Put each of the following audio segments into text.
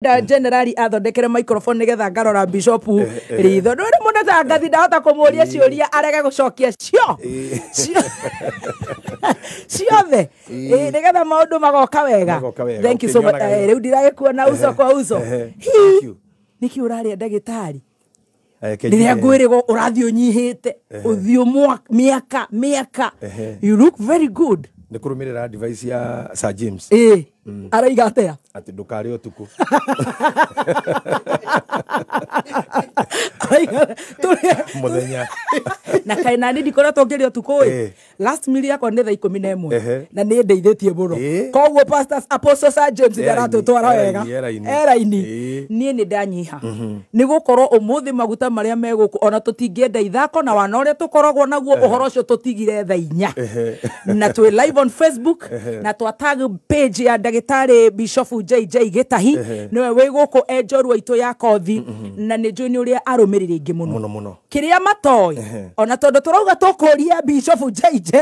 Ndĩrenda generali athondekere microphone nĩgetha ngarora bishop ritho. Ndũrĩ mũtangathi ndahota kũmũria ciũria arege gũcokia cio ciothe, nĩgetha maũndũ magoka wega. Thank you so much. Rĩu ndiragĩkuona uso kwa uso. Nĩkĩ ũrarĩa ndagĩtarĩ? Rĩrĩa ngwĩrĩgwo ũrathiĩ ũnyihĩte ũthiũ mĩaka mĩaka, you look very good. Nĩ kũrũmĩrĩra advice ya Sir James. Araiga atĩa? Atĩ ndũkarĩe ũtukũ. Mũthenya. Na kaĩ nani ndikoretwo ngĩrĩa ũtukũ ĩ. Last meal yakwa nĩ thaa 11 na nĩ ndeithĩtie mũno. Koguo pastors Apostle Sir James ndaratũtwara wega. Eraini. Niĩ nĩ ndanyiha. Nĩ gũkorwo ũmũthĩ maguta marĩa me gũkũ ona tũtingĩenda ithako na wana ũrĩa tũkoragwo naguo ũhoro ũcio tũtigire thaa 4. Na twĩ live on Facebook na twa tag page ya ndagĩtarĩ Bishop JJ Gĩtahi nĩwe wĩ gũkũ e njorua itũ ya kothi na nĩ njũĩ nĩ ũrĩa arũmĩrĩri aingĩ mũno mũno kĩrĩa matoĩ ona tondũ tũrauga tũkũria Bishop JJ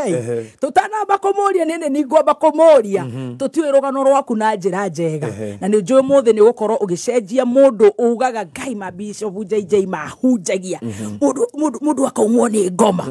tũtanamba kũmũria nĩ nĩ ngwamba kũmũria tũtiũĩ rũgano rwaku na njĩra njega na nĩ njũĩ mũthĩ nĩ ũgũkorwo ũgĩcenjia mũndũ ugaga Ngai ma Bishop JJ mahunjagia mũndũ akaumwo nĩ ngoma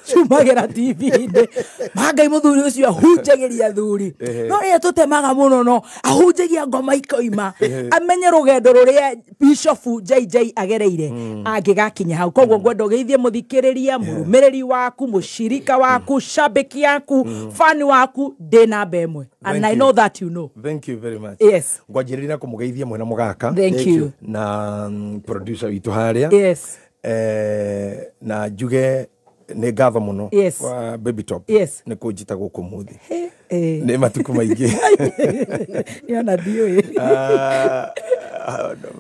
cumagĩra TV-inĩ ma Ngai mũthuri ũcio ahunjagĩria athuri no rĩrĩa tũtemaga mũno no ahunjagia ngoma ikoima amenye rũgendo rũrĩa Bishop JJ agereire angĩgakinya hau. Koguo ngwenda ũgeithie mũthikĩrĩria mũrũmĩrĩri waku mũcirika waku shabiki yaku fan waku ndĩ namba ĩmwe. And I know that you know. Thank you very much. Yes. Ngwanjĩrĩria na kũmũgeithia mwena mũgaka. Thank you. Na producer witũ harĩa. Yes. Na njuge nĩ ngatho mũno kwa Baby Top. Yes. Nĩ kũnjita gũkũ mũthĩ. Nĩ matukũ maingĩ. Yona ndiũĩ.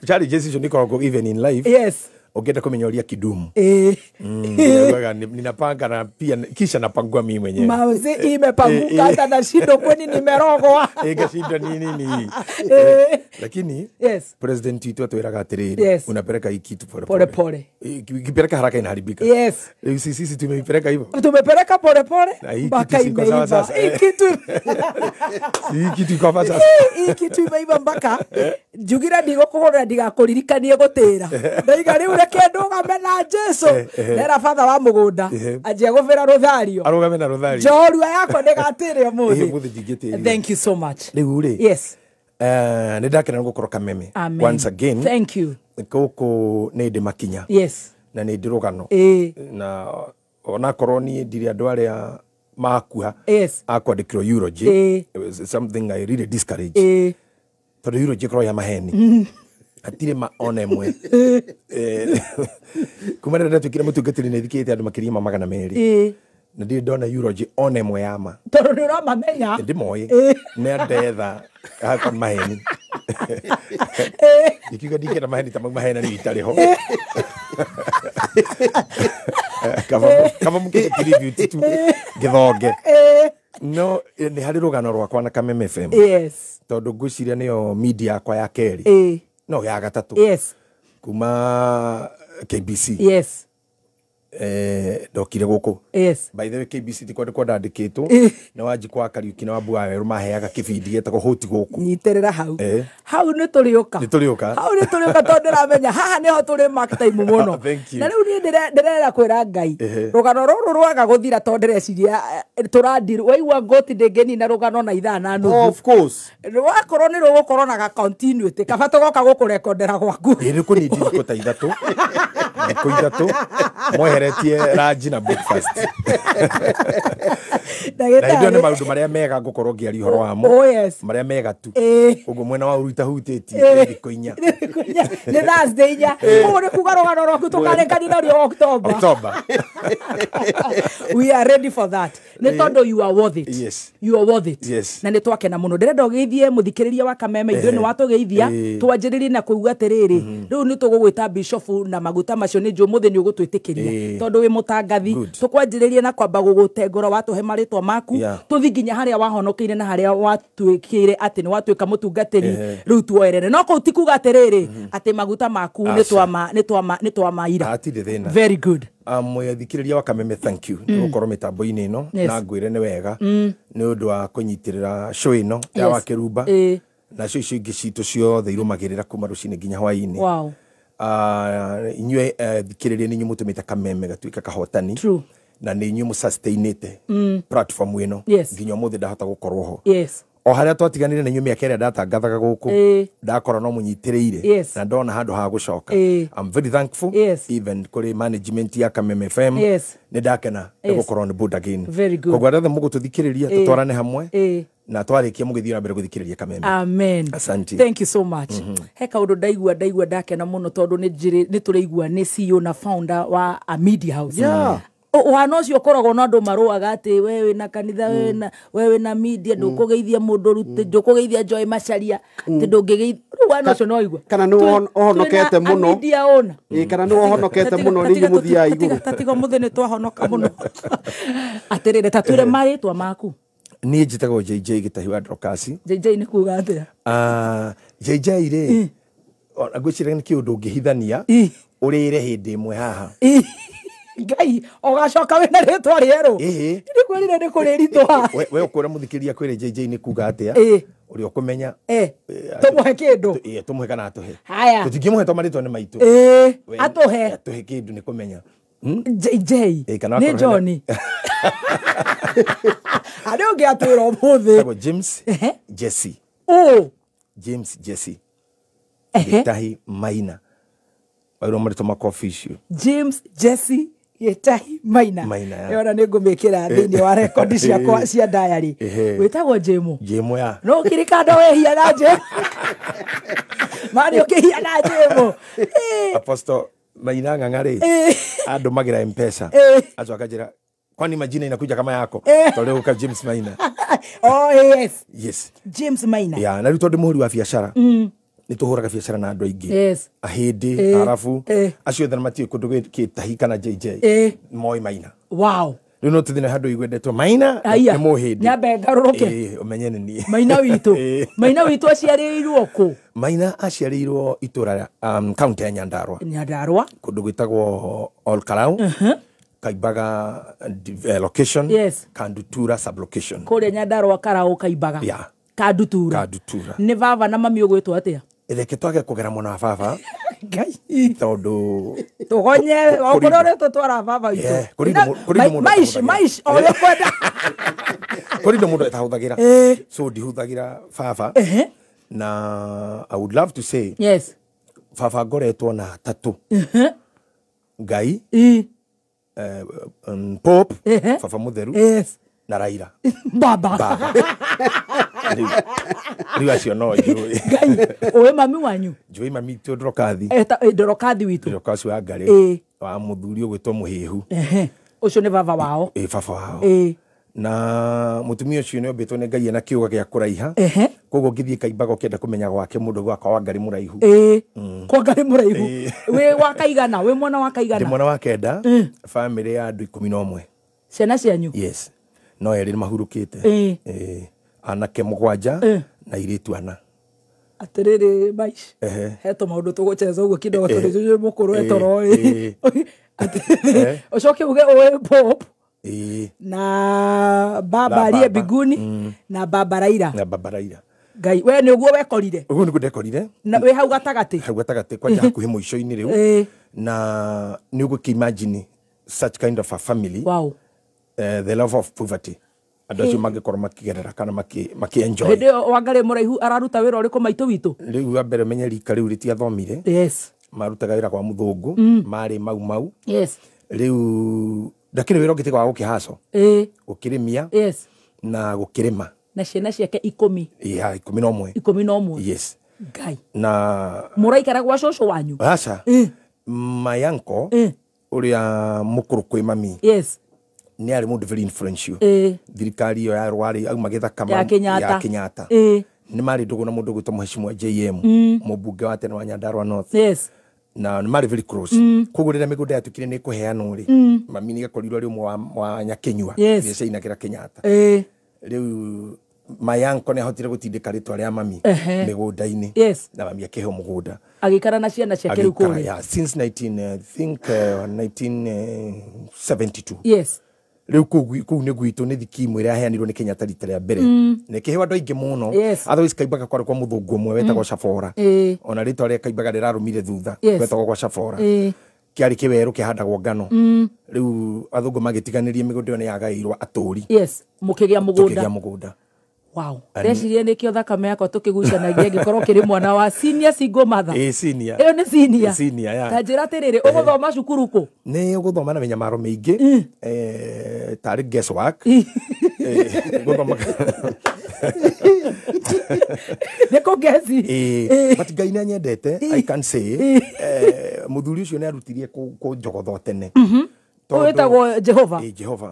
Challenges icio nĩikoragwo even in life. Yes. Ũngĩenda kũmenya ũrĩa kidumu. Ninapanga na pia kisha napangua mimi mwenyewe. Mauzi imepanguka hata na shindo kwani nimerogwa. Ngashindwa nini nini. Lakini yes. President wetu atwiraga atiriri. Yes. Unapeleka hii kitu pole pole. Pole. Ukipeleka haraka inaharibika. Yes. Sisi tumeipeleka hivyo. Tumepeleka pole pole mpaka imeiva. Hii kitu. Hii kitu iko sasa. Hii kitu imeiva mpaka njugira ndigũkũhũrĩra ndigakũririkanie gũtĩra. Ndaiga rĩu reke ndũgame na Jesu. Nera father wa mũgũnda anjia gũbĩra rũthario. Arũgame na rũthario. Njorua yakwa ndĩgatĩre ũmũthĩ. Thank you so much. Rĩu rĩ. Yes. Nĩ ndakena nĩ gũkorwo Kameme. Once again. Thank you. Gũkũ nĩ ndĩ makinya. Yes. Na nĩ ndĩ rũgano. Na onakorwo niĩ ndirĩ andũ arĩa makua. Yes. Akwandĩkĩrwo eulogy. It was something I really discourage. Tondũ eulogy ĩkoragwo ya maheni. Hatirĩ ma ona ĩmwe. Kuma rĩrĩa ndatuĩkire mũtungatĩri nĩ thikĩte andũ makĩria ma 200. Na ndirĩ ndona eulogy ona ĩmwe ya ma. Tondũ nĩ ũramamenya. Ndĩmoĩ. Nĩ andetha hakwa maheni. Ikiuga ndingĩenda maheni ta mau mahenani itarĩ ho. Kaba mũkĩhe tribute tu ngĩthonge. No nĩ harĩ rũgano rwakwa na Kameme FM. Yes. Tondũ ngwĩciria nĩyo media yakwa ya kerĩ. No ya gatatũ. Yes. Kuma KBC. Yes. Ndokire gũkũ. Yes. By the way KBC ti kwandĩkwo ndandĩkĩtwo. Na Wanjikũ wa Kariũki na Wambu wa Werũ maheaga kĩbindi gĩtagwo Hũti gũkũ. Nyitĩrĩra hau. Hau nĩ tũrĩũka. Nĩ tũrĩũka. Hau nĩ tũrĩũka tondũ ndĩramenya haha nĩho tũrĩ mark time mũno. Na rĩu niĩ ndĩrera kwĩra Ngai. Rũgano rũrũ rwaga gũthira tondũ ndĩreciria tũrandi waigua ngũti ndĩngĩnina rũgano na ithaa na nuthu. Of course. Rwakorwo nĩ rũgũkorwo na ga continuity kaba tũgoka gũkũrekondera gwaku. Ĩ nĩ thikũ ta ithatũ. Thikũ ithatũ mweheretie lunch na breakfast. Na hĩndĩ ĩyo nĩ maũndũ marĩa mega ngũkorwo ngĩaria ũhoro wamo. Oh yes. Marĩa mega tu. Ũguo mwena wa ũru itahutĩtie thikũ inya. Nĩ Thursday inya. Ũguo nĩ kuga rũgano rwaku tũkarĩkania naruo October. October. We are ready for that. Nĩ tondũ you are worth it. Yes. You are worth it. Yes. Na nĩ twakena mũno. Ndĩrenda ũgeithie mũthikĩrĩria wa Kameme ithuĩ nĩ watũgeithia. Twanjĩrĩrie na kũigua atĩrĩrĩ. Rĩu nĩ tũgũgwĩta Bishop na maguta macio nĩ njũĩ ũmũthĩ nĩ ũgũtwĩtĩkĩria. Tondũ wĩ mũtangathi. Tũkwanjĩrĩrie na kwamba gũgũtengũra watũhe marĩtwa maku. Tũthiĩ nginya harĩa wahonokeire na harĩa watuĩkire atĩ nĩ watuĩka mũtungatĩri rĩu tuoerere. No kũu ti kuga atĩrĩrĩ atĩ maguta maku nĩ twamaira. Hatirĩ thĩna. Very good. Mwethikĩrĩria wa Kameme thank you nĩ gũkorwo mĩtambo-inĩ ĩno na ngwĩre nĩ wega nĩ ũndũ wa kũnyitĩrĩra show ĩno ya Wakĩrumba. Nacio icio ingĩ citũ ciothe irũmagĩrĩra kuma rũcinĩ nginya hwaĩ-inĩ. Wow. Inyuĩ thikĩrĩria nĩ inyuĩ mũtũmĩte Kameme gatuĩke kahotani. True. Na nĩ inyuĩ mũsustainĩte platform ĩno. Yes. Nginya ũmũthĩ ndahota gũkorwo ho. Yes. O harĩa twatiganire na inyuĩ mĩaka ĩrĩa ndatangathaga gũkũ, ndakora no mũnyitĩrĩire. Yes. Na ndona handũ ha gũcoka. I'm very thankful. Yes. Even kũrĩ management ya Kameme FM. Yes. Nĩ ndakena nĩ gũkorwo on board again. Very good. Koguo arĩa othe mũgũtũthikĩrĩria tũtwarane hamwe. Na twarĩkia mũgĩthiĩ na mbere gũthikĩrĩria Kameme. Amen. Asante. Thank you so much. He kaũndũ ndaigua ndakena mũno tondũ nĩ tũraigua nĩ CEO na founder wa a media house. Yeah. Ũhano ũcio ũkoragwo na andũ marũaga atĩ we wĩna kanitha, we wĩna media, ndũkũgeithia mũndũ, ndũkũgeithia Joy Macharia, atĩ ndũngĩgeithia. Rĩu ũhano ũcio no waigua. Kana nĩ ũhonokete mũno. Media owner. Kana nĩ ũhonokete mũno nĩ inyuĩ mũthiaga igũrũ. Tatiga mũthĩ nĩ twahonoka mũno. Atĩrĩrĩ, ta twĩre marĩtwa maku. Niĩ njĩtagwo JJ Gĩtahi wa Dorokasi. JJ nĩ kuga atĩa? JJ rĩ, ona ngwĩciria nĩ kĩũndũ ũngĩhithania ũrĩre hĩndĩ ĩmwe haha. Ngai, ũgacoka wĩna rĩtwa rĩerũ. Nĩ kwĩrire nĩ kũrĩritũha. We ũkwĩra mũthikĩrĩria kwĩre JJ nĩ kuga atĩa? Ũrĩa ũkũmenya. Tũmũhe kĩndũ. Tũmũhe kana atũhe. Haya. Tũtingĩmũhe to marĩtwa nĩ maitũ. Atũhe. Atũhe kĩndũ nĩ kũmenya. JJ. Nĩ Johnny. Arĩa ũngĩ atwĩra ũmũthĩ. Etagwo James Jesse. James Jesse. Gĩtahi Maina. Wairwo marĩtwa makwa official. James Jesse Gĩtahi Maina. Maina. Yona nĩ ngũmĩkĩra thĩinĩ wa rekondi ciakwa cia diary. Wĩtagwo Jemo. Jemo ya. No ũkĩrĩkanda wehia na Jemo. Mani ũkĩhia na Jemo. Apostle Maina Ng'ang'a rĩ, andũmagĩra M-Pesa. Acoka anjĩra, kwani majina inakuja kama yako? Tondũ ũka James Maina. Oh yes. Yes. James Maina. Yeah, na rĩu tondũ mũhũri wa biacara. Nĩ tũhũraga biacara na andũ aingĩ. Yes. Ahĩndĩ, Arabu, acio othe matiũĩ kũndũ gĩtahi kana JJ. Moĩ Maina. Wow. Rĩu no tũthiĩ na handũ igwendetwo Maina nĩ mũhĩndĩ. Nyambe ngarũrũke. Ũmenye nĩ niĩ. Maina witũ. Maina witũ aciarĩirwo kũ? Maina aciarĩirwo itũra kaunti ya Nyandarua. Nyandarua. Kũndũ gwĩtagwo Ol Kalou. Kaimbaga location. Yes. Kandutura sublocation. Kũrĩa Nyandarua Karau Kaimbaga. Yeah. Kandutura. Kandutura. Nĩ baba na mami ũgwĩtwo atĩa? Reke twage kũgera mwena wa baba. Ngai. Tondũ tũgonye okorwo ũrĩa tũtwara baba witũ. Maish maish o ũrĩa ũkwenda. Kũrĩ indo mũndũ atahũthagĩra. So ndihũthagĩra baba. Na I would love to say yes. Baba ngoretwo na tatũ. Ngai. Pope, baba mũtheru. Yes. Na Raila. Baba. Rĩu acio no njũĩ. Ngai, ũĩ mami wanyu? Njũĩ mami witũ Ndorokathi. Ndorokathi witũ. Ndorokathi wa Ngarĩ. Wa mũthuri ũgwĩtwo Mũhĩhu. Ũcio nĩ baba wao. Baba wao. Na mũtumia ũcio nĩ ombĩtwo nĩ Ngai ena kĩũga gĩa kũraiha. Koguo ngĩthiĩ Kaimbaga ũkĩenda kũmenya gwake mũndũ gwakwa wa Ngarĩ mũraihu. Kwa Ngarĩ mũraihu. Wĩ wa kaigana, wĩ mwana wa kaigana? Ndĩ mwana wa kenda, family ya andũ 11. Ciana cianyu? Yes. No erĩ nĩ mahurũkĩte. Anake 7 na airĩtu 4. Atĩrĩrĩ Maish. He tũmaũndũ tũgũcheza ũguo kidogo tondũ njũĩ mũkũrũ etoro ĩ. Ũcoke uge ũĩ Pope. Na baba aliye mbinguni na baba Raila. Na baba Raila. Ngai, we nĩ ũguo wekorire? Ũguo nĩguo ndekorire. Na wĩ hau gatagatĩ? Hau gatagatĩ kwanja hakuhĩ mũico-inĩ rĩu. Na nĩ ũgũkĩ-imagine such kind of a family. Wow. The love of poverty. Andũ acio mangĩkorwo makĩgerera kana makĩ-enjoy. Hĩndĩ ĩyo Wangarĩ mũraihu araruta wĩra ũrĩkũ maitũ witũ? Rĩu wa mbere ũmenye rika rĩu rĩtiathomire. Yes. Marutaga wĩra kwa mũthũngũ, marĩ mau mau. Yes. Rĩu ndakĩrĩ wĩra ũngĩ tiga wa gũkĩhaco. Gũkĩrĩmia. Yes. Na gũkĩrĩma. Na ciana ciake 10. Yeah, 11. 11. Yes. Ngai. Na mũraikara gwa cũcũ wanyu? Aca. My uncle ũrĩa mũkũrũ kwĩ mami. Yes. Nĩ arĩ mũndũ very influential. Thirikari ĩyo ya Rwarĩ auma gĩthaka ya Kenyatta. Nĩ marĩ ndũgũ na mũndũ ũgwĩtwo Mheshimiwa JM, mũmbunge wa tene wa Nyandarua North. Yes. Na nĩ marĩ very close. Koguo rĩrĩa mĩgũnda yatuĩkire nĩ ĩkũheanwo rĩ, mami nĩ akorirwo arĩ ũmwe wa Nyakinyua iria ciainagĩra Kenyatta. Rĩu my uncle nĩ ahotire gũtindĩka rĩtwa rĩa mami mĩgũnda-inĩ. Yes. Na mami akĩheo mũgũnda. Agĩikara na ciana ciake rĩu kũrĩa. Yeah, since 1972. Yes. Rĩu kũu nĩ gwitũ nĩ thikimu ĩrĩa yaheanirwo nĩ Kenyatta rita rĩa mbere. Na ĩkĩheo andũ aingĩ mũno. Otherwise Kaimbaga kwarĩ kwa mũthũngũ ũmwe wetagwo Shabora. Ona rĩtwa rĩa Kaimbaga rĩrarũmire thutha. Gwetagwo kwa Shabora. Kĩarĩ kĩwerũ kĩhandagwo ngano. Rĩu athũngũ magĩtiganĩria mĩgũnda ĩyo nĩ yagaĩirwo atũri. Yes, mũkĩgĩa mũgũnda. Tũkĩgĩa mũgũnda. Wow. Ndeciria nĩkĩo thakame yakwa tũkĩgucanagia ngĩkorwo kĩrĩ mwana wa senior single mother. Ĩĩ senior. Ĩyo nĩ senior. Senior, yeah. Ta njĩra atĩrĩrĩ, ũgũthoma cukuru kũ? Nĩ ũgũthoma na mĩnyamaro mĩingĩ. Tarĩ guesswork. Gũthoma. Nĩ kũngeci. But Ngai nĩ anyendete, I can say. Mũthuri ũcio nĩ arutirie kũnjogotho tene. Ũyũ wĩtagwo Jehova. Jehova.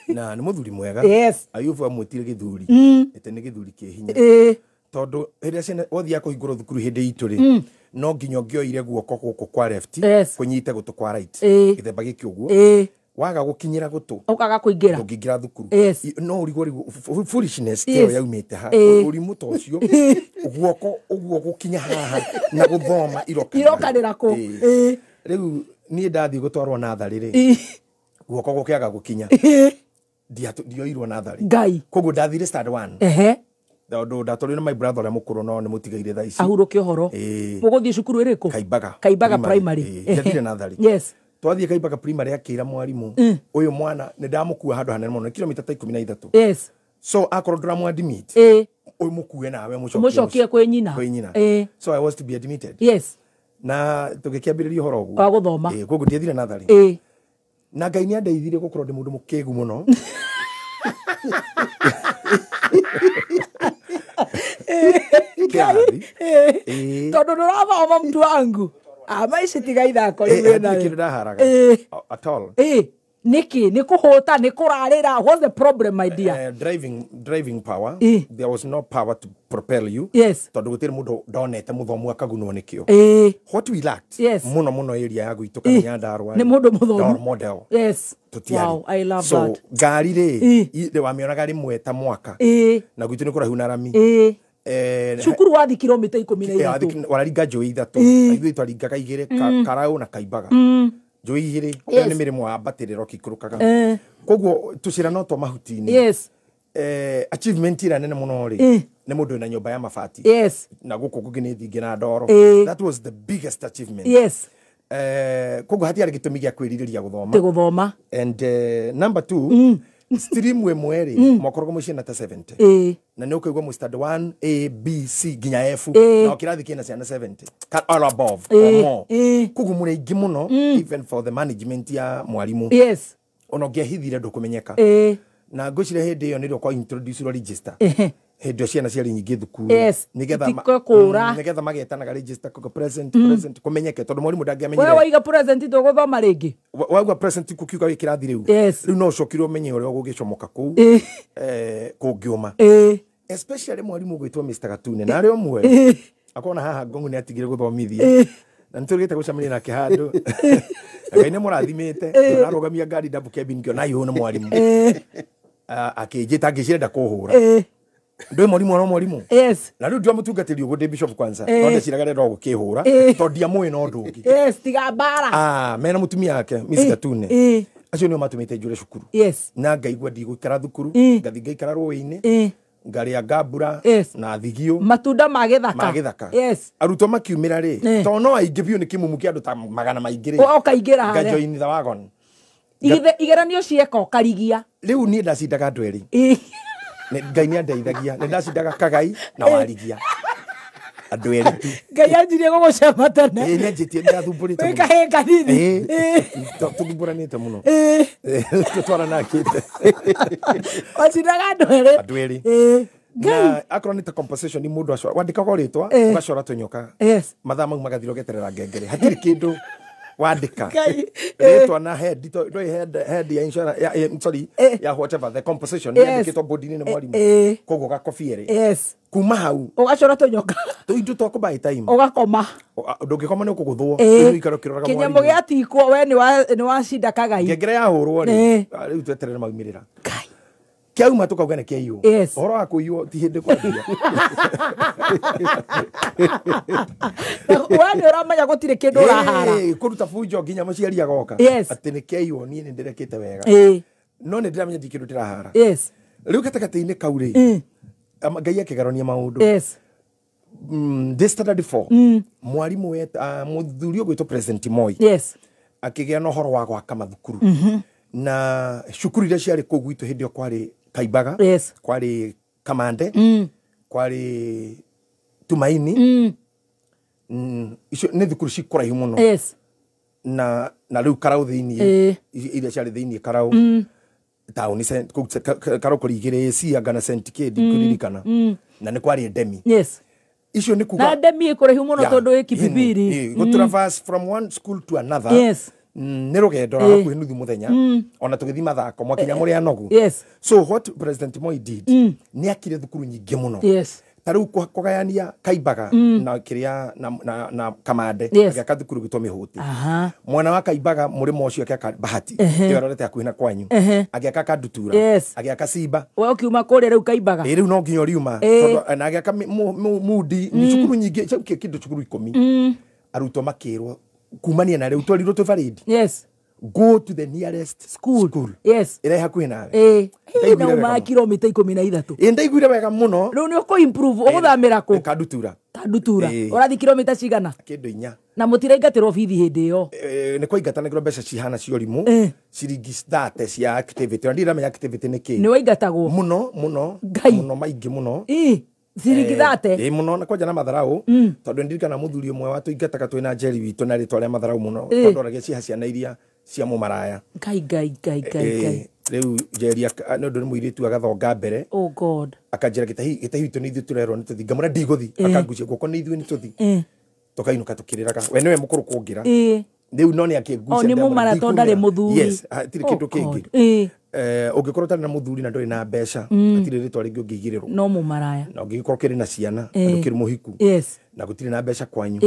Na nĩ mũthuri mwega. Yes. Ayubu amwĩtire gĩthuri. Ĩte nĩ gĩthuri kĩ hinya. Tondũ hĩndĩ ĩrĩa ciana wathiaga kũhingũrwo thukuru hĩndĩ itũ rĩ, no nginya ũngĩoire guoko gũkũ kwa left kũnyite gũtũ kwa right. Gĩthemba gĩkĩ ũguo. Waga gũkinyĩra gũtũ. Ũkaga kũingĩra. Ndũngĩingĩra thukuru. No ũrigwo rĩu foolishness ĩyo yaumĩte ha. Ũrimũ ta ũcio. Guoko ũguo gũkinya haha na gũthoma irokanĩra kũ. Rĩu niĩ ndathiĩ gũtwarwo natharĩ rĩ, guoko gũkĩaga gũkinya. Ndioirwo natharĩ. Ngai. Koguo ndathire standard 1. Tondũ ndatwarirwo nĩ my brother ũrĩa mũkũrũ no nĩ mũtigaire thaa ici. Ahurũke ũhoro. Mũgũthiĩ cukuru ĩrĩkũ? Kaimbaga. Kaimbaga primary. Ndathire natharĩ. Yes. Twathiĩ Kaimbaga primary akĩra mwarimũ, ũyũ mwana nĩ ndamũkua handũ hanene mũno, kilomita ta 13. Yes. So akorwo ndũramũ-admit, ũyũ mũkue nawe mũcokie kwĩ nyina. Kwĩ nyina. So I was to be admitted. Yes. Na tũgĩkĩambĩrĩria ũhoro ũguo. Wa gũthoma. Koguo ndiathire natharĩ. Na Ngai nĩ andeithirie gũkorwo ndĩ mũndũ mũkĩgu mũno. Tondũ ndũrathoma mtu wangu. Maici tiga ithako rĩu wĩna Hatirĩ kĩndũ ndaharaga. At all. Nĩkĩ? Nĩ kũhũta, nĩ kũrarĩra. What's the problem, my dear? Driving power. There was no power to propel you. Yes. Tondũ gũtirĩ mũndũ ndonete mũthomu akagunwo nĩkĩo. What we lacked. Yes. Mũno mũno area ya gwitũ kana Nyandarua. Nĩ mũndũ mũthomu. Role model. Yes. Tũtiarĩ. Wow, I love so, that. Ngari rĩ, wamĩonaga rĩmwe ta mwaka. Na gwitũ nĩ kũraihu na rami. Cukuru wathi kilomita 13. Wararinga njũĩ ithatũ. Ithuĩ twaringaga igĩrĩ, Karaũ na Kaimbaga. Njũĩ igĩrĩ, ĩyo nĩ mĩrĩmo wambatĩrĩra ũkĩikũrũkaga. Koguo tũcĩra no twa mahuti-inĩ. Yes. Achievement ĩrĩa nene mũno rĩ, nĩ mũndũ wĩna nyũmba ya mabati. Yes. Na gũkũ kũngĩ nĩ thingi na ndoro. That was the biggest achievement. Yes. Koguo hatiarĩ gĩtũmi gĩa kwĩrirĩria gũthoma. Ti gũthoma. And number 2, stream ĩmwe rĩ, mwakoragwo mwĩ ciana ta 70. Na nĩ ũkaigua mwĩ standard 1, A, B, C nginya F. Na kĩrathi kĩna ciana 70. All above or more. Koguo mũrĩ aingĩ mũno, even for the management ya mwarimũ. Yes. Ona ũngĩahithire ndũkũmenyeka. Na ngwĩciria hĩndĩ ĩyo nĩrĩo kwa introduce register. Hĩndĩ ĩyo ciana ciarĩ nyingĩ thukuru. Yes. Nĩgetha magetanaga register kuga present, present, kũmenyeke tondũ mwarimũ ndangĩamenyire. We waiga present tũgũthoma rĩngĩ. Wauga present kũkiuga wĩ kĩrathi rĩu. Yes. Rĩu no ũcokire ũmenye ũrĩa ũgũgĩcomoka kũu. Kũngĩũma. Especially mwarimũ ũgwĩtwo Mr. Gatune na arĩ ũmwe. Akona haha Ngongu nĩ atigire gũthomithia. Na nĩtũrĩgĩte gũcemania nake handũ. Ngai nĩ mũrathimĩte. Ararũgamia ngari double cabin ngĩona yũ nĩ mwarimũ. Akĩnjĩta ngĩciria ndakũhũra. Ndũĩ mwarimũ no mwarimũ. Yes. Na rĩu ndiamũtungatĩri ũguo ndĩ bishop kwanza. No ndeciraga rĩrĩa gũkĩhũra tondũ ndiamũĩ na ũndũ ũngĩ. Yes, tiga mbara. Mena mũtumia wake Miss Gatune. Acio nĩo matũmĩte njũre cukuru. Yes. Na ngaigua ndigũikara thukuru, ngathiĩ ngaikara rũĩ-inĩ. Ngarĩa ngambura na thigio. Matunda ma gĩthaka. Ma gĩthaka. Yes. Arutwo makiumĩra rĩ, tondũ no aingĩ biũ nĩ kĩmumu kĩa andũ ta magana maingĩ rĩ. Ũkaingĩra harĩa. Ngajoin the wagon. Igeranio cieka ũkarigia. Rĩu niĩ ndacindaga andũ erĩ. Ngai nĩ andeithagia, nĩ ndacindaga Kagai na Warigia. Andũ erĩ tu. Ngai anjirie gũgũcema tene. Nĩ anjĩtie, nĩ athumbũrĩte mũno. Wĩ kahĩĩ kanini. Tũthumbũranĩte mũno. Tũtwaranakĩte. Wacindaga andũ erĩ. Andũ erĩ. Na akorwo nĩ ta composition nĩ mũndũ acora, wandĩkaga rĩtwa, ũgacora tũnyoka. Yes. Mathaa mau magathira ũgeterera ngengere. Hatirĩ kĩndũ wandĩka. Rĩtwa na head, ndũĩ head ya insurance, ya, sorry, ya whatever, the composition, yandĩkĩtwo board-inĩ nĩ mwarimũ. Koguo gakobia rĩ. Yes. Kuma hau. Ũgacora tũnyoka. Tũindo twa kũbuy time. Ũgakoma. Ndũngĩkoma nĩ ũkũgũthwo. Rĩu ũikare ũkĩroraga mwarimũ. Kĩnyamũ gĩa tikwo we nĩ wacinda Kagai. Ngengere yahũrwo rĩ, rĩu tweterere maumĩrĩra. Ngai. Kĩauma tũkauga nĩ kĩaiywo. Yes. Ũhoro wa kũiywo ti hĩndĩ kwambia. We nĩ ũramenya gũtirĩ kĩndũ ũrahara. Kũruta bunjo nginya mũciari agoka. Yes. Atĩ nĩ kĩaiywo niĩ nĩ ndĩrekĩte wega. No nĩ ndĩramenya ndi kĩndũ ndĩrahara. Yes. Rĩu gatagatĩ-inĩ kau rĩ, Ngai akĩgarania maũndũ. Yes. Ndĩ standard 4 mwarimũ mũthuri ũgwĩtwo President Moi. Yes. Akĩgĩa na ũhoro wa gwaka mathukuru. Na cukuru iria ciarĩ kũu gwitũ hĩndĩ ĩyo kwarĩ Kaimbaga. Yes. Kwarĩ Kamande. Kwarĩ Tumaini. Icio nĩ thukuru ci kũraihu mũno. Yes. Na rĩu Karau thĩinĩ, iria ciarĩ thĩinĩ Karau. Taũni Karau kũrĩ igĩrĩ Sianga na St. K ndikũririkana. Na nĩ kwarĩ Ndemi. Yes. Icio nĩ kuga na Ndemi ĩkũraihu mũno tondũ ĩ Kibibiri. Go traverse from one school to another. Yes. Nĩ rũgendo rwa hakuhĩ nuthu mũthenya ona tũgĩthiĩ mathako mwakinya mũrĩ anogu. Yes. So what President Moi did, nĩ akire thukuru nyingĩ mũno. Yes. Ta rĩu kũgayania Kaimbaga na kĩrĩa na Kamande. Yes. Agĩaka thukuru gwĩtwo Mĩhũti. Aha. Mwena wa Kaimbaga mũrĩmo ũcio akĩaka Bahati. Ĩyo ĩrorete hakuhĩ na kwanyu. Agĩaka Kandutura. Yes. Agĩaka Simba. We ũkiuma kũrĩa rĩu Kaimbaga. Ĩ rĩu no nginya ũriuma. Tondũ na agĩaka Mudi, nĩ cukuru nyingĩ, kĩndũ cukuru 10. Arutwo makĩrwo kumania na rĩu twarirwo twĩ parade. Yes. Go to the nearest school. Yes. Ĩrĩa hakuhĩ nawe. Na uma kilomita 13. Ĩ ndaiguire wega mũno. Rĩu nĩ ũkũ improve ũgũthamĩra kũ? Kandutura. Kandutura. Ũrathiĩ kilomita cigana? Kĩndũ 4. Na mũtiraingatĩrwo bithi hĩndĩ ĩyo? Nĩ kwaingatanagĩrwo mbeca cihana cia ũrimũ, ciringi 30 cia activity. Na ndiramenya activity nĩ kĩĩ. Nĩ waingatagwo? Mũno mũno. Mũno maingĩ mũno. Ciringi 30? Ĩ mũno na kwanja na matharau, tondũ ndirikana mũthuri ũmwe watũingataga twĩ na Njeri witũ na rĩtwa rĩa matharau mũno, tondũ oragia ciha ciana iria cia mũmaraya. Ngai Ngai Ngai Ngai Ngai. Rĩu Njeri nĩ ũndũ nĩ mũirĩtu agathonga mbere. Oh God. Akanjĩra gĩtahi witũ nĩ ithuĩ tũrerwo nĩ tũthi. Ngamwĩra ndigũthi. Akangucia guoko nĩ ithuĩ nĩ tũthi. Tũkainũka tũkĩrĩraga. We nĩwe mũkũrũ kũngĩra. Rĩu no nĩ akĩngucia. O nĩ mũmara tondũ ndarĩ mũthuri. Yes, hatirĩ kĩndũ kĩngĩ. Ũngĩkorwo ũtarĩ na mũthuri na ndũrĩ na mbeca, hatirĩ rĩtwa rĩngĩ ũngĩigĩrĩrwo. No mũmaraya. Na ũngĩgĩkorwo ũkĩrĩ na ciana, na ndũkĩrĩ mũhiku. Yes. Na gũtirĩ na mbeca kwanyu.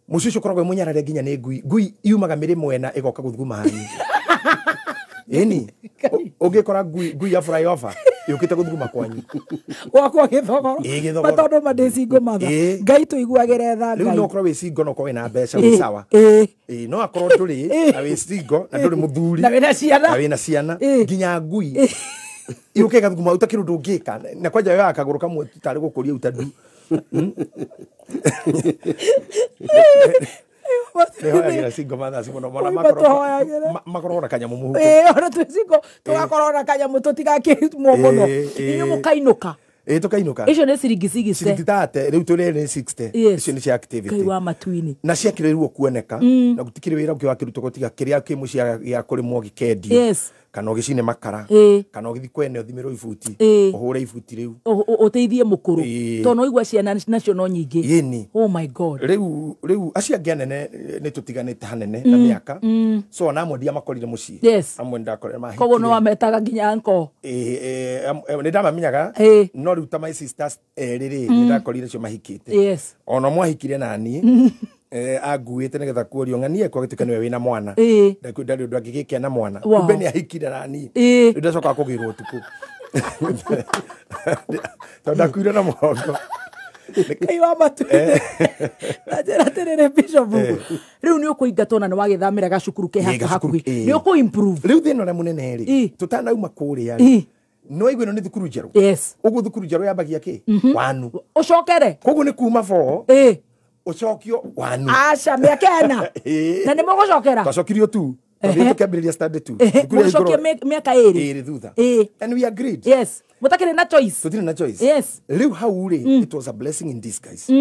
Mũciĩ ũcio ũkoragwo wĩ mũnyarare nginya nĩ ngui. Ngui yumaga mĩrĩmo ĩna ĩgoka gũthuguma hanyu. Ĩni, ũngĩkora ngui ya flyover yũkĩte gũthuguma kwanyu. Gwakwa gĩthogoro. Ĩ gĩthogoro. Matondũ ma ndĩ single mother. Ngai tũiguagĩre tha Rĩu Ngai. no ũkorwo wĩ single na ũkorwo wĩna mbeca wĩ sawa. Ĩ no akorwo ndũrĩ na wĩ single na ndũrĩ mũthuri. Na wĩna ciana. Na wĩna ciana. Nginya ngui. Yũke ĩgathuguma ũtakĩrĩ ũndũ ũngĩka. Na kwanja yoyaga kagũrũ kamwe tarĩ gũkũria utadu. Nĩhoyagĩra single mothers mũno, mona makorwo na kanyamũ mũhuko. Ona twĩ single tũgakorwo na kanyamũ tũtigakĩmwo mũno. Inyuĩ mũkainũka. Tũkainũka. Icio nĩ ciringi 60. Ciringi 30, rĩu tũrĩ nĩ 60. Icio nĩ cia activity. Ngai wa matuinĩ. Na ciakĩrĩrwo kuoneka, na gũtikĩrĩ wĩra ũngĩ wakĩrutwo gũtiga kĩrĩa kĩ mũciĩ gĩa kũrĩmwo gĩkendio. Yes. Kana ũgĩcine makara, kana ũgĩthiĩ kwene ũthimĩrwo ibuti, ũhũre ibuti rĩu. Ũteithie mũkũrũ. Tondũ no igua ciana nacio no nyingĩ. Ĩni. Oh my God. Rĩu acio angĩ anene nĩ tũtiganĩte hanene na mĩaka. So ona amwe ndiamakorire mũciĩ. Yes. Amwe ndakorire mahikire. Koguo no wametaga nginya uncle. Nĩ ndamamenyaga. No rĩu ta my sisters erĩ rĩ, nĩ ndakorire acio mahikĩte. Yes. Ona mwahikire nani. Anguĩte nĩgetha kuorio ng'anie kwa gĩtuĩka nĩwe wĩna mwana. Ndarĩ ũndũ angĩgĩkĩa na mwana. Kumbe nĩ ahikire nani. Rĩu ndacoka kũgĩrwo ũtukũ. Tondũ ndakuire na mũgongo. Ngai wa matu-inĩ. Na njĩra atĩrĩrĩ Bishop, rĩu nĩ ũkũingatwo na nĩ wagĩthamĩra gacukuru ke hakuhĩ. Nĩ ũkũ improve. Rĩu thĩna ũrĩa mũnene rĩ, tũtanauma kũrĩa rĩ, no ĩno nĩ thukuru njerũ. Yes. Ũguo thukuru njerũ yambagia kĩ? Wanu. Ũcokere. Koguo nĩ kuma 4. Ũcokio wanu. Aca mĩaka 4. Na nĩ mũgũcokera? Twacokirio tu. Tondũ tũkĩambĩrĩria standard 2. Mũgũcokia mĩaka 2. 2 thutha. And we agreed. Yes. Mũtakĩrĩ na choice. Tũtirĩ na choice. Yes. Rĩu hau rĩ, it was a blessing in disguise.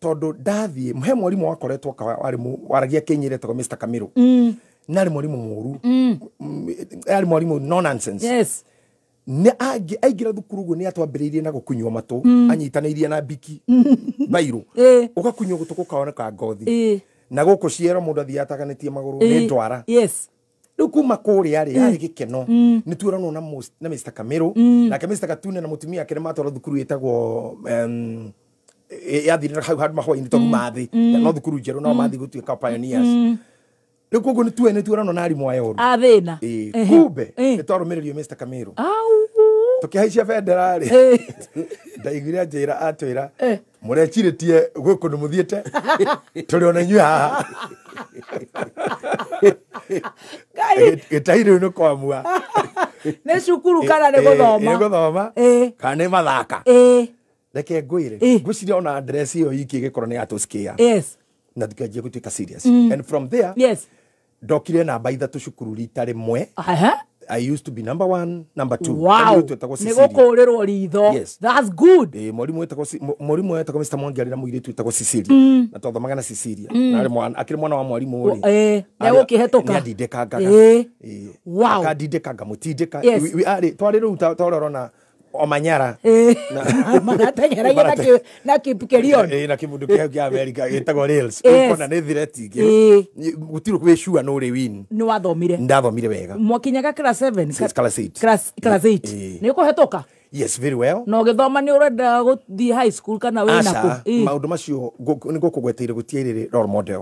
Tondũ ndathiĩ, he mwarimũ wakoretwo waragia Kĩnyĩra etagwo Mr. Kamiro. Na arĩ mwarimũ mũru. Arĩ mwarimũ no nonsense. Yes. Nĩ aingĩra thukuru ũguo nĩ atwambĩrĩirie na gũkunywo matũ, anyitanĩirie na mbiki bairũ. Ũgakunywo gũtũ gũkaoneka ngothi. Na gũkũ ciero mũndũ athiaga ataganĩtie magũrũ nĩ ndwara. Yes. Rĩu kuma kũrĩa rĩ, yarĩ gĩkeno. Nĩ tuoranwo na Mr. Kamiro. Nake Mr. Gatune na mũtumia wake nĩ matwarwo thukuru ĩtagwo yathirire hau handũ mahwainĩ tondũ mathĩ. No thukuru njerũ no mathiĩ gũtuĩka pioneers. Rĩu koguo nĩ tuoranwo na arimũ aya ũru. A thĩna. Kumbe nĩ twarũmĩrĩrio Mr. Kamiro. Tũkĩhaicia bendera rĩ, ndaiguire anjĩra atwĩra mũrecirĩtie gwĩ kũndũ mũthiĩte tũrĩ ona inyuĩ haha. Gĩtahi rĩu nĩ kwamua. Nĩ cukuru kana nĩ gũthoma? Nĩ gũthoma kana nĩ mathaka? Reke ngwĩre, ngwĩciria ona address ĩyo iki ĩgĩkorwo nĩ yatũscare. Yes. Na ngĩanjia gũtuĩka serious. And from there, yes, ndokire namba 3 cukuru rita rĩmwe. I used to be number 1, number 2. Wow. Nĩ gũkũrĩrwo ritho. Yes. That's good. Mwarimu wetagwo Mr. Mwangi arĩ na mũirĩtu wetagwo Cecilia. Na twathomaga na Cecilia. Na akĩrĩ mwana wa mwarimũ rĩ. Nĩegũkĩhetũka. Nĩandindĩkangaga. Wow. Akandindĩka ngamũtindĩka. Yes. Twarĩ rĩu ta ũrĩa ũrona Omanyara. Marateng'eragia na Kipkelion. Na kĩbundu kĩao kĩa America gĩtagwo Rails. Yes. Ũkona nĩ threat ingĩ. Gũtirĩ kwĩ sure no ũrĩ win. Nĩ wathomire. Ndathomire wega. Mwakinyaga class 7? Class 8. Class 8. Nĩ ũkũhetũka? Yes, very well. Na ũgĩthoma nĩ ũrenda gũthiĩ high school kana wĩ nakũ? Aca, maũndũ macio nĩ ngũkũgweteire gũtiairĩ role model.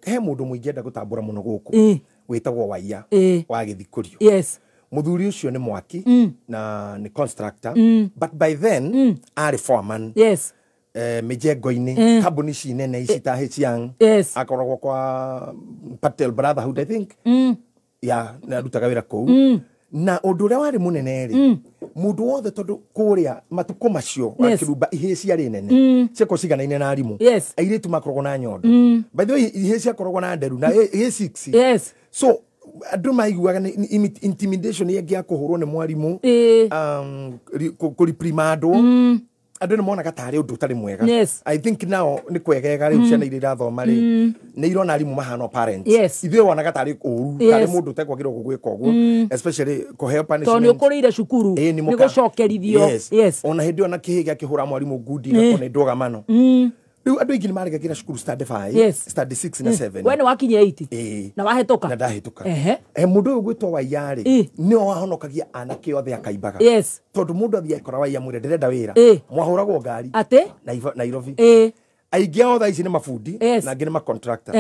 He mũndũ mũingĩenda gũtambũra mũno gũkũ. Wĩtagwo Waiya wa Gĩthikũrio. Yes. Mũthuri ũcio nĩ mwaki na nĩ constructor, but by then arĩ foreman. Yes. Mĩjengo-inĩ, kambuni ici nene ici ta H-Young. Yes. Akoragwo kwa Patel Brotherhood, I think. Yeah, na arutaga wĩra kũu. Na ũndũ ũrĩa warĩ mũnene rĩ, mũndũ wothe tondũ kũrĩa matukũ macio wa Kĩrumba ihĩĩ ciarĩ nene, ciakorwo ciganaine na arimũ. Yes. Airĩtu makoragwo na nyondo. By the way, ihĩĩ ciakoragwo na nderu na ihĩĩ 6. Yes. So andũ maiguaga nĩ intimidation ĩngĩ ya kũhũrwo nĩ mwarimũ, kũriprimandwo, andũ nĩ monaga tarĩ ũndũ ũtarĩ mwega. Yes. I think now nĩ kwegega rĩu ciana iria irathoma rĩ, nĩ irona arimũ mahana parents. Yes. Ithuĩ wonaga tarĩ ũru, tarĩ mũndũ ũtekwagĩrĩirwo gwĩka ũguo, especially kũheo punishment. Tondũ nĩ ũkũrĩire cukuru, nĩ gũcokerithio. Yes. Ona hĩndĩ ĩyo na kĩhĩ gĩakĩhũra mwarimũ ngundi igakorwo nĩ ndũgamano. Rĩu andũ aingĩ nĩ maregagĩra cukuru standard 5, Yes. standard 6 na 7. We nĩ wakinyia 8? Na wahĩtũka? Na ndahĩtũka. Mũndũ ũyũ gwĩtwo Waiya rĩ, nĩwe wahonokagia anake othe akaimbaga. Yes. Tondũ mũndũ athiĩ akora Waiya mwĩre ndĩrenda wĩra. Mwahũragwo ngari. Atĩ? Nairobi. Aingĩ ao thaa ici nĩ mabundi, na angĩ nĩ macontractor.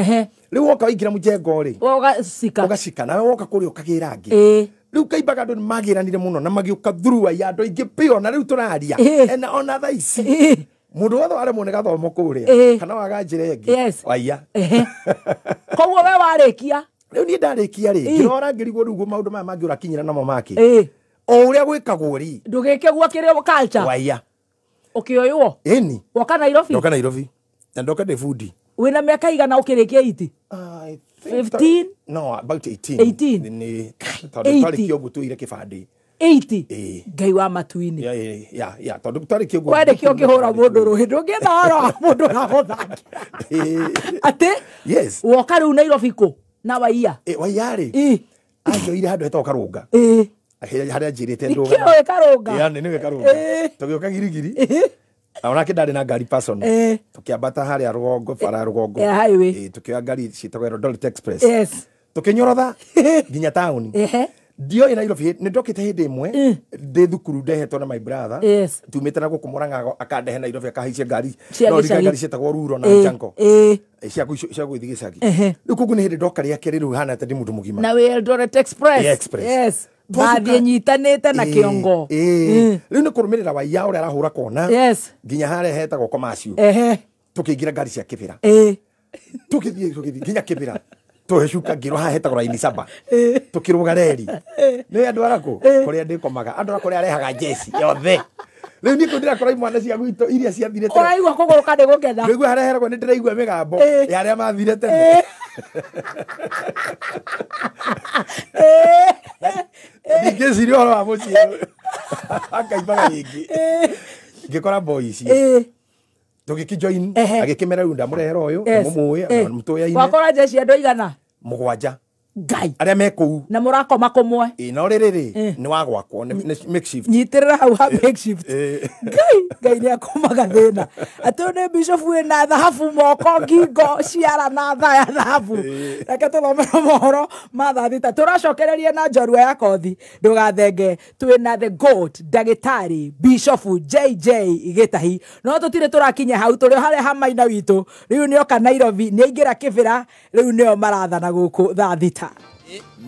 Rĩu woka waingĩra mũjengo rĩ, ũgacika. Ũgacika, nawe woka kũrĩa ũkagĩra angĩ. Rĩu kaimbaga andũ nĩ magĩranire mũno na magĩũka through Waiya andũ aingĩ biũ, na rĩu tũraria. Na ona thaa ici. Mũndũ wothe waremwo nĩ gathomo kũrĩa, kana waga njĩra ĩngĩ, Yes. Waiya. Koguo we warĩkia? Rĩu niĩ ndarĩkia rĩ, ngĩrora ngĩrigwo rĩu maũndũ maya mangĩ ũrakinyĩra namo make. O ũrĩa gwĩkagwo rĩ, ndũgĩke guo kĩrĩ culture. Waiya. Ũkĩoywo? Ĩni. Woka Nairobi? Ndoka Nairobi. Na ndoka ndĩ bundi. Wĩna mĩaka igana ũkĩrĩkia 8? 15? No, about 18. 18? Nĩ tondũ twarĩkia ũguo tũire kĩbandĩ. 80? Ngai wa matu-inĩ. Ya, tondũ twarĩkia ũguo. Kwarĩkia ũkĩhũra mũndũ rũhĩ, ndũngĩetha ũhoro wa mũndũ ũragũthakĩra. Atĩ? Yes. Woka rĩu Nairobi kũ? Na Waiya? Waiya rĩ, anjoire handũ hetagwo Karũnga. Harĩa njĩrĩte ndũgama. Nĩkĩo wĩ Karũnga? Ĩĩ, nĩwe Karũnga. Tũgĩũka Girigiri. Onake ndarĩ na ngari personal. Tũkĩambata harĩa rũgongo, bara ya rũgongo. Highway. Tũkĩoya ngari ciĩtagwo Eldoret Express. Yes. Tũkĩnyorotha nginya taũni. Ndioĩ Nairobi, nĩ ndokĩte hĩndĩ ĩmwe ndĩ thukuru ndehetwo na my brother. Yes. Tumĩte na gũkũ Mũrang'a akandehe Nairobi akahaicia ngari. Cia No gĩcagi. ngari ciĩtagwo Ruro na Jango. Cia gũthiĩ gĩcagi. Rĩu koguo nĩ hĩndĩ ndoka rĩa kerĩ rĩu hana ta ndĩ mũndũ mũgima. Na wĩ Eldoret Express. Express. Yes. Bathiĩ nyitanĩte na kĩongo. Rĩu nĩ kũrũmĩrĩra Waiya ũrĩa arahũra kona. Yes. Nginya harĩa hetagwo Komacio. Tũkĩingĩra ngari cia Kĩbĩra. Tũkĩthiĩ nginya Kĩbĩra. Tũhecuka ngĩrwo haha hetagwo raini saba. Tũkĩrũga reri. Nĩ andũ arakũ? Kũrĩa ndĩkomaga. Andũ arakũ kũrĩa arehaga jeci yothe. Rĩu niĩ kũu ndĩrakora imwana cia gwitũ iria ciathire tene. Ũraigua kũgũrũka nĩ gũkena. Rĩu harĩa heragwo nĩ ndĩraigua mĩgambo ya arĩa mathire tene. Ngĩciria ũhoro wa mũciĩ. Akaimbaga rĩngĩ. Ngĩkora boy icio. Tũgĩkĩjoin, agĩkĩmera rĩu ndamũrehera ũyũ, nĩmũmũĩ, mũtũyaine. Wakora jeci andũ aigana? 7. Ngai. Arĩa me kũu. Na mũrakoma kũmwe. No rĩrĩ rĩ, nĩ wa gwakwo, nĩ makeshift. Nyitĩrĩra hau ha makeshift. Ngai, Ngai nĩ akomaga thĩna. Atĩ ũyũ nĩ bishop wĩna thahabu moko, ngingo, ciara na thaa ya thahabu. Reke tũthomere mohoro ma thaa 6. Tũracokereria na njorua ya kothi. Ndũgathenge. Twĩna the goat, ndagĩtarĩ, Bishop JJ Gĩtahi. No tũtirĩ tũrakinya hau, tũrĩ o harĩa ha maina witũ. Rĩu nĩoka Nairobi, nĩaingĩra Kĩbĩra, rĩu nĩo marathana gũkũ thaa 6.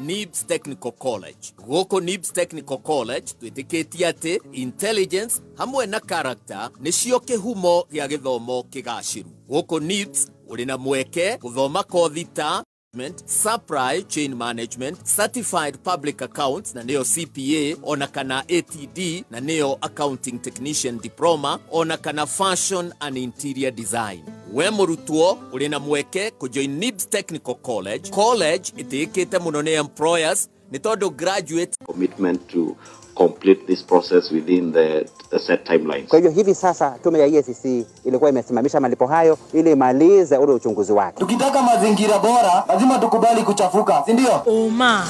Nibs Technical College. Gũkũ Nibs Technical College twĩtĩkĩtie atĩ intelligence hamwe na character nĩcio kĩhumo gĩa gĩthomo kĩgacĩru. Gũkũ Nibs ũrĩ na mweke gũthoma kothi ta Supply chain management, certified public accounts na nĩyo CPA, ona kana ATD na nĩyo accounting technician diploma, ona kana fashion and interior design. We mũrutwo ũrĩ na mweke kũjoin NIBS Technical College. College ĩtĩĩkĩte mũno nĩ employers nĩ tondũ graduate commitment to complete this process within the set timelines. Kwa hivyo hivi sasa tume ya EACC ilikuwa imesimamisha malipo hayo ili imalize ule uchunguzi wake. Tukitaka mazingira bora lazima tukubali kuchafuka, si ndio? Oma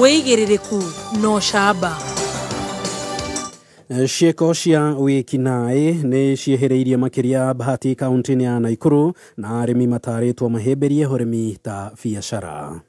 wĩigĩrĩrĩku no shaba. Ciĩko cia wĩkinaĩ nĩ ciehereirie makĩria Bahati kaunti-inĩ ya Naikuru na arĩmi matarĩtwo mahĩmbĩrie ũrĩmi ta biacara.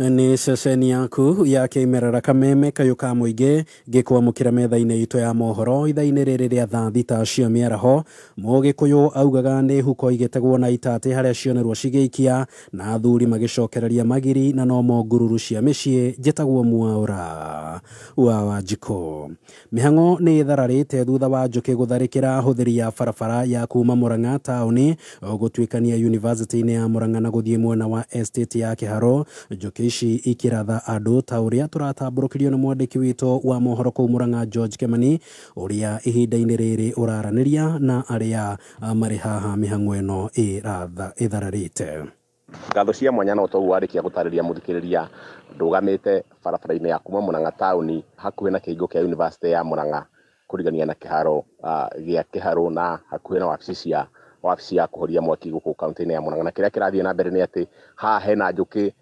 Nĩ ceceni yaku ya kĩmerera Kameme kayũ ka mũingĩ ngĩkwamũkĩra metha-inĩ itũ ya mohoro ithaa-inĩ rĩrĩ rĩa thaa thita cia mĩaraho. Mũgĩkũyũ augaga nĩ huko igĩtegwo na itatĩ harĩa cionerwo cigĩikia na athuri magĩcokereria magiri na nomo ngururu cia mĩciĩ. Njĩtagwo Mwaũra wa Wanjikũ. Mĩhang'o nĩ ĩthararĩte thutha wa njũkĩ gũtharĩkĩra ahũthĩri ya barabara ya kuma Murang'a taũni gũtuĩkania yunivasĩtĩ-inĩ ya Murang'a na gũthiĩ mwena wa estate ya Kĩharo. Njũkĩ ici ikiratha andũ ta ũrĩa tũratambũrũkĩrio nĩ mwandĩki witũ wa mohoro kũu Murang'a George Kemani, ũrĩa ihinda-inĩ rĩrĩ ũraranĩria na arĩa marĩ haha mĩhang'o ĩno ĩthararĩte. Ngatho cia mwanya no toguo warĩkia gũtarĩria mũthikĩrĩria, ndũgamĩte barabara-inĩ ya kuma Murang'a taũni hakuhĩ na kĩhingo kĩa University ya Murang'a kũrigania na kĩharo gĩa Kĩharũ na hakuhĩ na wabici ya kũhoria mwaki gũkũ kaunti-inĩ ya Murang'a. Na kĩrĩa kĩrathiĩ na mbere nĩ atĩ haha hena njũkĩ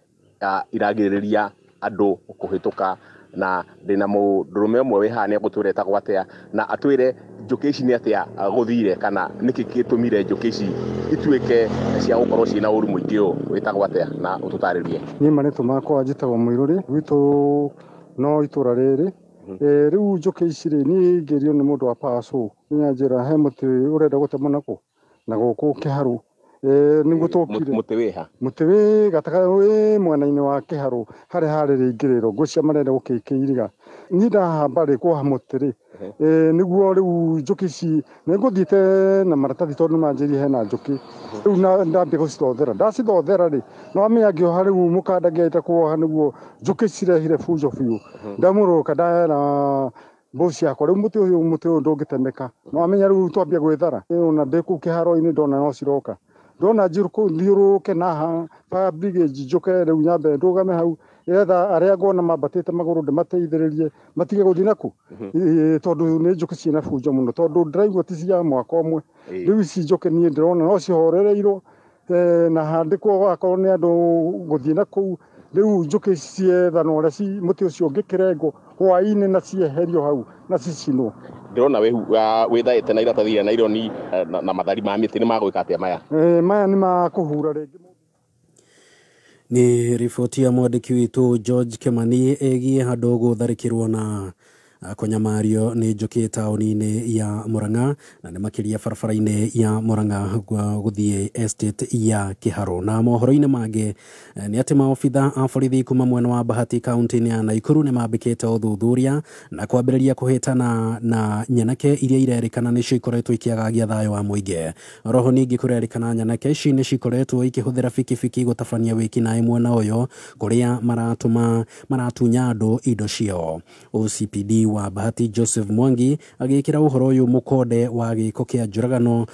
iragirĩrĩria andũ kũhĩtũka, na ndĩna mũndũrũme ũmwe wĩ haha nĩegũtwĩra etagwo atĩa na atwĩre njũkĩ ici nĩ atĩa gũthire kana nĩkĩ gĩtũmire njũkĩ ici ituĩke cia gũkorwo ciĩna ũru mũingĩ ũũ. Wĩtagwo atĩa na ũtũtarĩrie? Niĩ marĩtwa makwa njĩtagwo Mũirũrĩ, gwitũ no itũra rĩrĩ. Rĩu njũkĩ ici rĩ, niĩ ingĩrio nĩ mũndũ wa paco nĩanjĩra he mũtĩ ũrenda gũtemwo nakũ na gũkũ Kĩharũ. Nĩguo tũkire mũtĩ wĩha mũtĩ wĩ gatagatĩ wĩ mwena-inĩ wa Kĩharũ harĩa harĩ rĩingĩrĩro ngũcia marenda gũkĩiriga. Niĩ ndahamba rĩ kuoha mũtĩ rĩ, nĩguo rĩu njũkĩ ici nĩngũthiĩte na maratathi tondũ nĩmanjĩrire hena njũkĩ. Rĩu ndambia gũcithothera, ndacithothera rĩ no amenya ngĩoha rĩu mũkanda ngĩahĩta kuoha nĩguo njũkĩ cirehire bunjo biũ. Ndamũrũka ndahera mbũ ciakwa rĩu mũtĩ ũyũ ndũngĩtemeka, no amenya rĩu twambia gwĩthara. Ona ndĩ kũu kĩharo-inĩ ndona no ciroka, ndona thiũrũrũke naha fire brigade njũke rĩu nyambe ndũgame hau nĩgetha arĩa nguona mambatĩte magũrũ ndĩmateithĩrĩrie matige gũthiĩ nakũ, tondũ nĩ njũkĩ ciĩna bunjo mũno, tondũ ndĩraigua ti cia mwaka ũmwe. Rĩu ici njũkĩ niĩ ndĩrona no cihorereirwo na handĩkwo akorwo nĩ andũ gũthiĩ nakũu. Rĩu njũkĩ ciethanwo ũrĩa mũtĩ ũcio ũngĩkĩrengwo hwaĩ-inĩ na cieherio hau na cicinwo. Ndĩrona wĩthaĩte na iratathi rĩa naironi na mathari ma mĩtĩ, nĩ magwĩka atĩa maya? Maya nĩ makũhura rĩngĩ. Nĩ riboti ya mwandĩki witũ George Kemani ĩgiĩ handũ gũtharĩkĩrwo na kũnyamario nĩ njũkĩ taũni-inĩ ya Murang'a na nĩ makĩria barabara-inĩ ya Murang'a gũthiĩ estate ya Kĩharũ. Na mohoro-inĩ mangĩ nĩ atĩ maobitha a borithi kuma mwena wa Bahati kaunti-inĩ ya Naikuru nĩ mambĩkĩte ũthuthuria na kwambĩrĩria kũhĩtana na nyanake iria irerĩkana nĩcio ikoretwo ikĩagagia thayũ wa mũingĩ. Roho ningĩ kũrerĩkana nyanake ici nĩ cikoretwo ikĩhũthĩra bikibiki gũtabania wĩkinaĩ mwena ũyũ kũrĩa maratunya andũ indo ciao. OCPD wa Bahati Joseph Mwangi agĩkĩra ũhoro ũyũ mũkonde wa gĩko kĩa njũragano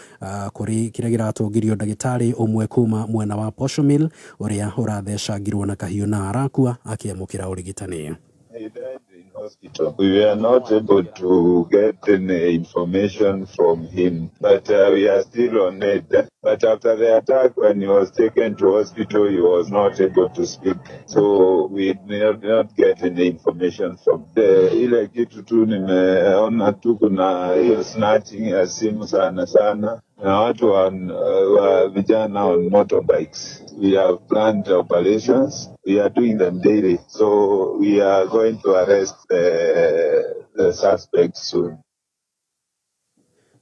kũrĩ kĩrĩa kĩratũngirio ndagĩtarĩ ũmwe kuma mwena wa Posho Mill ũrĩa ũrathecangirwo na kahiũ na arakua akĩamũkĩra ũrigitani. He died in hospital. We were not able to get any information from him, but we are still on it. But after the attack, when he was taken to hospital, he was not able to speak. So we did not get any information from the ile kitu tu nimeona tu kuna hiyo snatching ya simu sana sana na watu wa vijana on motorbikes. We have planned operations. We are doing them daily. So we are going to arrest the suspects soon.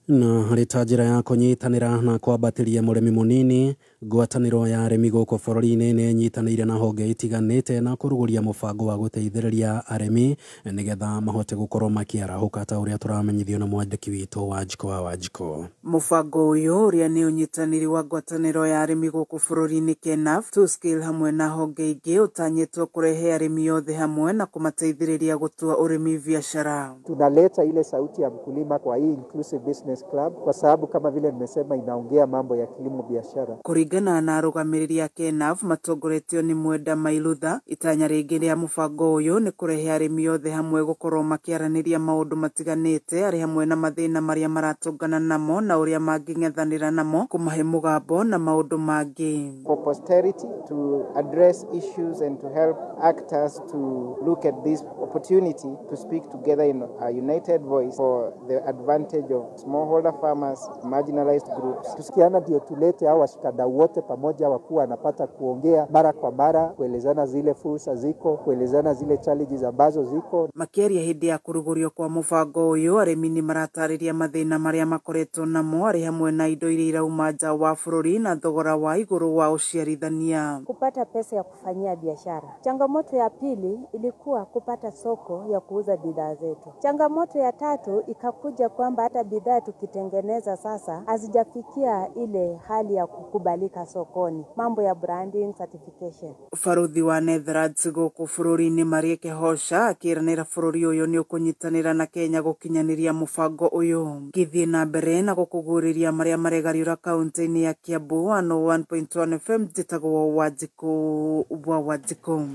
Na harĩ ta njĩra ya kũnyitanĩra na kwambatĩria mũrĩmi mũnini, Ngwatanĩro ya arĩmi gũkũ bũrũri-inĩ nĩ ĩnyitanĩire na honge itiganĩte na kũrugũria mũbango wa gũteithĩrĩria arĩmi nĩgetha mahote gũkorwo makĩarahũka ta ũrĩa tũramenyithio na mwandĩki witũ Wanjikũ wa Wanjikũ. Mũbango ũyũ ũrĩa nĩ ũnyitanĩri wa ngwatanĩro ya arĩmi gũkũ bũrũri-inĩ KENAF, 2SCALE hamwe na honge ingĩ ũtanyĩtwo kũrehe arĩmi othe hamwe na kũmateithĩrĩria gũtua ũrĩmi biacara. Tunaleta ile sauti ya mkulima kwa hii Inclusive Business Club kwa sababu kama vile nimesema inaongea mambo ya kilimo biashara. Kũringana na arũgamĩrĩri a KENAF matongoretio nĩ Mwenda Mailutha, itanya rĩngĩ rĩa mũbango ũyũ nĩ kũrehe arĩmi othe hamwe gũkorwo makĩaranĩria maũndũ matiganĩte arĩ hamwe na mathĩna marĩa maratũngana namo na ũrĩa mangĩng'ethanĩra namo, kũmahe mũgambo na maũndũ mangĩ. For posterity to address issues and to help actors to look at this opportunity to speak together in a united voice for the advantage of smallholder farmers, marginalized groups. Tusikiana ndio tulete hao washikadau wote pamoja, wakuwa wanapata kuongea mara kwa mara, kuelezana zile fursa ziko, kuelezana zile challenges ambazo ziko. Makĩaria hĩndĩ ya kũrugũrio kwa mũbango ũyũ, arĩmi nĩ maratarĩria mathĩna marĩa makoretwo namo arĩ hamwe na indo iria irauma nja wa bũrũri na thogora wa igũrũ wa ũciarithania. Kupata pesa ya kufanyia biashara. Changamoto ya pili ilikuwa kupata soko ya kuuza bidhaa zetu. Changamoto ya tatu ikakuja kwamba hata bidhaa tukitengeneza sasa hazijafikia ile hali ya kukubalika sokoni. Mambo ya branding, certification. Baruthi wa Netherlands gũkũ bũrũri-inĩ Marieke Hosha akĩranĩra bũrũri ũyũ nĩ ũkũnyitanĩra na Kenya gũkinyanĩria mũbango ũyũ. Ngĩthiĩ na mbere na gũkũguũrĩria marĩa maregariũra kaunti-inĩ ya Kiambu 101.1 FM, njĩtagwo Wanjikũ wa Wanjikũ.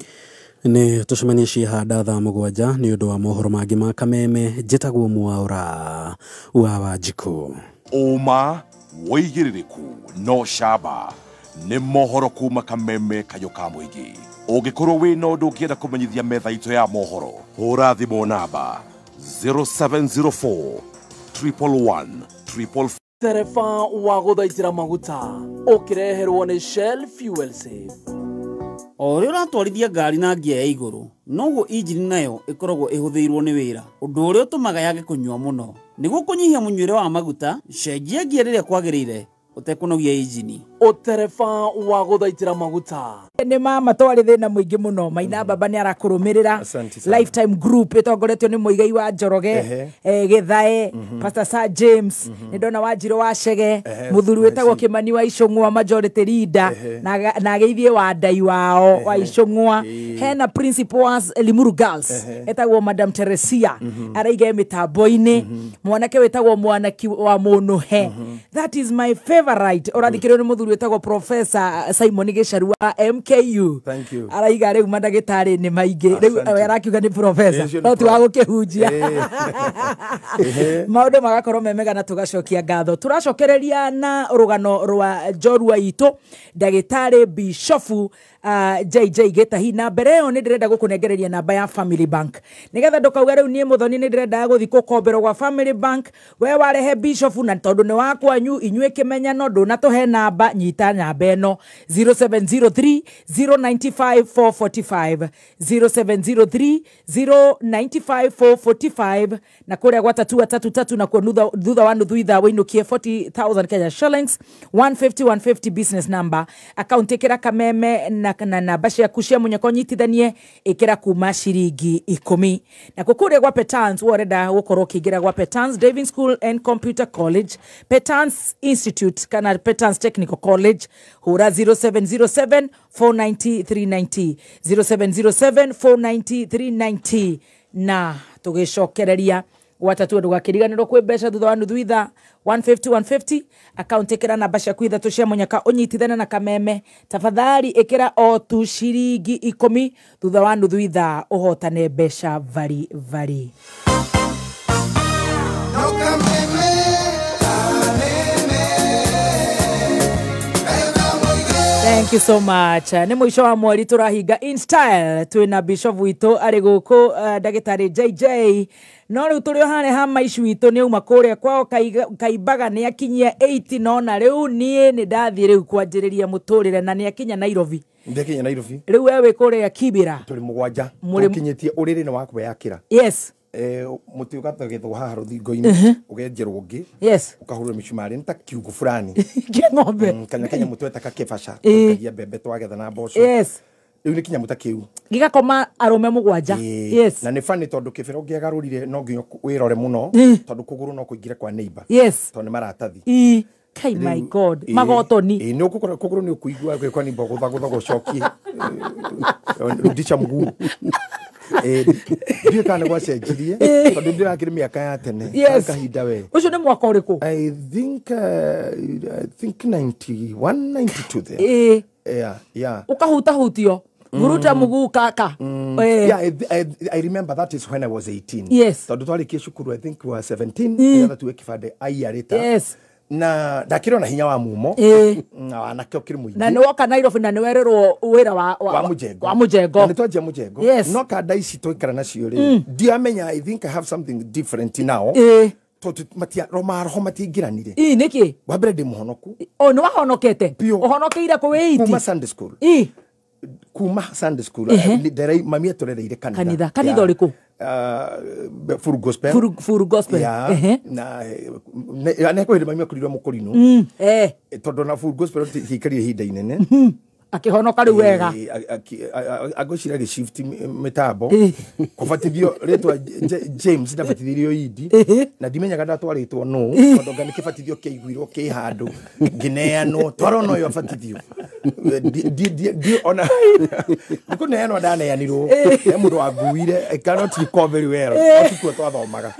Nĩ tũcemanie cihanda thaa 7 nĩ ũndũ wa mohoro mangĩ ma Kameme. Njĩtagwo Mwaura wa Wanjikũ. Ũma wĩigĩrĩrĩku no camba nĩ mohoro kuma Kameme kayũ ka mũingĩ. Ũngĩkorwo wĩna ũndũ ũngĩenda kũmenyithia metha itũ ya mohoro, hũra thimũ namba 0704 111 444. Tereba wa gũthaitĩra maguta ũkĩreherwo nĩ Shell Fuel Save. O ũrĩa ũratwarithia ngari na ngia ya igũrũ, noguo injini nayo ĩkoragwo ĩhũthĩirwo nĩ wĩra, ũndũ ũrĩa ũtũmaga yage kũnyua mũno. Nĩguo kũnyihia mũnyuĩre wa maguta, cenjia ngia rĩrĩa kwagĩrĩire ũtekũnogia injini. Ũtereba wa gũthaitĩra maguta. Nĩ mama twarĩ thĩna mũingĩ mũno. Maina baba nĩ arakũrũmĩrĩra. Lifetime Group ĩtongoretio nĩ Mũigai wa Njoroge, Gĩthae, Pastor Sir James, nĩ ndona Wanjirũ wa Chege, mũthuri wĩtagwo Kĩmani wa Icũng'wa majority leader, na ageithie wa ndai wao wa Icũng'wa. Hena principal wa Limuru Girls etagwo Madam Teresia, araiga mĩtambo-inĩ. Mwanake wĩtagwo Mwanaki wa Mũnũhe. That is my favorite. Ũrathikĩrĩrio nĩ mũthuri wĩtagwo Professor Simon Gĩcaru wa MKU. Thank you. Araiga rĩu mandagĩtarĩ nĩ maingĩ. Rĩu arakiuga nĩ professor, no ti wa gũkĩhunjia. Maũndũ magakorwo me mega na tũgacokia ngatho. Tũracokereria na rũgano rwa njorua itũ ndagĩtarĩ Bishofu JJ Gĩtahi. Na mbere ĩyo nĩ ndĩrenda gũkũnengereria namba ya Family Bank nĩgetha ndũkauge rĩu niĩ Mũthoni nĩ ndĩrenda gũthiĩ gũkomberwo gwa Family Bank. We warehe Bishofu na tondũ nĩ wa kwanyu inyuĩ kĩmenyano ndũnatũhe namba, nyita namba ĩno 0703 095 445 0703 095 445 na kũrĩa gwa tatua tatu tatu na kuo thutha wa nuthu ithaa wĩinũkie 40,000 Kenya shillings. 150 150 business number account ĩkĩra Kameme na namba ciaku cia mũnyaka ũnyitithanie ĩkĩra kuma ciringi 10. Na kũrĩa gwa Petans ũrenda gũkorwo ũkĩingĩra gwa Petans Driving School and Computer College, Petans Institute kana Petans Technical College, hũra 0707 490 390 0707 490 390 na tũgĩcokereria gwatatu ndũgakĩriganĩrwo kwĩ mbeca thutha wa nuthu ithaa 150 150 account ĩkĩra namba ciaku ithatũ cia mũnyaka ũnyitithane na Kameme. Tafadhali ĩkĩra o tu ciringi 10 thutha wa nuthu ithaa ũhotane mbeca vari vari. Thank you so much. Nĩ mũico wa mweri tũrahinga in style twĩna Bishop witũ arĩ gũkũ ndagĩtarĩ JJ. No rĩu tũrĩ o harĩa ha maici witũ nĩ auma kũrĩa kwao Kaimbaga nĩ akinyia 80 no na rĩu niĩ nĩ ndathiĩ rĩu kwanjĩrĩria mũtũrĩre na nĩ akinya Nairobi. Ndekinya Nairobi. Rĩu we wĩ kũrĩa Kibera. Tũrĩ mũgwanja. Tũkinyĩtie ũrĩrĩ nĩ wa kwĩyakĩra. Yes. Muti ugathegethwo haha ruthingo-inĩ, ũgenjerwo ũngĩ, Yes. ũkahũrwo mĩcumarĩ nĩ ta kiugũ fulani kĩa ng'ombe. Kana kanyamũ twetaga kĩbaca, tũkagia mbembe twagetha na mboco. Yes. Rĩu nĩ kĩnyamũ ta kĩu gĩgakoma arũme 7. Yes. Na nĩ funny tondũ kĩbĩra ũngĩagarũrire no nginya wĩrore mũno, tondũ kũgũrũ no kũingĩre kwa neighbor. Yes. Tondũ nĩ maratathi. Kai, my God, magotoni. Nĩ ũgũkora kũgũrũ nĩ ũkũigua gwĩ kwa neighbor gũthagũtha gũcokie. Rudisha mguu. Ndiũĩ kana nĩ gwacenjirie, tondũ ndĩrakĩrĩ mĩaka ya tene. Yes. Kahinda we. Ũcio nĩ mwaka ũrĩkũ? I think 91, 92 there. Yeah. Ũkahutahutio buruta mguu kaka. Yeah, I remember that is when I was 18. Yes. Tondũ twarĩkia cukuru, I think we were 17, nĩgetha tuwe kĩbandĩ aiyarĩta. Yes. Na ndakĩrĩ ona hinya wa mumo. Na wanake ũkĩrĩ mũingĩ. Na nĩ woka Nairobi na nĩ werĩrwo wĩra wa wa mũjengo. Wa mũjengo. Na nĩ twanjia mũjengo. Yes. No kanda ici twaikara nacio rĩ, ndiamenya, I think I have something different now. Tondũ matia maroho matiingĩranire. Ii, nĩkĩ? Wa mbere ndĩ mũhonoku. O nĩ wahonokete? Ũhonokeire kũ wĩ iti? Kuma Sunday school. Kuma Sunday school. Mami atũrereire kanitha. Kanitha. Kanitha ũrĩkũ? Full Gospel. Full Gospel. Yeah. Na nĩ kwĩ hĩndĩ mami akorirwo mũkũrinũ. Tondũ na Full Gospel tiaikarire ihinda inene. Akĩhonoka rĩu wega. Agwĩciria agĩshift mĩtambo. Kũbatithio rĩtwa James ndabatithirio Idi, na ndimenyaga ndatwarĩtwo nũ, tondũ nga nĩ kĩbatithio kĩaiguirwo kĩ handũ ngĩneanwo twarona ũyũ abatithio. Ona nĩ kũneanwo ndaneanirwo he mũndũ wanguire. I cannot recall very well. Ũtukũ twathomaga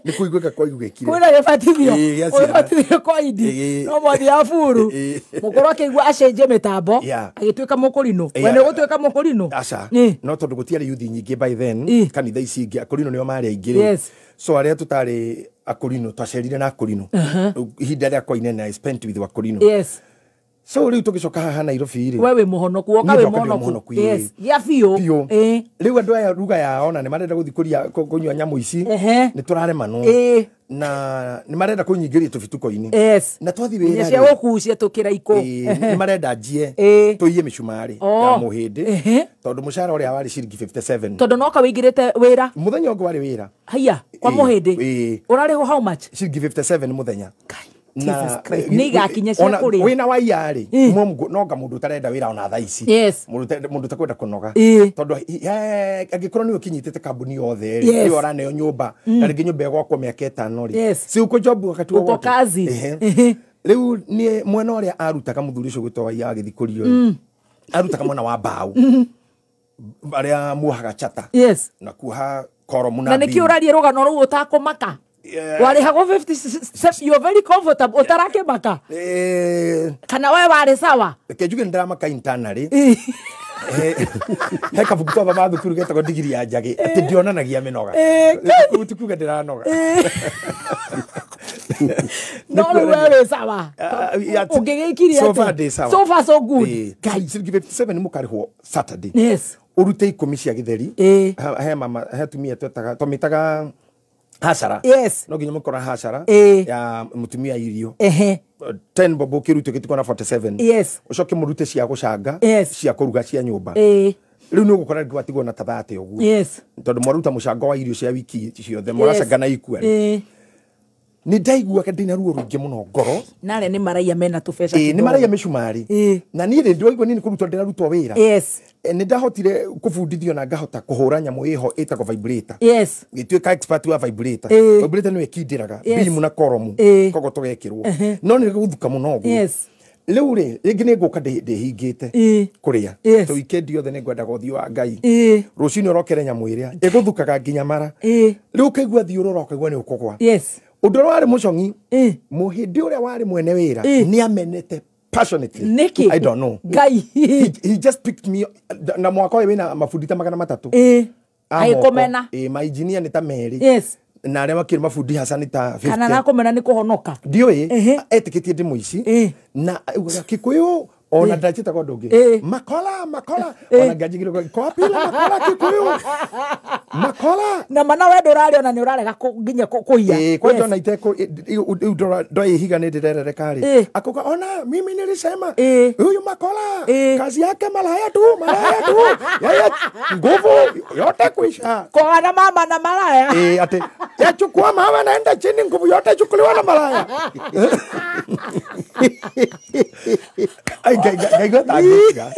nĩ kũiguĩka kwaiguĩkire. Kwĩna gĩbatithio. Gĩa ciana. Ũgĩbatithio kwa Idi no mwathi ya buru mũkũrũ akĩigua acenjie mĩtambo, agĩtuĩka mũkũrinũ. We nĩ ũgũtuĩka mũkũrinũ? Aca, no tondũ gũtiarĩ yuthi nyingĩ by then kanitha ici ingĩ, akũrinũ nĩo marĩ aingĩ rĩ. Yes. So arĩa tũtarĩ akũrinũ twacerire na akũrinũ. Ihinda rĩakwa inene I spent with akũrinũ. Yes. So rĩu tũgĩcoka haha Nairobi rĩ, We wĩ mũhonoku, woka Niĩ wĩ ndoka ndĩ mũhonoku. mũhonoku, ĩĩ. Yes, gĩa biũ. Biũ. Rĩu andũ aya ruga yao na nĩ marenda gũthiĩ kũria kũnyua nyamũ ici, nĩ tũraremanwo na nĩ marenda kũnyingĩria tũbituko-inĩ. Yes. Na twathiĩ Nginya wĩra cia rĩ, gũkucia tũkĩraikũ. Nĩ marenda njie tũiye mĩcumarĩ ya mũhĩndĩ, tondũ mũcara ũrĩa warĩ ciringi 57. Tondũ noka wĩingĩrĩte wĩra. Mũthenya ũngĩ warĩ wĩra. Haiya, kwa mũhĩndĩ ũrarĩhwo how much? Ciringi 57 mũthenya. Jesus Christ. Nĩ igakinya cia Ona kũrĩa. wĩna wa iya rĩ, nonga mũndũ ũtarenda wĩra ona thaa ici. Yes. Mũndũ ũtakwenda kũnoga, tondũ angĩkorwo nĩwe ũkinyitĩte kambuni yothe rĩ, nĩwe ũraneo nyũmba, na rĩngĩ nyũmba ĩgwakwo mĩaka 5 rĩ, Yes. si uko job wakati Uko wowote. kazi. Rĩu niĩ mwena ũrĩa arutaga mũthuri ũcio gwĩtwo Waiya agĩthiĩ kũrio rĩ, arutaga mwena wa mbaũ arĩa muohaga chata Yes. na kuoha koromu Na nĩkĩ beam. ũraria rũgano rũu ũtakũmaka? Warĩhagwo 50, you're very comfortable, ũtarakĩmaka? Kana we warĩ sawa? Reke njuge nĩ ndĩramaka internally. He kabuku twathomaga thukuru getagwo Ndigiri ya Njagĩ, atĩ ndionanagia mĩnoga. Rĩu ti kuga ndĩranoga. No rĩu we wĩ sawa, ũngĩgĩkirie So far atĩa? ndĩ sawa. So far so good. Ciringi 57 mũkarĩhwo Saturday. Yes. Ũrute 10 cia gĩtheri. He mama, he atumia twetaga twamĩtaga hacara. Yes. No nginya mũkora hacara ya mũtumia irio. 10 bob ũkĩrutwo gĩtikwo na 47. Yes. Ũcoke mũrute cia gũcanga, Yes. cia kũruga cia nyũmba. Rĩu nĩ ũgũkora rĩngĩ watigwo na ta 30 ũguo. Yes. Tondũ mwaruta mũcango wa irio cia wiki ciothe, mũracanga na ikua. Nĩ ndaiguaga ndĩna ruo rũingĩ mũno ngoro. Na arĩa nĩ maraiya mena tũbeca Ĩĩ, nĩ kidogo. maraiya mĩcumarĩ. Na niĩ rĩ, ndĩraigua niĩ nĩ kũrutwo ndĩrarutwo wĩra. Yes. Nĩ ndahotire kũbundithio na ngahota kũhũra nyamũ ĩho ĩtagwo vibrator. Yes. Ngĩtuĩka expert wa vibrator. Vibrator nĩyo ĩkindĩraga beam na koromu, koguo tũgekĩrwo. No nĩ gũthuka mũno ũguo. Yes. Rĩu rĩ, rĩngĩ nĩ ngũka ndĩhingĩte kũrĩa. To weekend yothe nĩ ngwendaga ũthiũ wa Ngai. Rũcinĩ ũrokere nyamũ ĩrĩa ĩgũthukaga nginya mara. Rĩu ũkaigua thiũrũra, ũkaigua nĩ ũkũgwa. Yes. Ũndũ ũrĩa warĩ mũcong'i, mũhĩndĩ ũrĩa warĩ mwene wĩra nĩ amenete passionately. Nĩkĩ? I don't know. Ngai. He just picked me na mwaka ũyũ wĩna mabundi ta 300. A moko. Agĩkũmena. Mainjinia nĩ ta merĩ. Yes. Na arĩa makĩrĩ mabundi haca nĩ ta 50. Kana arakũmena nĩ kũhonoka? Ndiũĩ, etĩkĩtie ndĩ mũici na augaga Kikuyu Ona ndachĩtagwo ũndũ ũngĩ. Makola, makola. Ona nganjigire kwa pila makola Kikuyu. Makola. Na mana we ndũrarĩ ona nĩ ũrarega nginya kũiya. Kwanja ona iteko ndoihiga nĩ ndĩrerereka rĩ. Akauga ona mimi nilisema huyu Makola kazi yake malaya tu, malaya tu. Yeye nguvu yote kuisha. Kwa na mama na malaya. Ate yachukua mama naenda chini nguvu yote chukuliwa na malaya. Ngaigua ta ngĩtiga.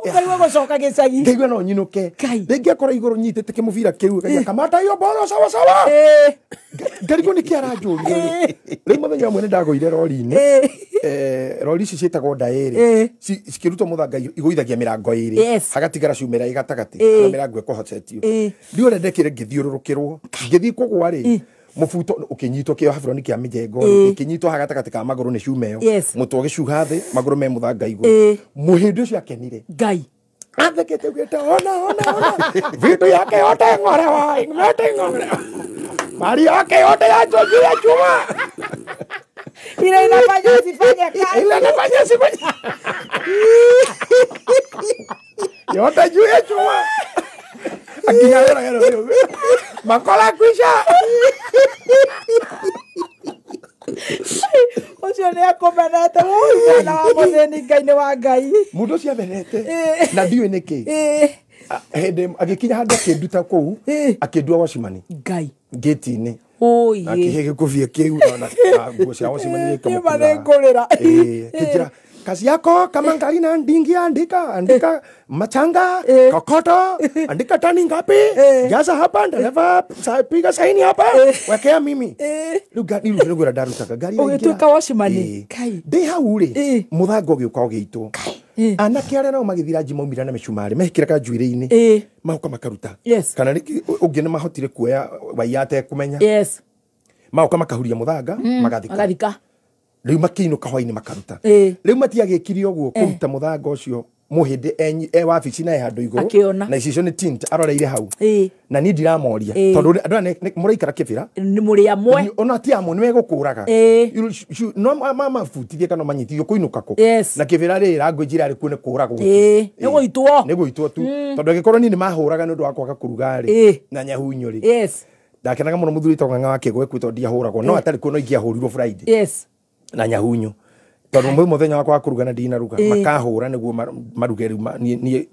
Ũkaigua gũcoka gĩcagi. Ngaigua no nyinũke. Rĩngĩ akora igũrũ nyitĩte kĩmũbira kĩu akauga kamata hiyo bolo sawa sawa. Ngarigwo nĩkĩ aranjũria. Rĩu mũthenya ũmwe nĩndagũire rori-inĩ. Rori ici ciĩtagwo ndaĩrĩ. Cikĩrutwo mũthanga igũithagia mĩrango ĩrĩ. Hagatigara ciumĩra ĩ gatagatĩ. Kana mĩrango ĩkũhotetio. Ndiũ ũrĩa ndekire ngĩthiũrũrũkĩrwo. Ngĩthiĩ kũgũa rĩ. Mufuto ukinyitwo kio haburoni kia mijengo ikinyitwo ha gatagatĩ ka magũrũ nĩ cuma ĩyo mũtwe ũgĩcuha thĩ magũrũ me mũthanga igũrũ mũhĩndĩ ũcio akenire Ngai athekete ugĩte ona ona ona vitu yake yote ng'orewa yote ng'orewa mali yake yote ya juu ya chuma ile inafanya usifanye kazi ile inafanya usifanye yote juu ya chuma akinya wera Makola kuisha. Ũcio nĩ akũmenete mwana wa mũthĩni Ngai nĩ wa Ngai. Mũndũ ũcio amenete na ndiũĩ nĩkĩ. Hĩndĩ agĩkinya handũ akĩnduta kũu akĩndua wacimani Ngai ngĩti-inĩ. Oye. Akĩhe gĩkũbia kĩu na nguo cia wacimani gĩkamũkura. Kĩnjĩra kazi yako kama ngali na ndingi andika andika machanga kokoto andika tani ngapi jaza hapa dereva piga saini hapa wekea mimi rĩu ngari rĩu nĩguo ndarutaga ngari ũgĩtuĩka wacimani Kai ndĩ hau rĩ mũthanga ũgĩũka ũgĩitwo anake arĩa nao magĩthira nji maumire na mĩcumarĩ mehĩkĩraga njuĩrĩ-inĩ magoka makaruta kana ũngĩ nĩ mahotire kuoya waiya atekũmenya magoka makahuria mũthanga magathika rĩu makĩinũka hwainĩ makaruta rĩu matiagĩkire ũguo kũruta mũthanga ũcio mũhĩndĩ e wabici na e handũ igũrũ na icicio nĩ tint aroreire hau na niĩ ndiramoria tondũ andũ aya mũraikara kĩbĩra nĩ mũrĩ amwe ona ti amwe nĩ megũkũraga no mabutithie kana manyitithio kũinũka kũ na kĩbĩra rĩ language ĩrĩa kuo nĩ kũragwo nĩ gũitwo nĩ gũitwo tu tondũ angĩkorwo niĩ nĩ mahũraga nĩ ũndũ wa kwaga kũruga rĩ na nyahunyo rĩ ndakenaga mũno mũthuri wĩtagwo Ng'ang'a wa Kĩgwe tondũ ndiahũragwo no atarĩ kuo no ingĩahũrirwo Friday na nyahunyo tondũ mwe mũthenya wakwa wa kũruga na ndinaruga makahũra nĩguo maruge rĩu niĩ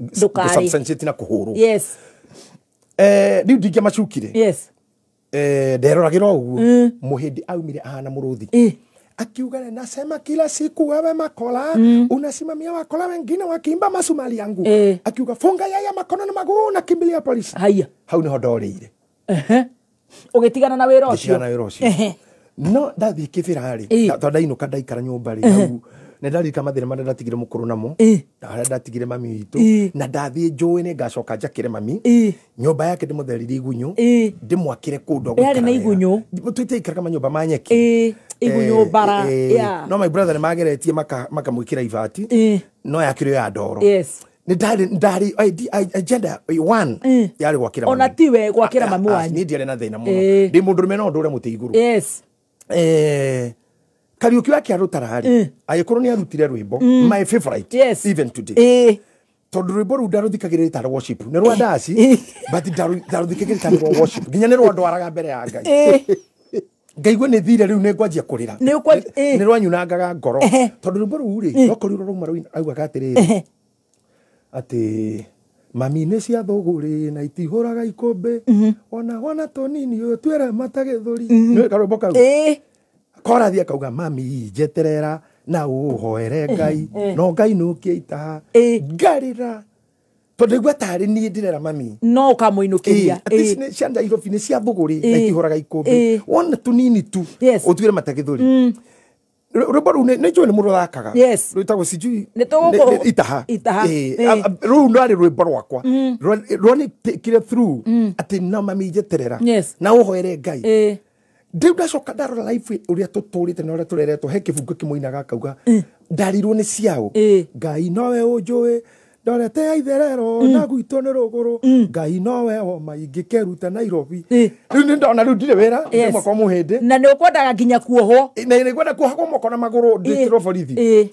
substantiate na kũhũrwo rĩu ndingĩamacukire nderoragĩra ũguo mũhĩndĩ aumire ahana mũrũthi akiuga nasema kila siku wewe Makola unasimamia Wakola wengine wakiimba masumali yangu akiuga funga yaya makono na maguu na kimbilia polisi haya hau niho ndorĩire ũgĩtigana na wĩra ũcio no ndathiĩ kĩbĩra rĩ tondũ ndainũka ndaikara nyũmba rĩ hau nĩ ndaririka mathĩna marĩa ndatigire mũkũrũ namo na harĩa ndatigire mami witũ na ndathiĩ njũĩ nĩ ngacoka njakĩre mami nyũmba yake ndĩmũtheririe igunyũ ndĩmwakĩre kũndũ yarĩ na igunyũ tũite ikaraga manyũmba ma nyeki igunyũ bara no my brother nĩ mageretie makamwĩkĩra ibati no yakĩrĩ ya ndoro nĩ ndarĩ agenda one yarĩ gwakĩra ona tiwe gwakĩra mami wanyu niĩ ndiarĩ na thĩna mũno ndĩ mũndũrũme no ndũre mũtĩ igũrũ Kariuki wake arutara rĩ agĩkorwo nĩ arutire rwĩmbo my favorite even today tondũ rwĩmbo rũu ndarũthikagĩrĩria tarĩ worship nĩ rwa ndaci but ndarũthikagĩrĩria tarĩ rwa worship nginya nĩ rwandwaraga mbere ya Ngai ngaigua nĩ thire rĩu nĩ ngwanjia kũrĩra nĩ rwanyunangaga ngoro tondũ rwĩmbo rũu rĩ rwakorirwo rauma raugaga atĩrĩrĩ atĩ mami nĩ cia thũgũrĩ na itihũraga ikũmbĩ ona wana tũnini ũtuĩre mata gĩthũri nĩ karwĩmbo kau korathi akauga mami njeterera na ũhoere Ngai no Ngai nũkie itaha ngarĩra tondũ igua tarĩ niĩ ndĩrera mami no ũkamũinũkĩria atĩ cia Nairobi nĩ cia thũgũrĩ na itihũraga ikũmbĩ wona tũnini tu ũtuĩre mata gĩthũri rwĩmbo rũu nĩ njũĩ nĩ mũrũthakaga rwĩtagwo sijui itaha rũu rwarĩ rwĩmbo rwakwa rwanĩkire through atĩ no mami njeterera na ũhoere Ngai rĩu ndacoka ndarora life ũrĩa tũtũrĩte na ũrĩa tũreretwo he kĩbungo kĩmũinaga akauga ndarirwo nĩ ciaũ Ngai nowe ũnjũĩ ndorete itherero na gwitũ nĩ rũgũrũ Ngai nowe woma ingĩkeruta Nairobi rĩu nĩ ndona rĩu ndirĩ wĩra ndĩmwe kwa mũhĩndĩ na nĩ ũkwendaga nginya kuohwo na nĩ ngwenda kuohagwo moko na magũrũ ndĩtĩrwo borithi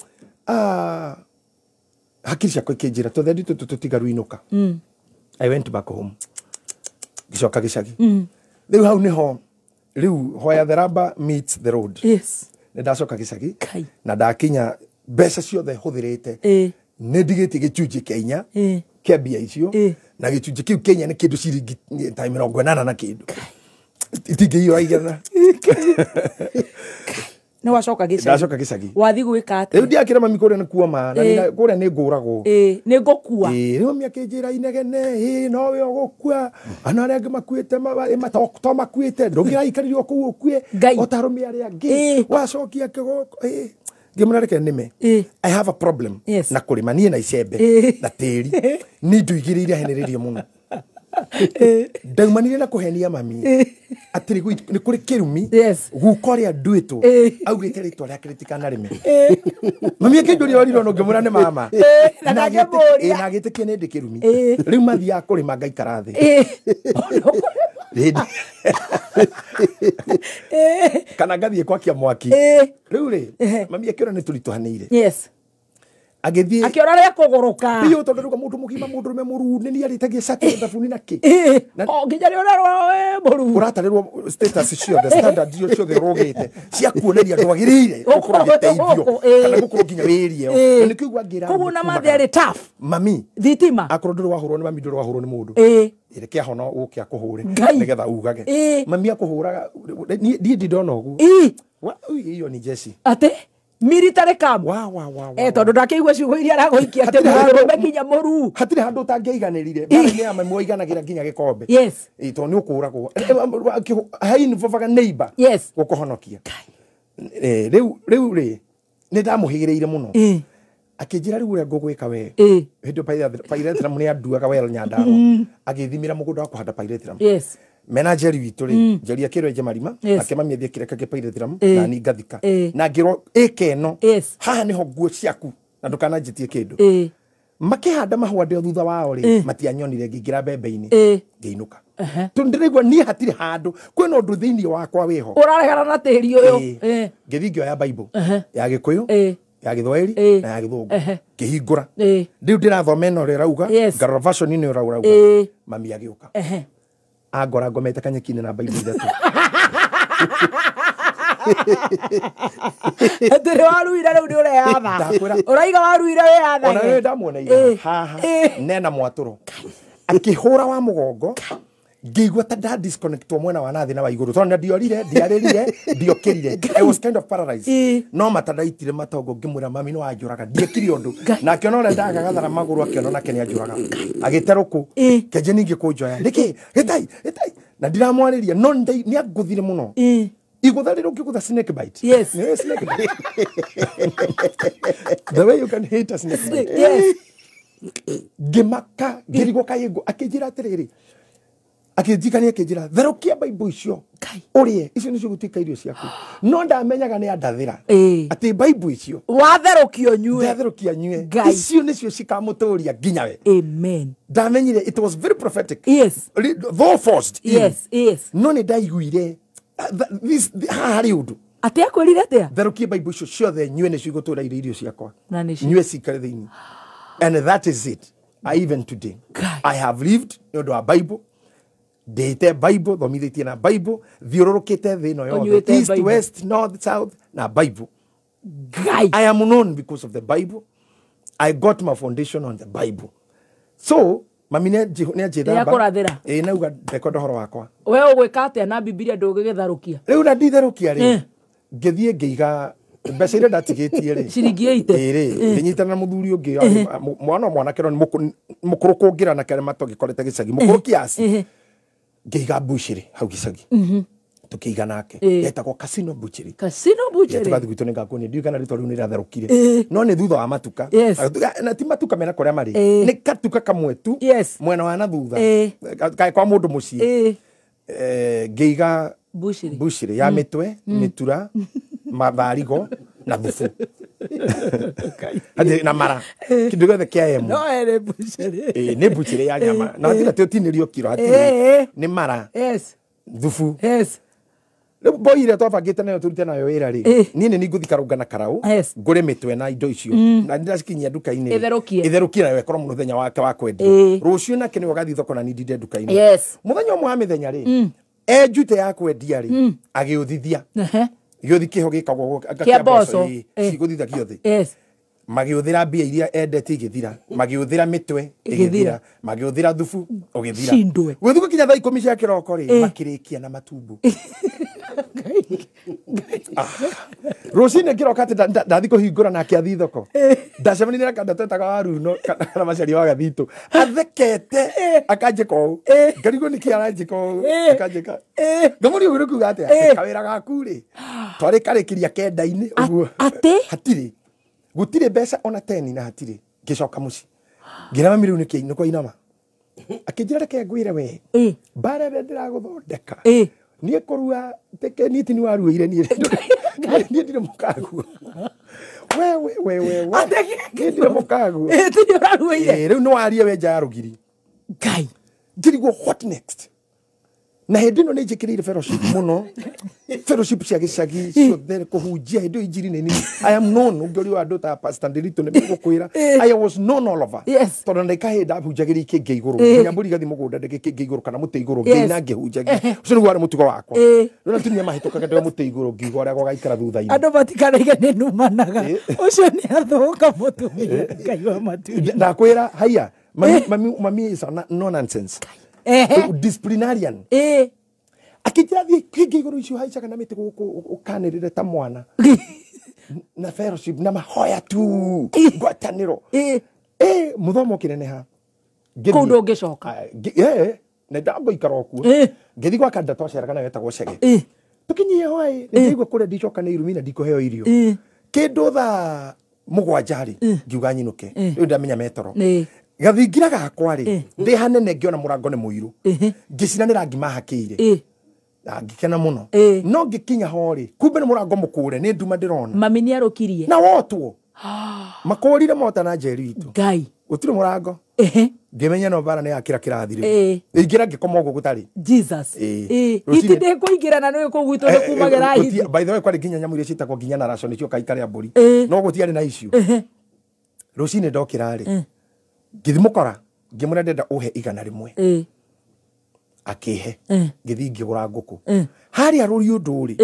Hakiri ciakwa ikĩnjĩra tũthendi tũtũ tũtigaru inũka. I went back home. Ngĩcoka gĩcagi. Rĩu hau nĩho rĩu where the rubber meets the road. Yes. Nĩ ndacoka gĩcagi na ndakinya mbeca ciothe hũthĩrĩte nĩ ndigĩtie gĩcunjĩ kĩa inya kĩa mbia icio na gĩcunjĩ kĩu kĩa inya nĩ kĩndũ ciringi ta 80 na kĩndũ itingĩiyũra igana. Nĩ wacoka gĩcagi. Ndacoka gĩcagi. Wathiĩ gwĩka atĩa? Rĩu ndiakĩra mami kũrĩa nĩ kuoma na kũrĩa nĩ ngũragwo. Nĩ ngũkua. Rĩu mami akĩnjĩra inegene, nowe ũgũkua, ana arĩa angĩ makuĩte to makuĩte, ndũngĩraikarire o kũu ũkue o ta arũme arĩa angĩ, wacokia kĩgoko. Ngĩmwĩra reke nĩme. I have a problem na kũrĩma niĩ na icembe na tĩri nĩ indo igĩrĩ iria henereirio mũno. Ndaumanire na kũhenia mami atĩ nĩ kũrĩ kĩrumi guka ũrĩa nduĩtwo augĩte rĩtwa rĩake rĩtikanarĩme. Mami akĩnjũria orirwo no ngĩmwĩra nĩ mama na agĩtĩkia nĩ ndĩ kĩrumi. Rĩu mathiaga kũrĩma ngaikara thĩ kana ngathiĩ gwakia mwaki. Rĩu rĩ mami akĩona nĩ tũritũhanĩire. Yes. Agĩthiĩ akĩona rĩa kũgũrũka biũ tondũ rĩu mũndũ mũgima mũndũ ũrũme mũruu nĩ niĩ arĩtagia cati na thabuni na kĩ. O nginya nĩ ũrerwo wĩ mũruu. Ũratarĩrwo status ciothe standard ciothe ũrũgĩte cia kuoneria ndwagĩrĩire gũkorwo ũgĩteithio kana gũkorwo nginya wĩrie. Na nĩkĩo ũguo angĩra koguo na mathĩ arĩ tough. Mami thitima akorwo ndũrĩ wahũrwo nĩ mami ndũrĩ wahũrwo nĩ mũndũ. Reke ahona ũke akũhũre nĩgetha ugage. Mami akũhũraga niĩ ndindona ũguo. Iyo nĩ jeshi. Atĩ military camp. Wa wa wa. Tondu ndakĩigua ciugo iria aragũikia atĩ mũndũrũme nginya mũruu. Hatirĩ handũ ũtangĩaiganĩrire. Mbaara-inĩ ya mami waiganagĩra nginya gĩkombe. Yes. Tondũ nĩ ũkũragwo. Hainvovaga neighbor. Yes. Gũkũhonokia. Rĩu rĩ nĩ ndamũhĩgĩrĩire mũno. Akĩnjĩra rĩu ũrĩa ngũgwĩka we. Hĩndĩ ĩyo pyrethrum nĩ anduaga well Nyandarua. Agĩthimĩra mũgũnda wa kũhanda pyrethrum. Yes. Mena Njeri witũ rĩ, Njeri akĩrwo enje marima, akĩmami athiĩ kĩreka kĩa pyrethrum na niĩ ngathika. Na ngĩrwo ĩka ĩno, haha nĩho nguo ciaku na ndũkananjĩtie kĩndũ. Makĩhanda mahũa ndĩ o thutha wao rĩ, matianyonire ngĩingĩra mbembe-inĩ, ngĩinũka. Tondũ ndĩraigua niĩ hatirĩ handũ, kwĩna ũndũ thĩinĩ wakwa wĩho. Ũraregana na tĩri ũyũ. Ngĩthiĩ ngĩoya Bible ya Gĩkũyũ, ya Gĩthwaĩri na ya Gĩthũngũ. Ngĩhingũra. Rĩu ndĩrathoma ĩno ũrĩa ĩrauga, ngarora version ĩno ĩrauga. Mami agĩũka. Angora ngomete kanyeki-inĩ na Bible ithatũ. Atĩrĩ waruire rĩu nĩ ũreyatha. Ũraiga waruire wĩyathage. Ona rĩu ndamuoneire haha nena mwatũro. Akĩhũra wa mũgongo ngĩigua ta nda disconnectwo mwena wa nathĩ na wa igũrũ tondũ ndiorire ndiarĩrire ndiokĩrire. I was kind of paralyzed. No mata ndaitire matongo ngĩmwĩra mami nĩ wanjũraga ndiekire ũndũ. Na akĩona ũrĩa ndagagathara magũrũ akĩona nake nĩ anjũraga. Agĩterũkũ kenje ningĩ kũnjoya nĩkĩ gĩtai gĩtai na ndiramwarĩria no nĩ angũthire mũno. Igũtha rĩrĩ ũngĩgũtha snake bite. Yes. Nĩ snake bite. The way you can hate a snake bite. Yes. Ngĩmaka ngĩrigwo kaĩ akĩnjĩra atĩrĩrĩ akĩnjikania akĩnjĩra therũkia Bible icio ũrĩe icio nĩcio gũtuĩka irio ciaku. No ndamenyaga nĩ andathĩra atĩ Bible icio watherũkia ũnyue ndatherũkia nyue icio nĩcio cikamũtũria nginya we. Amen. Ndamenyire it was very prophetic. Yes. Though forced. Yes, yes. No nĩ ndaiguire haha harĩ ũndũ. Atĩ akwĩrire atĩa? Therũkia Bible icio ciothe nyue nĩcio igũtũra irio ciakwa. Na nĩcio. Nyue cikare thĩinĩ. And that is it. I even today I have lived nĩ ũndũ wa Bible. Ndĩte Bible, thomithĩtie na Bible, thiũrũrũkĩte thĩ ĩno yothe, east, west, north, south, na Bible. Ngai. I am known because of the Bible. I got my foundation on the Bible. So, mami nĩ anjĩthamba. Nĩakũrathĩra. Ĩĩ nauga ndekwenda ũhoro wakwa. We ũgwĩka atĩa na Bibilia ndũngĩgĩtharũkia? Rĩu na nditherũkia rĩ, ngĩthiĩ ngĩiga mbeca iria ndatigĩtie rĩ ciringi 80 ĩrĩ ngĩnyitana na mũthuri ũngĩ mwana mwanake no mũkũrũ kũngĩra na kĩrĩa matũngĩkorete gĩcagi mũkũrũ kiasi ngĩiga mbucĩrĩ hau gĩcagi tũkĩiga nake yetagwo Casino Butchery. Casino Butchery tũgathiĩ gwitũ nĩ ngakuonia ndiũĩ kana rĩtwa rĩu nĩ rĩratherũkire no nĩ thutha wa matuka na ti matuka mena kũrĩa marĩ nĩ katuka kamwe tu mwena wa na thutha kaĩ kwa mũndũ mũciĩ. Ngĩiga mbucĩrĩ ya mĩtwe mĩtura matharigo na thubu na mara kĩndũ gĩothe kĩa emu no ere mbucĩrĩ. Nĩ mbucĩrĩ ya nyama na hatirĩ atĩ ũtinĩrio kiro hatirĩ nĩ mara yes thubu yes Rĩu boy ĩrĩa twabangĩte nayo tũrute nayo wĩra rĩ, niĩ nĩ ningũthi karũnga na karaũ, ngũre mĩtwe na indo icio, na ndĩracikinyia nduka-inĩ rĩ, Ĩtherũkie. ĩtherũkie nayo ĩkorwo mũthenya wake wa kwendia. Rũciũ nake nĩwe ũgathiĩ thoko na niĩ ndinde nduka-inĩ. Mũthenya ũmwe wa mĩthenya rĩ, enjute ya kwendia rĩ, agĩũthithia. Gĩũthi kĩho gĩkagwo Kĩa mboco. Cigũthithagio thĩ. Magĩũthĩra mbia iria endete igĩthira, magĩũthĩra mĩtwe Ĩgĩthira. ĩgĩthira, magĩũthĩra thubu ũgĩthira. Cindwe. Gũthiĩ gũkinya thaa 10 cia kĩroko rĩ, makĩrĩkia na matumbo. Rũcinĩ ngĩroka atĩ ndathiĩ kũhingũra nake athiĩ thoko, ndacemanirie na kanda twetaga waruno kana macaria wa gathitũ, athekete akanjĩka ũũ, ngarigwo nĩkĩ aranjĩka ũũ, akanjĩka ngamũria ũguo nĩ kuga atĩa, kawĩra gaku rĩ twarĩkarĩkĩria 9-inĩ ũguo. Atĩ? Hatirĩ, gũtirĩ mbeca ona 10 na hatirĩ. Ngĩcoka mũciĩ ngĩra mami rĩu nĩkĩ nĩ kwainama, akĩnjĩra reke ngwĩre we, mbara ĩrĩa ndĩragũthondeka niĩ kũrua teke niĩ ti nĩwaruĩire niĩ niĩ ndirĩ mũkaguo we we we we we niĩ ndirĩ mũkaguo. Ti nĩ ũraruĩire. Rĩu nĩwarie we nja ya rũgiri. Ngai. Ngĩrigwo what next, na hĩndĩ ĩno nĩ njĩkĩrĩire fellowship mũno, fellowship cia gĩcagi ciothe kũhunjia. Hĩndĩ ĩyo injiri nĩ nini. I am known, ũngĩũria andũ ta Pastor Ndiritu nĩ megũkwĩra I was known all over, tondũ ndĩ kahĩndĩ ndahunjagĩria ikĩngĩ igũrũ, nginya mbũri igathiĩ mũgũnda ndĩgĩkĩngĩ igũrũ kana mũtĩ igũrũ, ngĩina ngĩhunjagia. Ũcio nĩguo warĩ mũtugo wakwa. Rĩu atumia mahĩtũkaga ndĩ mũtĩ igũrũ ngiuga ũrĩa gũgaikara thutha-inĩ. Andũ matikanaige nĩ numanaga ũcio nĩ athũka mũtumia Ngai wa matu. Ndakwĩra haiya, mami, mami, mami is a no nonsense disciplinarian. Akĩnjĩra thiĩ kĩngĩ igũrũ icio haicaga na mĩtĩ gũkũ ũkanĩrĩre ta mwana na fellowship na mahoya tu ngwatanĩro. Mũthomo ũkĩneneha. Kũu ndũngĩcoka. Na ndangũikara o kuo, ngĩthiĩ gwa kanda twaceraga nayo etagwo Cege, tũkinyie hwaĩ nĩndaigua kũrĩa ndicoka nĩ irumi na ndikũheo irio kĩndũ thaa 7 rĩ, ngiuga nyinũke rĩu ndamenya metoro. Gathingira gakwa rĩ, ndĩ hanene ngĩona mũrango nĩ mũirũ, ngĩcina nĩ rangi mahakĩire na ngĩkena mũno, no ngĩkinya ho rĩ, kumbe nĩ mũrango mũkũre nĩ nduma ndĩrona. Mami nĩ arũkirie. Na wotwo makũrire mota na njeri itũ. Ngai. Gũtirĩ mũrango. Ngĩmenya no mbara nĩ yakĩra kĩrathi rĩu. Ingĩra ngĩkoma ũguo gũtarĩ. Jesus. Hiti ndĩkũingĩra na nĩ kũu gwitũ nĩ kumagĩra hiti. By the way, kwarĩ nginya nyamũ iria ciĩtagwo nginya na raco nĩcio kaikarĩa mbũri, no gũtiarĩ na icio. Rũcinĩ ndokĩra rĩ, ngĩthiĩ mũkora ngĩmwĩra ndenda ũhe 100. Akĩhe. Ngĩthiĩ ngĩgũra ngũkũ harĩa rũri ũndũ rĩ.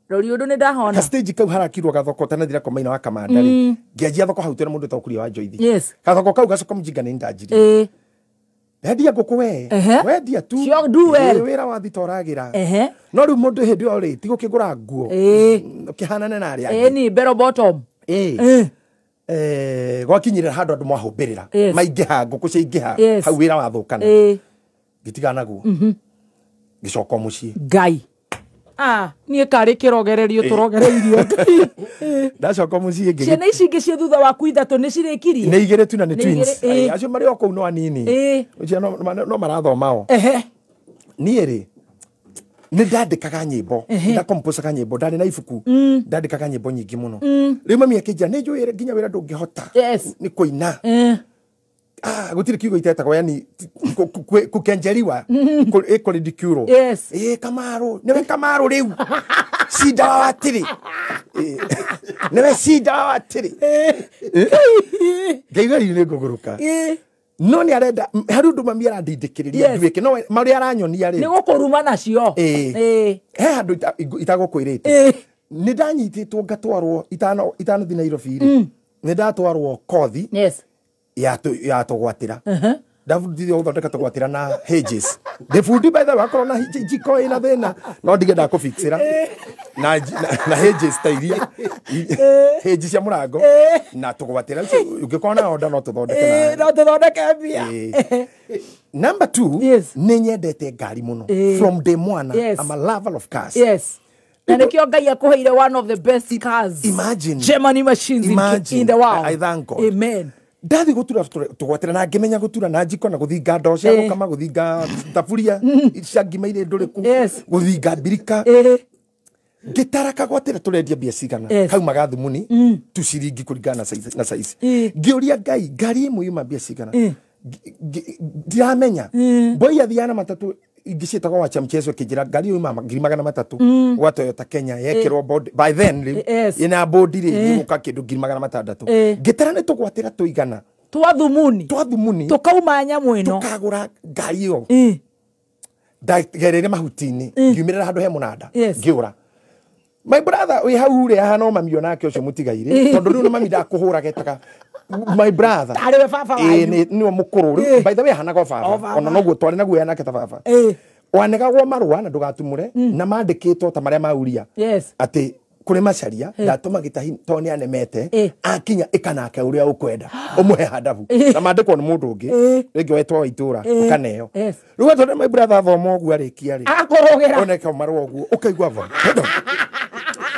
Rũri ũndũ nĩ ndahona. Ka stage kau harakirwo gathoko tanathira komaina wa kamanda rĩ, ngĩanjia thoko hau tena mũndũ etagwo Kuria wa Njoithi. Gathoko kau gacoka mũjinga nĩ ndanjirie. Endia ngũkũ we, wendia tu. Sure, do well. Wĩra wa thita ũragĩra. No rĩu mũndũ hĩndĩ ĩyo rĩ, ti gũkĩgũra nguo ũkĩhanane na arĩa angĩ. Ni bell bottom. Gwakinyĩrĩra handũ andũ mwahũmbĩrĩra maingĩha ngũkũ ciaingĩha hau wĩra wathũkana, ngĩtigana naguo, ngĩcoka mũciĩ. Ngai. Niĩ karĩ kĩrogererio tũrogereirio. Ndacoka mũciĩ ngĩgĩ Ciana ici ingĩ ciĩ thutha waku ithatũ nĩ cirĩkirie? Nĩ igĩrĩ tu na nĩ Nĩ twins. igĩrĩ, Acio marĩ o kũu no anini. Ũcio no marathoma o. Niĩ rĩ, nĩ ndandĩkaga nyĩmbo, ndakomposaga nyĩmbo, ndarĩ na ibuku, ndandĩkaga nyĩmbo nyingĩ mũno. Rĩu mami akĩnjĩra nĩ njũĩ nginya wĩra ndũngĩhota nĩ kũina. Gũtirĩ kiugo itetagwo, yani kukenjeriwa ĩkũridicule. Kamaru nĩwe Kamaru rĩu cinda wa watĩrĩ, nĩwe cinda wa watĩrĩ. Ngaigua rĩu nĩ ngũgũrũka. No nĩ arenda harĩ ũndũ mami arandindĩkĩrĩria nduĩke, no marĩa aranyonia rĩ nĩ gũkũruma nacio. He handũ itagũkwĩrĩte nĩ ndanyitĩtwo ngatwarwo itanathiĩ Nairobi rĩ, nĩ ndatwarwo kothi ya tũgwatĩra. Ndabundithio gũthondeka tũgwatĩra na hedges. Ndĩ bundi by the way, akorwo na njiko ĩna thĩna no ndige ndakũfixĩra na hedges ta iria hedge cia mũrango na tũgwatĩra. Ũngĩkorwo na order no tũthondeke na no tũthondeke mbia. Number 2, nĩ nyendete ngari mũno from day one. I'm a lover of cars. Na nĩkĩo Ngai akũheire one of the best cars. Imagine. Germany machines in the world. I thank God. Amen. Ndathi gutura tugwatira na ngimenya gutura na njiko na guthinga ndoo cia gukama, guthinga thaburia cia ngima iria ndũrĩku, guthinga mbirika, ngĩtara kagwatĩra tũrendia mbia cigana, kaumaga thumuni tu ciringi kũringana na size. Ngĩũria Ngai ngari ĩmwe yuma mbia cigana, ndiramenya. Mboi athiaga na matatũ Ingĩ ciĩtagwo wa mchezo kĩnjĩra ngari ĩyo yuma 300,000 gwa Toyota Kenya yekĩrwo body by then rĩu ĩna body rĩ ĩgũka kĩndũ 600,000. Ngĩtara nĩ tũgwatĩra tũigana twa thumuni tũkauma nyamũ ĩno tũkagũra ngari ĩyo. Ndagereire mahuti-inĩ ngiumĩrĩra handũ he mũnanda ngĩũra. My brother wĩ hau rĩ haha no mami onake ũcio mũtigaire tondũ rĩu nĩ mami ndakũhũra getaga my brother arĩ we baba wanyu nĩwe mũkũrũ rĩu by the way ahanaga o baba ona noguo twarĩ naguo yanake ta baba. Wanegagwo marũa na ndũgatumũre na mandĩkĩtwo ta marĩa mauria atĩ kũrĩ Macharia ndatũma gĩtahi tondũ nĩ anemete akinya ĩkanake ũrĩa ũkwenda ũmũhe handabu na mandĩkwo nĩ mũndũ ũngĩ rĩngĩ wetwo wa itũra ũkaneo. Rĩu atondũ my brother athoma ũguo arĩkia rĩ akũrũgĩra oneka marũa ũguo ũkaigua va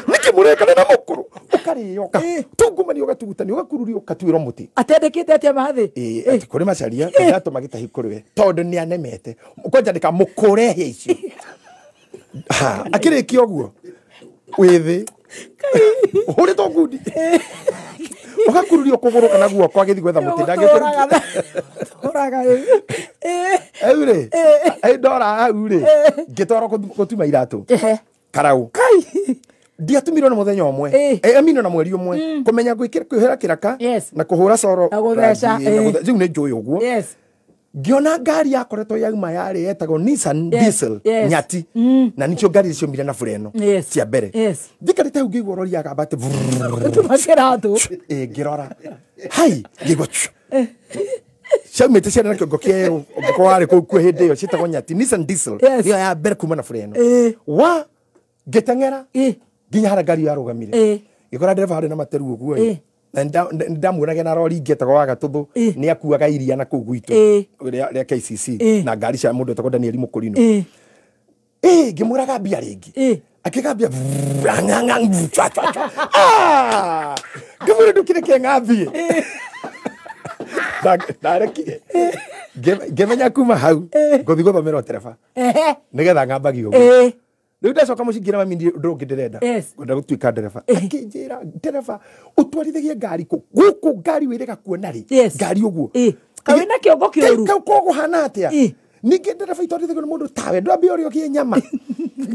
nĩkĩ mũrekana na mũkũrũ ũkarĩo ũgatungumania ũgatugutania ũgakururio ũkatuĩrwo mũtĩ atendekĩte atĩa mathĩ atĩ kũrĩ Macharia ndatũma gĩtahi kũrĩ we tondũ nĩ anemete kwanja ndĩkamũkũre hĩa icio. Akĩrĩkia ũguo wĩthĩ ũhũrĩtwo ngundi ũgakururio kũgũrũ kana guoko agĩthiĩ gwetha mũtĩ ndangĩtũraga rĩ ndora hau rĩ ngĩtwarwo gũtuma iratũ karau ndiatumirwo na mũthenya ũmwe amino na mweri ũmwe kũmenya kwĩhera kĩraka na kũhũra coro rĩu nĩ njũĩ ũguo. Ngĩona ngari yakoretwo yauma yarĩ yetagwo Nissan Diesel Nyati na nĩcio ngari ciomire na bureno cia mbere. Njikarĩte hau ngĩigua rori yagamba atĩ ngĩrora hai ngĩigua ciaumĩte ciarĩ na kĩongo kĩerũ ũngĩkorwo warĩ kũu kuo hĩndĩ ĩyo ciĩtagwo Nyati Nissan Diesel nĩyo ya mbere kuma na bureno wa ngĩteng'era nginya harĩa ngari yarũgamire ngĩkora ndereba harĩ na materu ũguo na ndamuonaga na rori ingĩ etagwo wa Gatũthũ nĩ akuaga iria na kũu gwitũ rĩa KCC na ngari cia mũndũ etagwo Daniel Mũkũrinũ. Ngĩmwĩra gambia rĩngĩ akĩgambia ngĩmwĩra ndũkĩreke ngambie ndarekire ngĩmenya kuma hau ngũthiĩ gũthomera ũtereba nĩgetha ngambagie ũguo. Rĩu ndacoka mũciĩ ngĩra mami ũndũ ũngĩ ndĩrenda ngwenda gũtuĩka ndereba. Akĩnjĩra ndereba ũtwarithagia ngari kũ gũkũ ngari wĩrĩga kuona rĩ ngari ũguo wĩna kĩongo kĩũru kau kũgũhana atĩa. Ningĩ ndereba itwarithagio nĩ mũndũ tawe ndwambe ũrĩa ũkĩe nyama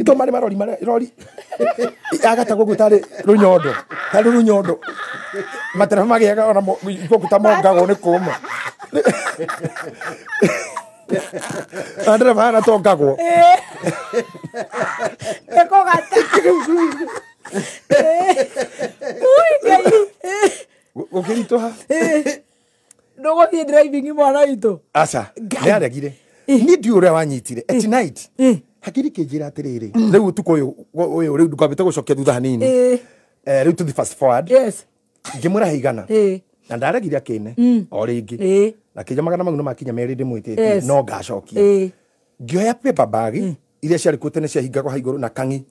to marĩ marori rori agatagwo ũguo tarĩ rũnyondo matereba magĩaga ona gũkũ ta mongagwo nĩ kũma na ndereba hana tongagwo gũkĩritũha ndũgũthiĩ driving mwana witũ. Aca nĩ aregire niĩ ndiũĩ ũrĩa wanyitire at night hakiri kĩnjĩra atĩrĩrĩ rĩu ũtukũ ũyũ rĩu ndũkambĩte gũcokia thutha hanini rĩu tũthiĩ fast forward ngĩmwĩra heigana na ndaregire akĩne o rĩngĩ na kĩnja 400 makinya merĩ ndĩmwĩtĩtie no ngacokia. Ngĩoya paper bag iria ciarĩ kuo tene ciahingagwo ha igũrũ na kang'i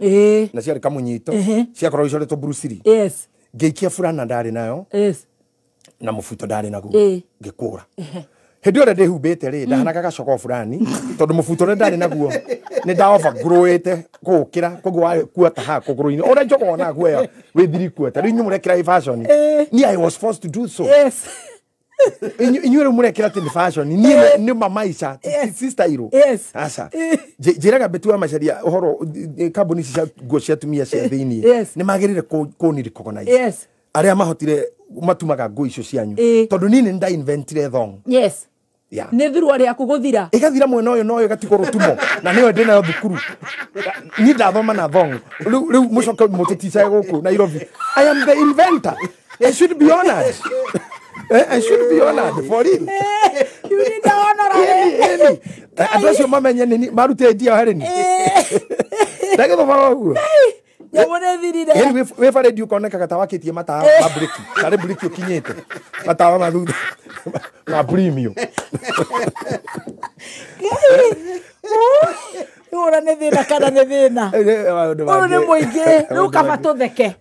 na ciarĩ kamũnyito ciakoragwo icoretwo Bruce Lee. Ngĩikia burana ndarĩ nayo na mũbuto ndarĩ naguo ngĩkũra. Hĩndĩ ĩyo ndĩhumbĩte rĩ ndahanaga gacogo fulani tondũ mũbuto ũrĩa ndarĩ naguo nĩ nda overgrowĩte kũũkĩra koguo wakuata haha kũgũrũ-inĩ ũrĩa njogo ona guoya wĩ thiri kuota rĩu inyuĩ mũrekĩra ĩ fashion niĩ I was forced to do so. Inyuĩ rĩu mũrekĩra atĩ nĩ fashion niĩ nĩ mamaica ti style. Aca njĩraga Betty wa Macharia ũhoro kambuni ici cia nguo cia atumia cia thĩiniĩ nĩ magĩrĩire kũni recognize arĩa mahotire matumaga nguo icio cianyu tondũ niĩ nĩ nda inventire thong. Nĩ thurua rĩaku gũthira ĩgathira mwena ũyũ na ũyũ ĩgatigwo rũtumo na nĩyo ndĩ nayo thukuru niĩ ndathoma na thong rĩu mũcoke mũtũticage gũkũ Nairobi. I am the inventor. I should be honored. I should be honored for real. You need honor. Andũ acio mamenye nĩ marute idea harĩ niĩ ndagĩthoma ũguo nyamũ nĩ thirire. Wĩ baredi ũkonekaga ta wakĩtie matawa ma breki tarĩ breki ũkinyĩte matawa ma thutha ma premium. Ũra nĩ thĩna kana nĩ thĩna ũyũ nĩ mũingĩ rĩu kaba tũtheke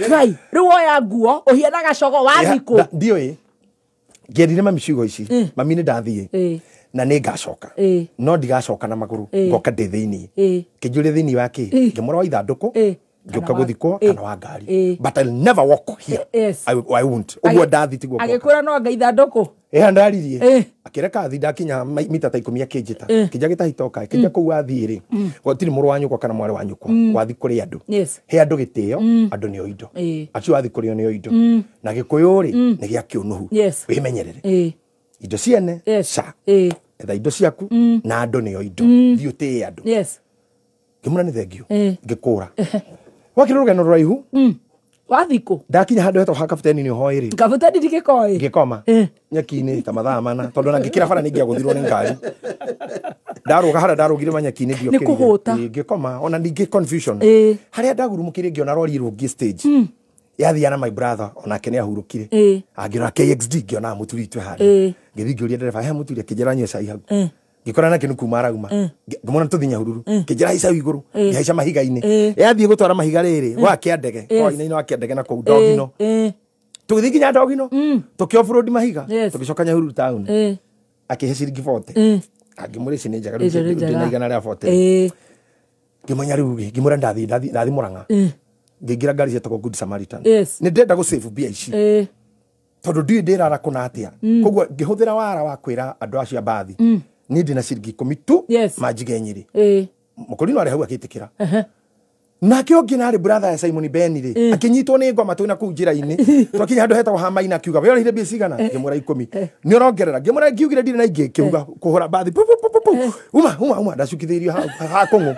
Ngai rĩu woya nguo ũhianaga cogo wathiĩ kũ ndiũĩ ngĩerire mami ciugo ici mami nĩ ndathiĩ na nĩ ngacoka no ndigacoka na magũrũ ngoka ndĩ thĩiniĩ kĩnjũrie thĩiniĩ wa kĩ ngĩmũra wa ithandũkũ ngĩũka gũthikwo kana wa ngari but I'll never walk here. I won't ũguo ndathi tiguo agĩkwĩra no anga ithandũkũ Ĩha ndaririe akĩreka athi ndakinya mita ta 10 akĩnjĩta kĩnja gĩtahitoka kĩnja kũu wathiĩ rĩ gũtirĩ mũrũ wa nyũkwa kana mwarĩ wa nyũkwa wathi kũrĩ andũ he andũ gĩtĩo andũ nĩo indo acio wathi kũrĩo nĩo indo na gĩkũyũ rĩ nĩ gĩa kĩũnũhu wĩmenyerere indo ciene ca etha indo ciaku na andũ nĩo indo thiĩ ũtĩe andũ ngĩmũra nĩ thengio ngĩkũra wakĩrĩ rũgendo rũraihu wathi kũ ndakinya handũ hetagwo ha kabuteni nĩ ũhoĩ rĩ kabuteni ndigĩkoĩ ngĩkoma nyeki-inĩ ta mathaa mana tondũ ona ngĩkĩra bara nĩingĩagũthirwo nĩ ngari ndarũga harĩa ndarũgire manyeki-inĩ ndiokĩrire Nĩ kũhũta. Ngĩkoma ona ningĩ confusion harĩa ndagurumũkire ngĩona rori rũngĩ stage yathiaga na my brother onake nĩ ahurũkire angĩrora KXD ngĩona mũturi itwe harĩa ngĩthiĩ ngĩũria ndereba he mũturi akĩnjĩra nyue cai hau ngĩkora nake nĩ kuma arauma ngĩmwona tũthiĩ Nyahururu ngĩnjĩra haica igũrũ ngĩhaica mahiga-inĩ yathiĩ gũtwara mahiga rĩrĩ gwa Kĩandege kwa-inĩ wa Kĩandege na kũu Ndogino tũgĩthiĩ nginya Ndogino tũkĩ off-road mahiga tũgĩcoka Nyahururu town akĩhe ciringi 40 angĩmũra ici nĩ njega rĩu ndĩ na igana rĩa 40 ngĩmenya rĩu rĩ ngĩmwĩra ndathiĩ Mũrang'a ngĩingĩra ngari cietagwo Good Samaritan nĩ ndĩrenda gũ save mbia ici tondũ ndiũĩ ndĩrara kũna atĩa koguo ngĩhũthĩra wara wa kwĩra andũ acio a mbathi niĩ ndĩna ciringi 10 tu manjige Nyĩrĩ mũkũrinũ arĩ hau akĩtĩkĩra nake ũngĩ narĩ brother ya Simon Ben rĩ akĩnyitwo nĩ ngoma twĩna kũu njĩra-inĩ twakinya handũ hetagwo ha Maina akiuga we ũrĩhire mbia cigana ngĩmwĩra 10 nĩ ũrongerera ngĩmwĩra ngiugire ndirĩ na ingĩ kĩuga kũhũra mbathi pu pu pu pu uma uma uma ndacukithĩirio ha kũng'ũ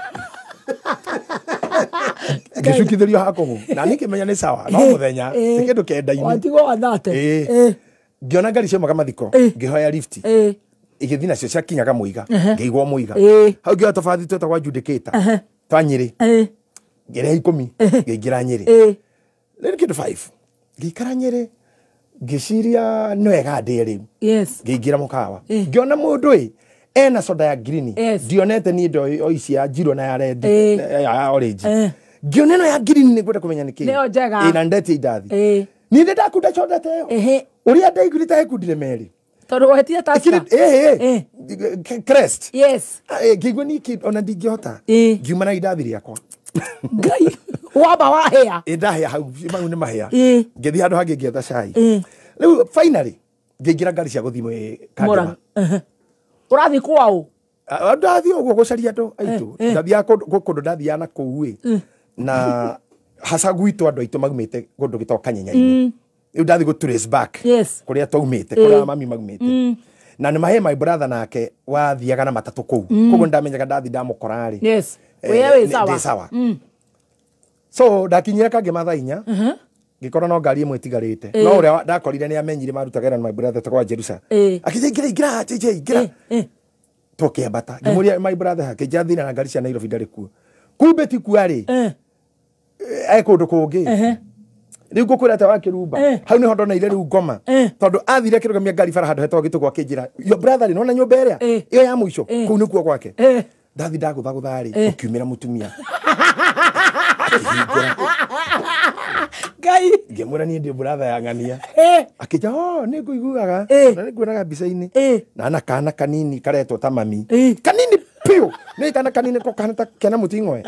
ngĩcukithĩrio ha kũng'ũ na niĩ ngĩmenya nĩ sawa no mũthenya ti kĩndũ kenda-inĩ watigwo wathate ngĩona ngari ciaumaga mathiko ngĩhoya lift igĩthiĩ nacio ciakinyaga mũiga ngĩigwo mũiga hau ngĩoya tũbathi twetagwo adjudicator twa Nyĩrĩ ngĩrĩha 10 ngĩingĩra Nyĩrĩ rĩu kĩndũ 5 ngĩikara Nyĩrĩ ngĩciria nĩ wega ndĩe rĩu ngĩingĩra mũkawa ngĩona mũndũ ĩ ena soda ya green ndionete niĩ ndo o ici ya njirũ na ya red ya orange ngĩona ĩno ya green nĩ ngwenda kũmenya nĩ kĩ nĩyo njega ĩ na ndetie indathi niĩ nĩ ndakunda soda ta ĩyo ũrĩa ndaiguire ta ĩkundire merĩ tondũ wetie Tusker crest yes ngĩigua niĩ ona ndingĩhota ngiuma na indathi rĩakwa ngai wamba wahĩa ndahĩa hau mau nĩ mahĩa ngĩthiĩ handũ hangĩ ngĩetha cai rĩu finally ngĩingĩra ngari cia gũthiĩ Kangema ũrathiĩ kwaũ ndathiĩ ũguo gũcaria andũ aitũ ndathiaga kũndũ ndathiaga na kũu ĩ na haca gwitũ andũ aitũ maumĩte kũndũ gĩtagwo Kanyenya-inĩ rĩu ndathiĩ gũ trace back kũrĩa twaumĩte kũrĩa mami maumĩte na nĩ mahe my brother nake wathiaga na matatũ kũu koguo ndamenyaga ndathi ndamũkora rĩ wĩ sawa so ndakinyire Kangema thaa 4 ngĩkora no ngari ĩmwe ĩtigarĩte no ũrĩa ndakorire nĩ amenyire marutaga wĩra na my brother etagwo Jerusa akĩnjĩra ingĩra ingĩra JJ ingĩra tũkĩambata ngĩmũria my brother akĩnjĩra thĩna na ngari cia Nairobi ndarĩ kuo kumbe ti kuo arĩ e kũndũ kũngĩ rĩu ngũkwĩra atĩa wa kĩrumba hau nĩho ndoneire rĩu ngoma tondũ athire akĩrũgamia ngari bara handũ hetagwo Gĩtũgũ akĩnjĩra your brother rĩ nĩwona nyũmba ĩrĩa ĩyo ya mũico kũu nĩkuo gwake ndathi ndagũthagũtha rĩ gũkiumĩra mũtumia akĩhingũra ngai ngĩmwĩra niĩ ndĩ brother ya ng'ania akĩnjĩra oh nĩ ngũiguaga na nĩ nguonaga mbica-inĩ na na kana kanini karetwo ta mami kanini piũ nĩ kana kanini ko kahana ta kena mũting'oe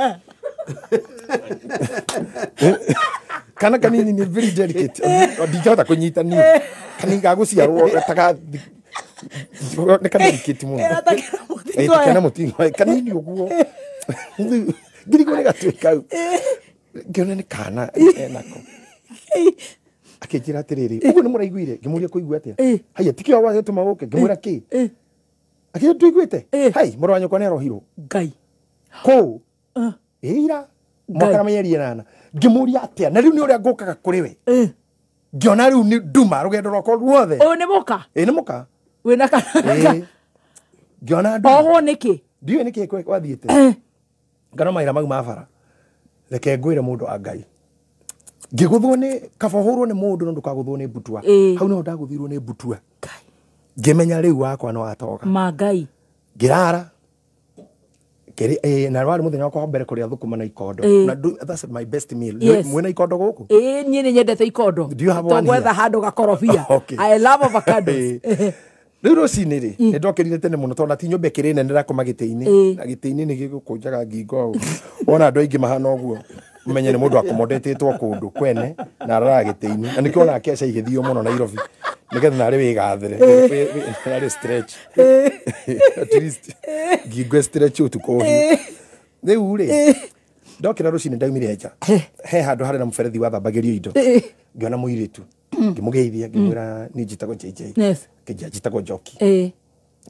kana kanini nĩ very delicate ndingĩhota kũnyita niĩ kanini ga gũciarwo taka nĩ ka delicate mũno kena mũting'oe kanini ũguo ngirigwo nĩ gatuĩ kau ngĩona nĩ kana enako akĩnjĩra atĩrĩrĩ ũguo nĩ mũraiguire ngĩmũria kũigua atĩa haiya tikĩo wagĩtũma ũke ngĩmwĩra kĩ akĩnjĩra tũiguĩte hai mũrũ wa nyũkwa nĩ arohirwo ngai kũu ĩira mwaka na mĩeri ĩnana ngĩmũria atĩa na rĩu nĩ ũrĩa ngũkaga kũrĩ we ngĩona rĩu nĩ nduma rũgendo rwakwa ruothe ũyũ nĩ mũka ĩ nĩ mũka wĩna kana ngĩona nduma ohwo nĩkĩ ndiũĩ nĩkĩ gwathiĩte ngano mawĩra mau ma bara reke ngwĩre mũndũ wa Ngai ngĩgũthwo nĩ kaba ũhũrwo nĩ mũndũ no ndũkagũthwo nĩ mbutua hau nĩho ndagũthirwo nĩ mbutua ngĩmenya rĩu wakwa nĩ watoga ma Ngai ngĩrara na warĩ mũthenya wakwa wa mbere kũrĩa thũkũma na ikondo na that's my best meal mwĩna ikondo gũkũ niĩ nĩ nyendete ikondo tũgwetha handũ gakorobia I love avocados rĩu rũcinĩ rĩ nĩ ndokĩrire tene mũno tondũ ti nyũmba ĩkĩrĩ nene ndakoma gĩtĩ-inĩ na gĩtĩ-inĩ nĩ gĩgũkũnjaga ngingo ũũ wona andũ aingĩ mahana ũguo ũmenye nĩ mũndũ akomodetĩtwo kũndũ kwene na araraga gĩtĩ-inĩ na nĩkĩo onaga keca igĩthio mũno Nairobi Nĩgetha narĩ wĩgathĩre. Narĩ stretch. At least ngingo stretch ũtukũ ũhiũ. Rĩu rĩ, ndokĩra rũcinĩ ndaumire nja. He handũ harĩ na mũberethi wathambagĩrio indo. Ngĩona mũirĩtu. Ngĩmũgeithia ngĩmwĩra niĩ njĩtagwo JJ. Yes. Akĩnjĩra njĩtagwo Njoki.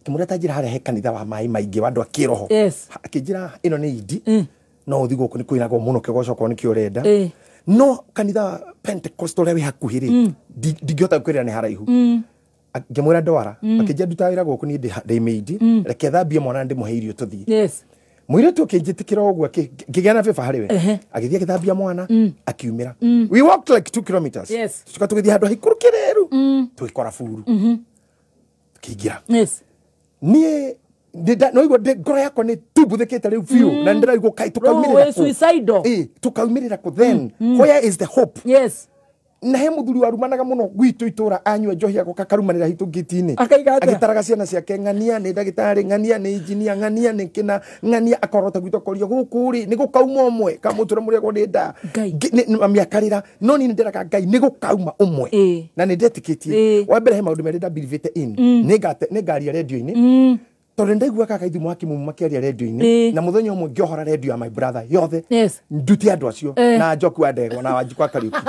Ngĩmwĩra ta njĩra harĩa he kanitha wa maĩ maingĩ wa andũ a kĩroho. Yes. Akĩnjĩra ĩno nĩ indi. No ũthiĩ gũkũ nĩ kwĩragwo mũno kĩgoco okorwo nĩkĩo ũrenda. No kanitha wa Pentecostal ũrĩa wĩ hakuhĩ rĩ, ndingĩhota gũkwĩrĩra nĩ haraihu. Ngĩmwĩra ndwara. Akĩnjĩra ndutaga wĩra gũkũ niĩ ndĩ maid. Reke thambie mwana ndĩmũhe irio tũthiĩ. Yes. Mũirĩtu ũkĩnjĩtĩkĩra ũguo ngĩgĩa na favor harĩ we. Agĩthiĩ agĩthambia mwana akiumĩra. We walked like 2 kilometers. Yes. Tucoka tũgĩthiĩ handũ haikũrũkĩrĩru. Tũgĩkora buru. Tũkĩingĩra. Yes. Niĩ no igua ngoro yakwa nĩ tumbuthĩkĩte rĩu biũ na nĩndĩraigua kaĩ tũkaumĩrĩra Roho wĩ suicidal. Ĩ, tũkaumĩrĩra kũ then where is the hope? Yes. Na he mũthuri warumanaga mũno gwitũ itũra anyua njohi agoka akarumanĩra hitũ ngĩti-inĩ. Akaiga atĩa? Agĩtaraga ciana ciake ng'ania nĩ ndagĩtarĩ, ng'ania nĩ injinia, ng'ania nĩ kĩna, ng'ania akorota gwitũ akoria gũkũ rĩ nĩ gũkauma ũmwe kamũtũra mũrĩagwo nĩ nda. Mami akarĩra no niĩ nĩndĩraga Ngai nĩ gũkauma ũmwe na nĩ ndetĩkĩtie. Wa mbere he maũndũ merĩ ndabelievĩte in. Nĩ ngaria redio-inĩ tondũ nĩndaiguaga kaithumo wa kĩmumu makĩaria redio-inĩ na mũthenya ũmwe ngĩohora redio ya my brother yothe ndute andũ acio na Njoki wa Ndegwa na Wanjikũ wa Kariũki.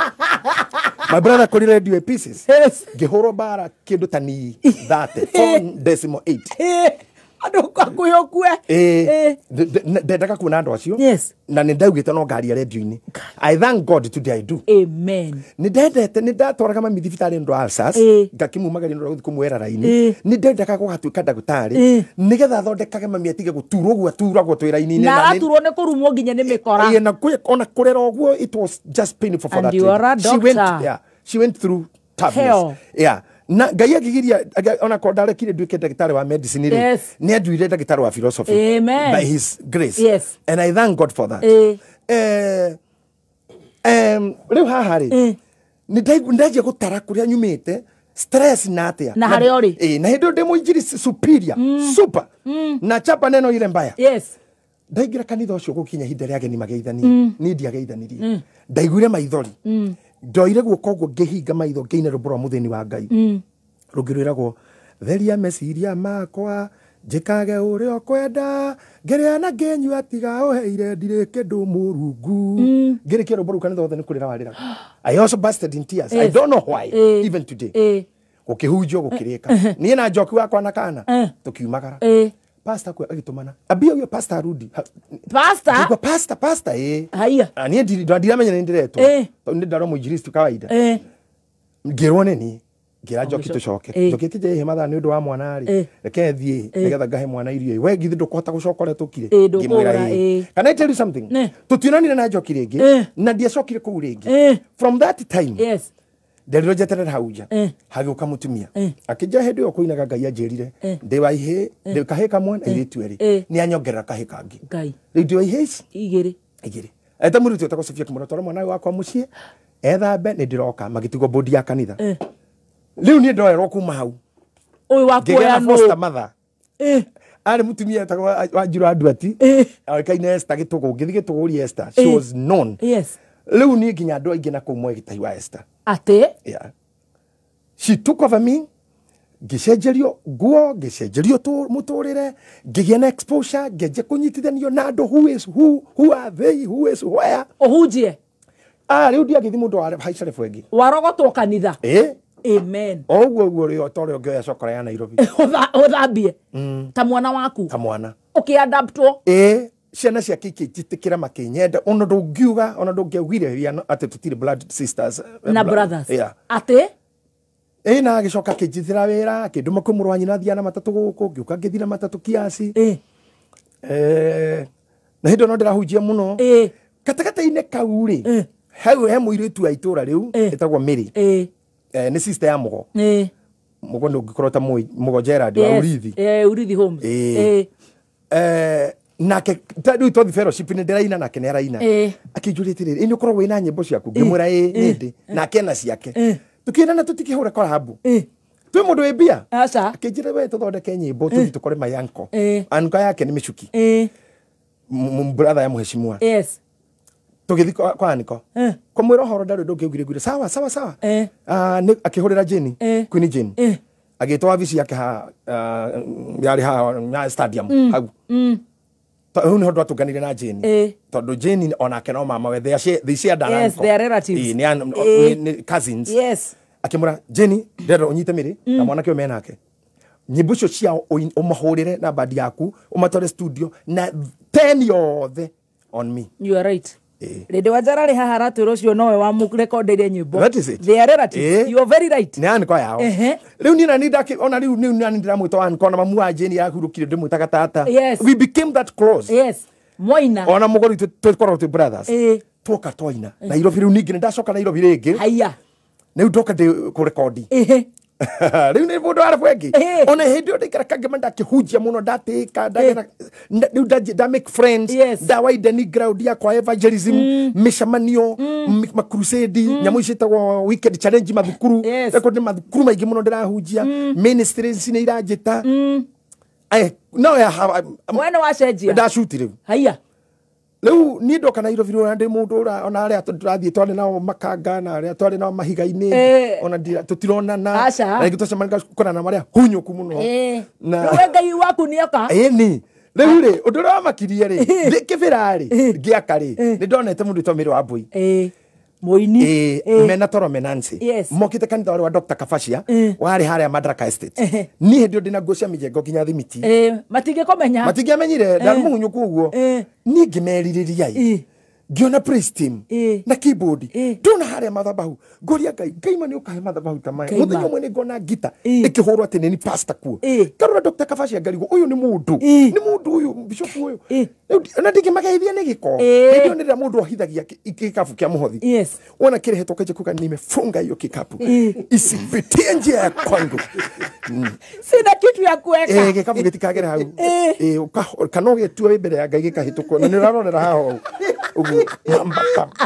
My brother kũrĩ radio a pieces. Ngĩhũrwo mbara kĩndũ ta ni 34.8. Andũ hakuhĩ ũkue. Ndendaga kuona andũ acio na nĩ ndaugĩte no ngaria redio-inĩ. I thank God today I do. Amen. Nĩ ndendete nĩ ndatwaraga mami thibitarĩ nĩ ũndũ wa ulcers ngakĩmumagaria nĩ ũndũ wa gũthiĩ kũmuoera raini. Nĩ ndendaga gũgatuĩka ndagĩtarĩ nĩgetha thondekage mami atige gũturwo ũguo aturagwo twĩ raini-inĩ Na araturwo nĩ kũrumwo nginya nĩ mĩkora. Ĩ, na ona kũrera ũguo it was just painful for And that you are a lady. She went, doctor. yeah, she went through toughness. Hell. Yeah. Na Ngai akĩgiria ona korwo ndarekire nduĩke ndagĩtarĩ wa medicine rĩ, nĩ anduire ndagĩtarĩ wa philosophy. Amen. By his grace. Yes. And I thank God for that. Rĩu haha rĩ, nĩ ndanjia gũtara kũrĩa nyumĩte stress na atĩa Na harĩa ũrĩ. Ĩ, na hĩndĩ ĩyo ndĩ mũinjiri superior super na chapa neno ile mbaya. Yes. Ndaingĩra kanitha ũcio gũkinya ihinda rĩa ageni mageithanie, niĩ ndiageithanirie, ndaiguire maithori, ndoire guoko ũguo ngĩhinga maitho ngĩina rwĩmbo rwa mũthĩni wa Ngai rũngĩ rwĩragwo theria meciria makwa njĩkage ũrĩa ũkwenda ngĩrĩa na ngĩnyua tiga ũheire ndirĩ kĩndũ mũrungu. Ngĩrĩkia rwĩmbo rũu kanitha wothe nĩ kũrĩra warĩraga. I also busted in tears. I don't know why even today. Gũkĩhunjio gũkĩrĩka, niĩ na Njoki wakwa na kana tũkiumagara. Pastor kwe agĩtũmana ambia huyo pastor arudi. Pastor? Ngĩigua pastor, pastor ĩ. Haiya. Ah, niĩ ndiramenya nĩ ndĩretwo tondũ nĩ ndarwo mũinjilisti kawaida. Ngĩrwo nĩ niĩ ngĩra Njoki tũcoke. Njoki akĩnjĩra ihe mathaa nĩ ũndũ wa mwana rĩ, reke thiĩ nĩgetha ngahe mwana irio. We githĩ ndũkũhota gũcoka ũrĩa tũkire? Ndũkũra, Ngĩmwĩra ĩ. Can I tell you something? Tũtionanire na Njoki rĩngĩ na ndiacokire kũu rĩngĩ. From that time nderirwo njeterere hau nja. Hagĩũka mũtumia akĩnjĩra hĩndĩ ĩyo kũinaga Ngai anjĩrire ndĩ wa ihĩ ndĩ kahĩ kamwe na airĩtu erĩ, nĩ anyongerera kahĩ kangĩ. Ngai. Rĩu ndĩ wa ihĩ ici igĩrĩ. Igĩrĩ. Eta mũirĩtu wetagwo Sofia akĩmwĩra twara mwana ũyũ wakwa mũciĩ ethambe nĩ ndĩroka. Magĩtigwo bodi ya kanitha. Rĩu niĩ ndoerwo kuma hau Ũyũ wa ngĩgĩa kuoya na foster nũ? mother arĩ mũtumia etagwo Wanjiru wa Nduati oĩkaine Esther Gĩtũgũ. Ngĩthiĩ Gĩtũgũ Esther, she was known. Rĩu niĩ nginya andũ aingĩ na kũu moĩ Gĩtahi wa Esther. Atĩ? Yeah. She took over me. Ngĩcenjerio nguo, ngĩcenjerio mũtũrĩre, ngĩgĩa na exposure, ngĩanjia kũnyitithanio na andũ who is who, who are they, who is where. Ũhunjie. Ah, rĩu ndiagĩthiĩ mũndũ wa haica rebu ĩngĩ. Warogotwo kanitha. Ĩ. Amen. O ũguo ũguo rĩ, ta ũrĩa ũngĩoya cokora ya Nairobi. Ũthambie ta mwana waku. Ta mwana. Ũkĩadaptwo. Ĩ, ciana ciake ikĩnjĩtĩkĩra makĩnyenda ona ndũngiuga ona ndũngĩaugire we are atĩ tũtirĩ blood sisters Na brothers. Yeah. Atĩ? Ĩ, na agĩcoka akĩnjĩtĩra wĩra akĩndũma kwĩ mũrũ wa nyina athiaga na matatũ gũkũ, ngĩũka ngĩthiĩ na matatũ kiasi. Na hĩndĩ ĩyo no ndĩrahunjia mũno gatagatĩ-inĩ kau rĩ, hau he mũirĩtu wa itũra rĩu ĩtagwo Mary. Nĩ sister ya Mũgo. Mũgo nĩ ũngĩkorwo ta Mũgo Gerard wa Urithi. Urithi Homes. Nake rĩu twathi fellowship nĩ ndĩraina nake nĩ araina. Akĩnjũria atĩrĩrĩ, ĩ nĩ ũkoragwo wĩna nyĩmbo ciaku? Ngĩmwĩra ĩ nĩ ndĩ nake ena ciake. Tũkĩrana tũtikĩhũra korabu twĩ mũndũ wĩ mbia. Akĩnjĩra we tũthondeke nyĩmbo tũthiĩ tũkore my uncle. Uncle yake nĩ Mĩcuki, brother ya mheshimiwa. Yes. Tũgĩthiĩ kwa Aniko. Kũmwĩra ũhoro ndarĩ ũndũ ũngĩ augire sawa sawa sawa. Akĩhũrĩra Jane, Queen Jane. Agĩtwo wabici yake ha yarĩ ha stadium hau. Hau nĩho twatũnganire na Jane. Tondũ Jane onake no mama we, they shared an uncle. Yes, they are relatives. Nĩ cousins. Yes. Akĩmwĩra Jane, ndĩrenda ũnyite Mĩrĩ na mwanake ũyũ menake. Nyĩmbo icio ciao ũmahũrĩre na bandi yaku, ũmatware studio na 10 yothe on me. You are right. Rĩndĩ Wanjara rĩ haha aratwĩra ũcio nowe wamũrekondeire nyĩmbo. That is it. They are relatives. You are very right. Nĩ aniko yao. Rĩu niĩ nani ona rĩu niĩ nani ndĩramwĩta aniko na mamu wa Jane yahurũkire ndĩmwĩtaga tata. Yes. We became that close. Yes. Mwaina. Ona mũgũri tũkoragwo twĩ brothers. Twoka twaina. Nairobi rĩu ningĩ nĩndacoka Nairobi rĩngĩ. Haiya. Rĩu ndoka ndĩ kũrekondi. Rĩu nĩ mũndũ wa bwengi. Ona hĩndĩ ĩyo ndaikara Kangema ndakĩhunjia mũno ndatĩka ndagera rĩu nda make friends nda widen ground yakwa evangelism mĩcemanio ma crusade nyamũ ici ciĩtagwo weekend challenge mathukuru rekondi mathukuru maingĩ mũno ndĩrahunjia ministries nĩ iranjĩta. No we nĩ wacenjia ndacuti rĩu. Haiya. Rĩu niĩ ndoka Nairobi rĩu ndĩ mũndũ ona arĩa tũrathiĩ twarĩ nao makanga na arĩa twarĩ nao mahiga-inĩ ona tũtironana na rĩngĩ twacemania gũkorana na marĩa hunyũku mũno. Na we Ngai waku nĩoka. Ĩni rĩu rĩ ũndũ ũrĩa wamakirie rĩ ndĩ kĩbĩra rĩ ngĩaka rĩ nĩ ndonete mũndũ wĩtwo Mĩrĩ wa Mbũi mũini mena toro menancy mokĩte kanitha warĩ wa Dr. Kabacia warĩ harĩa Madaraka Estate. Niĩ hĩndĩ ĩyo ndĩna nguo cia mĩjengo nginya thimiti. Matingĩkũmenya. Matingĩamenyire ndarĩ mũhunyũku ũguo. Niĩ ngĩmerirĩria ĩ ngĩona praise team na keyboard ndona harĩa mathabahu ngoria Ngai Ngai ma nĩ ũkahe mathabahu ta maya mũthenya ũmwe nĩ ngona ngita ĩkĩhũrwo atĩ nĩ pastor kuo ngarora Dr. Kabacia ngarigwo ũyũ nĩ mũndũ nĩ mũndũ ũyũ bishop ũyũ na ndingĩmageithia nĩ gĩko. Hĩndĩ ĩyo nĩ rĩrĩa mũndũ ohithagia gĩkabu kĩa mũhothi wona kĩrehetwo kanja kuga nimefunga hiyo kikapu isipitie njia ya kwangu sina kitu ya kuweka gĩkabu gĩtikagere hau kana ũgĩtua wĩ mbere ya Ngai gĩkahĩtũkwo na nĩ ũrarorera haha ũguo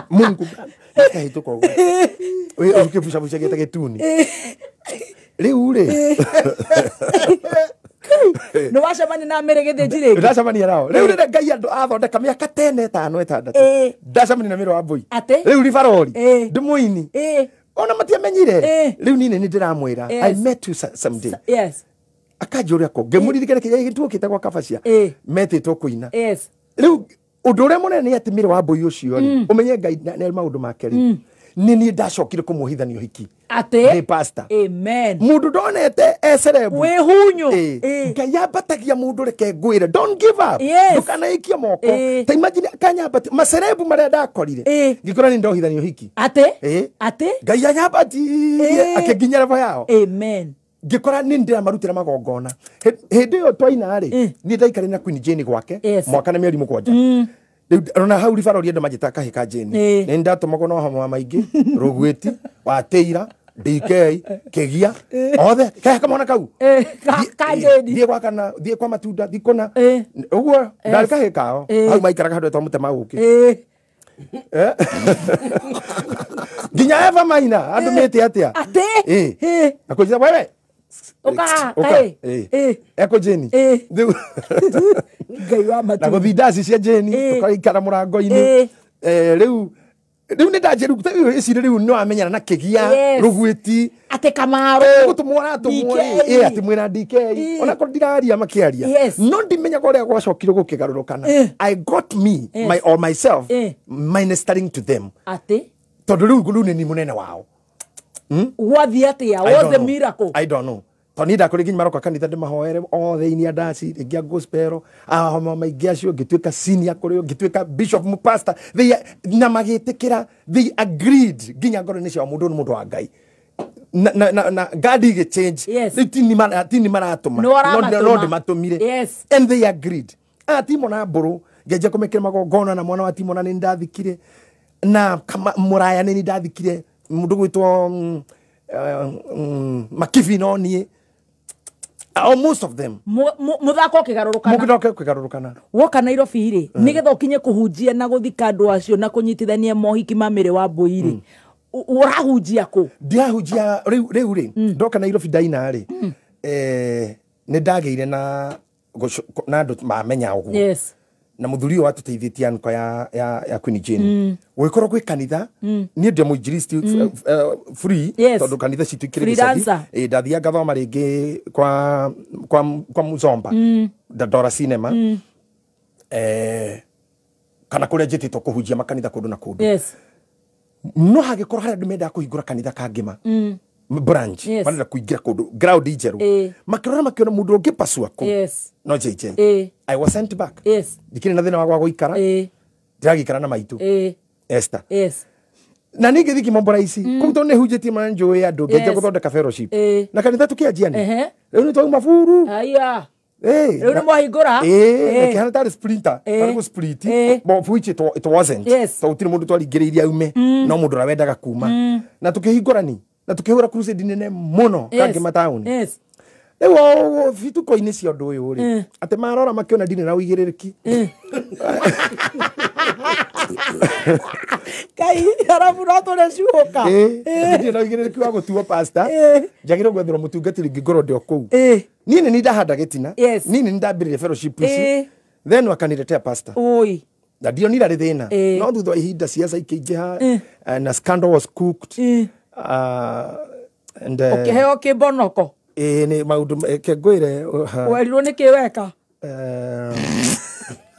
Mungu gĩkahĩtũka ũguo ũkĩbucabuca gĩta gĩtuni rĩu rĩ nĩ wacemania na Mĩrĩ Gĩthĩnji rĩngĩ. Ndacemania nao rĩu rĩrĩa Ngai andũ athondeka mĩaka 10 5 6 ndacemania na Mĩrĩ wa Mbũi rĩu ribarori ndĩ mũini ona matiamenyire rĩu niĩ nĩ ndĩramwĩra I met you someday. Yes. Akanjũria kũ ngĩmũririkana kĩrĩa gĩtuo kĩtagwo Kabacia metĩtwo kũina. Yes. Rĩu ũndũ ũrĩa mũnene nĩ atĩ Mĩrĩ wa Mbũi ũcio rĩ ũmenye Ngai nĩ maũndũ make rĩ nĩ niĩ ndacokire kũmwohithania ũhiki atĩ nĩ pastor. Amen. Mũndũ ndonete e celeb wĩ hunyũ. Ngai ambatagia mũndũ reke ngwĩre don't give up ndũkanaikie moko ta imagine akanyambatia macerebu marĩa ndakorire ngĩkora nĩ ndohithania ũhiki atĩ atĩ Ngai anyambatirie akĩnginya level yao. Amen. Ngĩkora nĩ ndĩramarutĩra magongona hĩndĩ ĩyo twaina rĩ niĩ ndaikarire na Queen Jane gwake mwaka na mĩeri 7. Rĩu ona hau ribarori andũ manjĩtaga kahĩ ka Jane nĩ ndatũmagwo na ũhoma wa maingĩ Rũgwĩti Watĩira DK Kĩgia othe kehe kamwana kau ka Jane thiĩ gwa kana thiĩ kwa matunda thiĩ kũna ũguo ndarĩ kahĩ kao hau maikaraga handũ etwo mũtema ũkĩ nginya Eva Maina andũ mĩte atĩa atĩ akũnjĩra wewe Oka eko Jane Ngai wa matu na gũthiĩ ndaci cia Jane tũkaikara mũrango-inĩ rĩu rĩu nĩ ndanjĩru ĩcirĩ rĩu nĩ wamenyana na Kĩgia Rũgwĩti atĩ Kamaru gũtũmwo aratũmwo rĩ atĩ mwĩna DK onakorwo ndiraria makĩaria no ndimenyaga ũrĩa gwacokire gũkĩgarũrũkana. I got me my or myself ministering to them atĩ tondũ rĩu rĩu nĩ mũnene wao. Gwathiĩ atĩa? Was the miracle? I don't know. Tondũ niĩ ndakũrĩ nginya maroka kanitha ndĩmahoere othe inia ndaci rĩngĩ a gospel ahoma maingĩ acio ngĩtuĩka senior kũrĩ o ngĩtuĩka bishop pastor na magĩtĩkĩra they agreed nginya ngoro-inĩ ciao mũndũ nĩ mũndũ wa Ngai na God igĩ change rĩu tini maratũma no ndĩmatũmire and they agreed. Timo na Mbũrũ ngĩanjia kũmekĩra magongona na mwana wa Timo na nĩ ndathikire na Mũraya nĩ ndathikire mũndũ gwĩtwo Makibi no niĩ most of them muthako ũkĩgarũrũkana mũthako ũkĩgarũrũkana woka Nairobi rĩ nĩgetha ũkinye kũhunjia na gũthika andũ acio na kũnyitithania mohiki ma Mĩrĩ wa Mbũi rĩ ũrahunjia kũ? Ndirahunjia rĩu rĩ ndoka Nairobi ndaina rĩ nĩ ndagĩire na andũ mamenya ũguo. Yes. Na muthuri ũyũ watũteithĩtie anko ya Queen Jane. Gũgĩkorwo gwĩ kanitha niĩ ndĩ mũinjilisti free tondũ kanitha citũ ikĩrĩ gĩcagi. Ndathiaga ngathoma rĩngĩ kwa Muzomba Dandora Cinema kana kũrĩa njĩtĩtwo kũhunjia makanitha kũndũ na kũndũ. Yes. No hagĩkorwo harĩa andũ mendaga kũhingũra kanitha kangĩma branch marenda kũingĩra kũndũ ground njerũ makĩrora makĩona mũndũ ũngĩ pasua kũu. Yes. No JJ. I was sent back. Yes. Ndikĩrĩ na thĩna wa gwa gũikara. Ndĩragĩikara na maitũ. Esther. Yes. Na ningĩ thiĩ kĩmombora ici kũu tondũ nĩ hunjĩtie mana njũĩ andũ ngĩanjia gũthondeka fellowship na kanitha tũkĩanjia rĩu nĩ twauma buru. Aya. Rĩu nĩ mwahingũra. Ĩkĩhana tarĩ splinter tarĩ gũ split but which it wasn't. Tondũ gũtirĩ mũndũ twaringĩrĩirie aume no mũndũ ũrĩa wendaga kuma na tũkĩhingũrani na tũkĩhũra crusade nene mũno Kangĩma taũni. Yes. Rĩu bituko-inĩ cia ũndũ ũyũ rĩ atĩ marora makĩona ndirĩ na ũigĩrĩrĩki. Kai arabu no tũrecuũka. Ndirĩ na ũigĩrĩrĩki wa gũtuo pastor njagĩrĩirwo gwetherwo mũtungatĩri ngĩngorwo ndĩ o kũu. Niĩ nĩ ndahanda gĩtina. Niĩ nĩ ndambĩrĩria fellowship ici then wakaniletea pastor. Oi. Na ndionire arĩ thĩna no thutha wa ihinda ciaca ikĩingĩha na scandal was cooked and ũkĩheo kĩmbonoko. Nĩ maũndũ kengwĩre werirwo nĩ kĩ weka.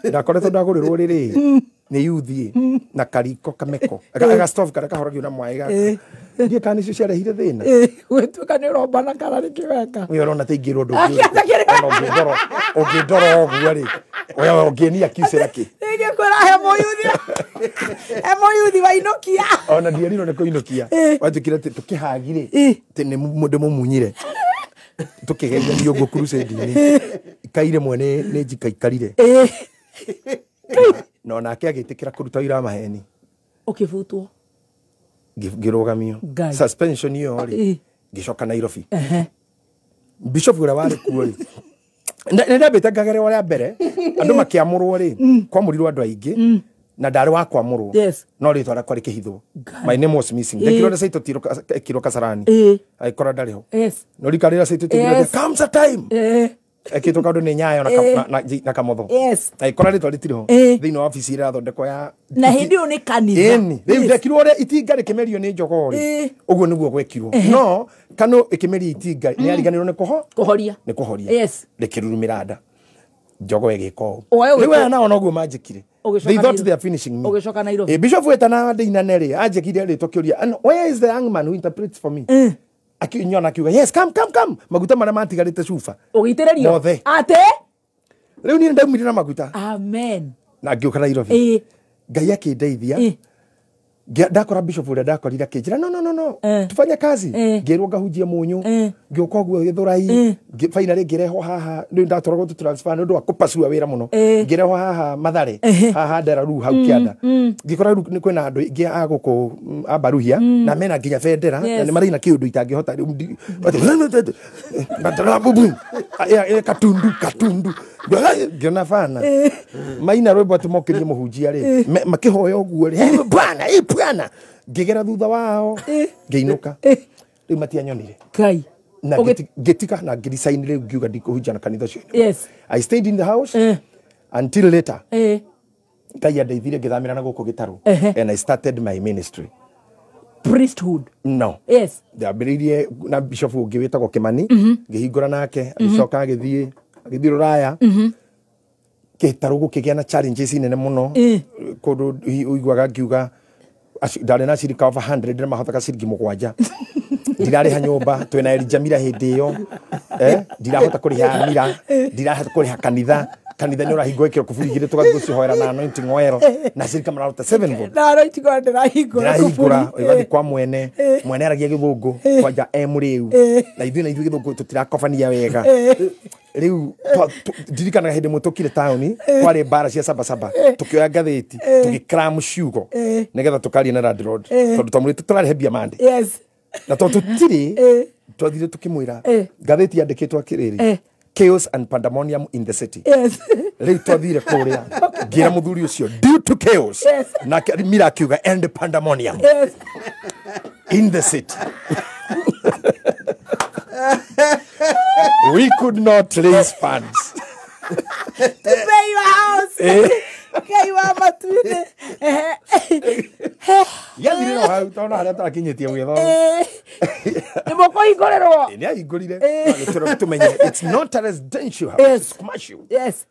Ndakoretwo ndagũrĩrwo rĩrĩ nĩ yuthi na kariko kameko ga stove karĩa kahoragio na mwaĩ gaka ndiĩ kana nĩcio ciarehire thĩna. Gwĩtuĩka nĩ ũrombana kana nĩ kĩ weka. Ũyũ ũrona ta ingĩrwo ũndũ ũngĩ ũngĩndora ũguo rĩ ũyũ ũngĩnia kiucĩra kĩ ingĩkwĩra he mũyuthi he mũyuthi wainũkia. Ona ndierirwo nĩ kũinũkia watuĩkire atĩ tũkĩhagi rĩ atĩ nĩ ndĩmũmunyire tũkĩgeria ũguo crusade-inĩ ikaire mwene nĩ njikaikarire no nake agĩtĩkĩra kũruta wĩra wa maheni ũkĩbutwo ngĩrũgamio suspension ĩyo rĩ ngĩcoka Nairobi. Bishop ũrĩa warĩ kuo rĩ nĩ ndambĩte ngagererwo rĩa mbere andũ makĩamũrwo rĩ kwamũrirwo andũ aingĩ na ndarĩ wa kwamũrwo no rĩtwa rĩakwa rĩkĩhithwo. My name was missing. Ndekirwo nĩ Saito ekirwo Kasarani agĩkora ndarĩ ho no rika rĩrĩa Saito tigire comes a time ekĩtwo kaũndũ nĩ Nyayo na Kamotho agĩkora rĩtwa rĩtirĩ ho thĩinĩ wa obici ĩrathondekwo ya na hĩndĩ ĩyo nĩ kanitha. Ĩni rĩu ndekirwo ũrĩa itinga rĩkĩmerio nĩ njogoo rĩ ũguo nĩguo gwekirwo no kano ĩkĩmeria itinga nĩ yariganĩrwo nĩ kũhoria nĩ kũhoria rĩkĩrurumĩra nda njogoo ĩgĩka ũũ rĩu aya nao noguo manjĩkire. They thought they are finishing me. Bishop wetana ndĩinane rĩ anjĩkire rĩtwa kĩũria and where is the young man who interprets for me? Akinyona akiuga yes come come come maguta marĩa matigarĩte cuba ũgĩitĩrĩrio mothe atĩ rĩu niĩ ndaumire na maguta. Amen. Na ngĩũka Nairobi Ngai akĩndeithia ndakora bishop ũrĩa ndakorire akĩnjĩra no no no no tufanye kazi ngĩrwo ngahunjie mũnyũ ngĩũka ũguo Gĩthũrai finally ngĩrehwo haha rĩu ndatwaragwo tũ transfer nĩ ũndũ wa kũpasua wĩra mũno ngĩrehwo haha Mathare haha Nderaru hau kĩanda ngĩkora rĩu nĩ kwĩna andũ aingĩ a gũkũ a Baruhia na mena nginya bendera na nĩ maraina kĩũndũ itangĩhota katundu katundu ngĩona bana maina rwĩmbo atĩ mokĩrie mũhunjia rĩ makĩhoya ũguo rĩ bwana bwana ngĩgera thutha wao ngĩinũka rĩu matianyonire Ngai na ngĩtiga na ngĩresign rĩu ngiuga ndikũhunjia na kanitha ũcio. Yes. I stayed in the house until later. Ngai andeithirie ngĩthamĩra na gũkũ Gĩtarũ and I started my ministry. Priesthood? No. Yes. Ndambĩrĩirie na bishop ũngĩ wĩtagwo Kĩmani ngĩhingũra nake agĩcoka agĩthiĩ rũraya Gĩtarũ gũkĩgĩa na challenges nene mũno kũndũ ũiguaga ngiuga ndarĩ na cirika over 100 na mahotaga ciringi 7 ndirarĩha nyũmba twĩna Elijah Mira hĩndĩ ĩyo ndirahota kũrĩha Mira ndirahota kũrĩha kanitha kanitha nĩ ũrahingwo ĩkĩro kuburi igĩrĩ tũgathiĩ gũcihoera na anointing oil na cirika mararuta 7 bob na anointing oil ndĩrahingũra ndĩrahingũra ũgathiĩ kwa mwene mwene aragia gĩthũngũ kwanja e mũrĩu na ithuĩ gĩthũngũ tũtirakobania wega rĩu ndirikanaga hĩndĩ ĩmwe tũkire taũni kwarĩ mbara cia sabasaba tũkĩoya ngathĩti tũgĩcram ciugo nĩgetha tũkaria na landlord tondũ twamwĩrĩte tũrarĩhe mbia mande. Yes. Na tondũ tũtirĩ twathire tũkĩmwĩra ngathĩti yandĩkĩtwo atĩrĩrĩ chaos and pandemonium in the city. Yes. Rĩu twathire kũrĩa ngĩra mũthuri ũcio due to chaos. Yes. Nake Mira akiuga and pandemonium. Yes. In the city. We could not raise funds to pay your house. wa matu-inĩ. Yathirire o hau tondũ harĩa tũrakinyĩtie gwĩthoma. Nĩ mũkũhingũrĩrwo. Nĩ ahingũrire. Agĩtwĩra tũmenye it's not a residential house, it's commercial. Yes.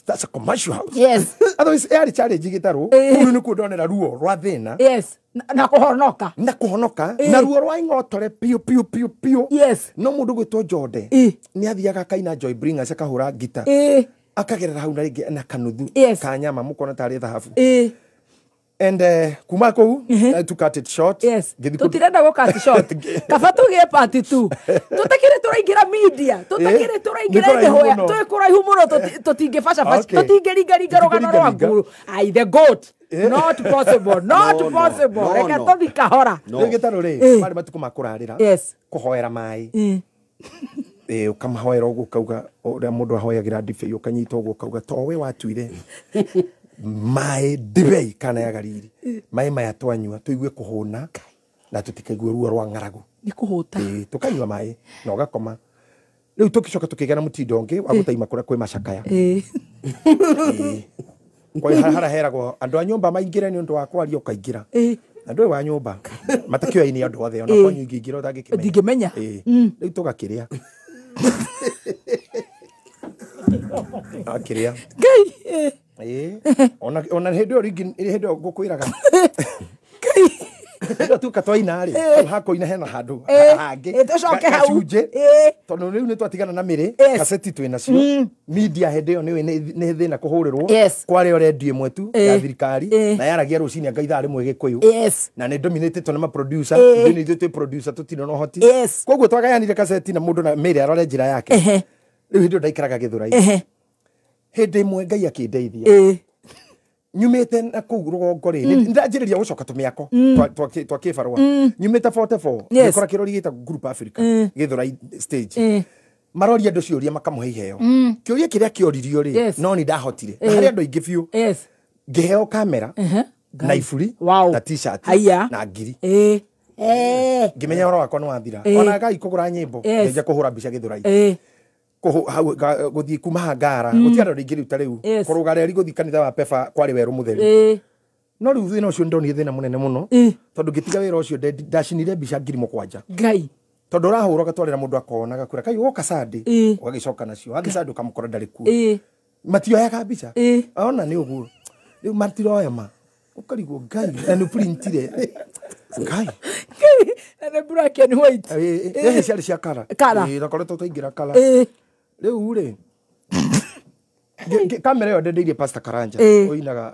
That's a commercial house. Yes. Otherwise yarĩ challenge gĩtarũ. Kũu nĩ kuo ndonera ruo rwa thĩna. Yes. Na kũhonoka. Na kũhonoka. Na ruo rwa ing'otore piũ piũ piũ piũ. Yes. No mũndũ gwĩtwo Jode nĩ athiaga akaina Joy Bringers akahũra ngita. Akagerera hau na rĩngĩ na kanuthu ka nyama mũkona tarĩ thahabu. And kuma kũu to cut it short. Yes. Tũtirenda gũ cut short. Kaba tũgĩe part 2. Tũtakĩrĩ tũraingĩra media. Tũtakĩrĩ tũraingĩra mĩhoya. Twĩ kũraihu mũno tũtingĩbacabaca. Tũtingĩringaringa rũgano rwaku. Ai the goat. Not possible. Not possible. Reke tũthi kahora. Rĩu gĩtarũ rĩ, marĩ matukũ ma kũrarĩra. Yes. Kũhoera maĩ. Ũkamahoera ũguo ũkauga ũrĩa mũndũ ahoyagĩra ndibei ũkanyita ũguo ũkauga to we watuire maĩ ndibei kana ya gariri maĩ maya twanyua tũigue kũhũna na tũtikaigue ruo rwa ng'aragu nĩ kũhũta. Tũkanyua maĩ na ũgakoma. Rĩu tũgĩcoka tũkĩgĩa na mũtindo ũngĩ wa gũtaima kũrĩa kwĩ macakaya. Kwa harĩa heragwo andũ a nyũmba maingĩre nĩ ũndũ wa kwaria ũkaingĩra. Andũ wa nyũmba matakĩoyaine andũ othe ona kwanyu ingĩingĩra ũtangĩkĩmenya. Ndingĩmenya. Rĩu tũgakĩrĩa. Akĩrĩa. Ngai. Ona hĩndĩ ĩyo rĩngĩ hĩndĩ ĩyo ngũkwĩraga. Hĩndĩ ĩyo tuoka twaina rĩ, hau hakũina hena handũ hangĩ. Tũcoke hau. Gacunjĩ. Tondũ rĩu nĩ twatigana na mĩrĩ, kaseti twĩ nacio. Media hĩndĩ ĩyo nĩ nĩ thĩna kũhũrĩrwo. Kwarĩ o redio ĩmwe tu ya thirikari na yaragia rũcinĩ anga ithaa rĩmwe Gĩkũyũ. Na nĩ dominated nĩ ma producer. Ithuĩ nĩ ithuĩ twĩ producer tũtirĩ na ũhoti. Koguo twagayanire kaseti na mũndũ na mĩrĩ arore njĩra yake. Rĩu hĩndĩ ĩyo ndaikaraga Gĩthũrai. Hĩndĩ ĩmwe Ngai akĩndeithia. Nyumĩte na kũu rũgongo rĩ, nĩndanjĩrĩria gũcoka tũmĩako twa kĩbarũa. Nyumĩte 44 ngĩkora kĩrori gĩtagwo Group Africa Gĩthũrai stage. Maroria andũ ciũria makamũhe iheo. Kĩũria kĩrĩa kĩoririo rĩ, no nĩ ndahotire. Na harĩ andũ aingĩ biũ. Ngĩheo kamera na iburi na t-shirt na ngiri. Ngĩmenya ũhoro wakwa nĩ wathira. Ona Ngai kũgũra nyĩmbo ngĩanjia kũhũra mbica Gĩthũrai. Gũthiĩ kuma Hangara gũtiarĩ rĩngĩ rĩu ta rĩu kũrũga reri gũthiĩ kanitha wa Pefa kwarĩ werũ mũtheri. No rĩu thĩna ũcio ndonire thĩna mũnene mũno tondũ ngĩtiga wĩra ũcio ndacinire mbica 7,000. Ngai. Tondũ ũrahũra ũgatwarĩra mũndũ akona agakwĩra kai woka Sunday ũgagĩcoka nacio wathiĩ Sunday ũkamũkora ndarĩ kuo. Matioyaga mbica ona nĩ ũguo rĩu matiroya ma ũkarigwo Ngai na nĩ printire Ngai. Na nĩ black and white. Ĩĩ ciarĩ cia kara. Ĩĩ twaingĩra kara. Rĩu rĩ kamera ĩyo ndendeirie Pastor Karanja ũinaga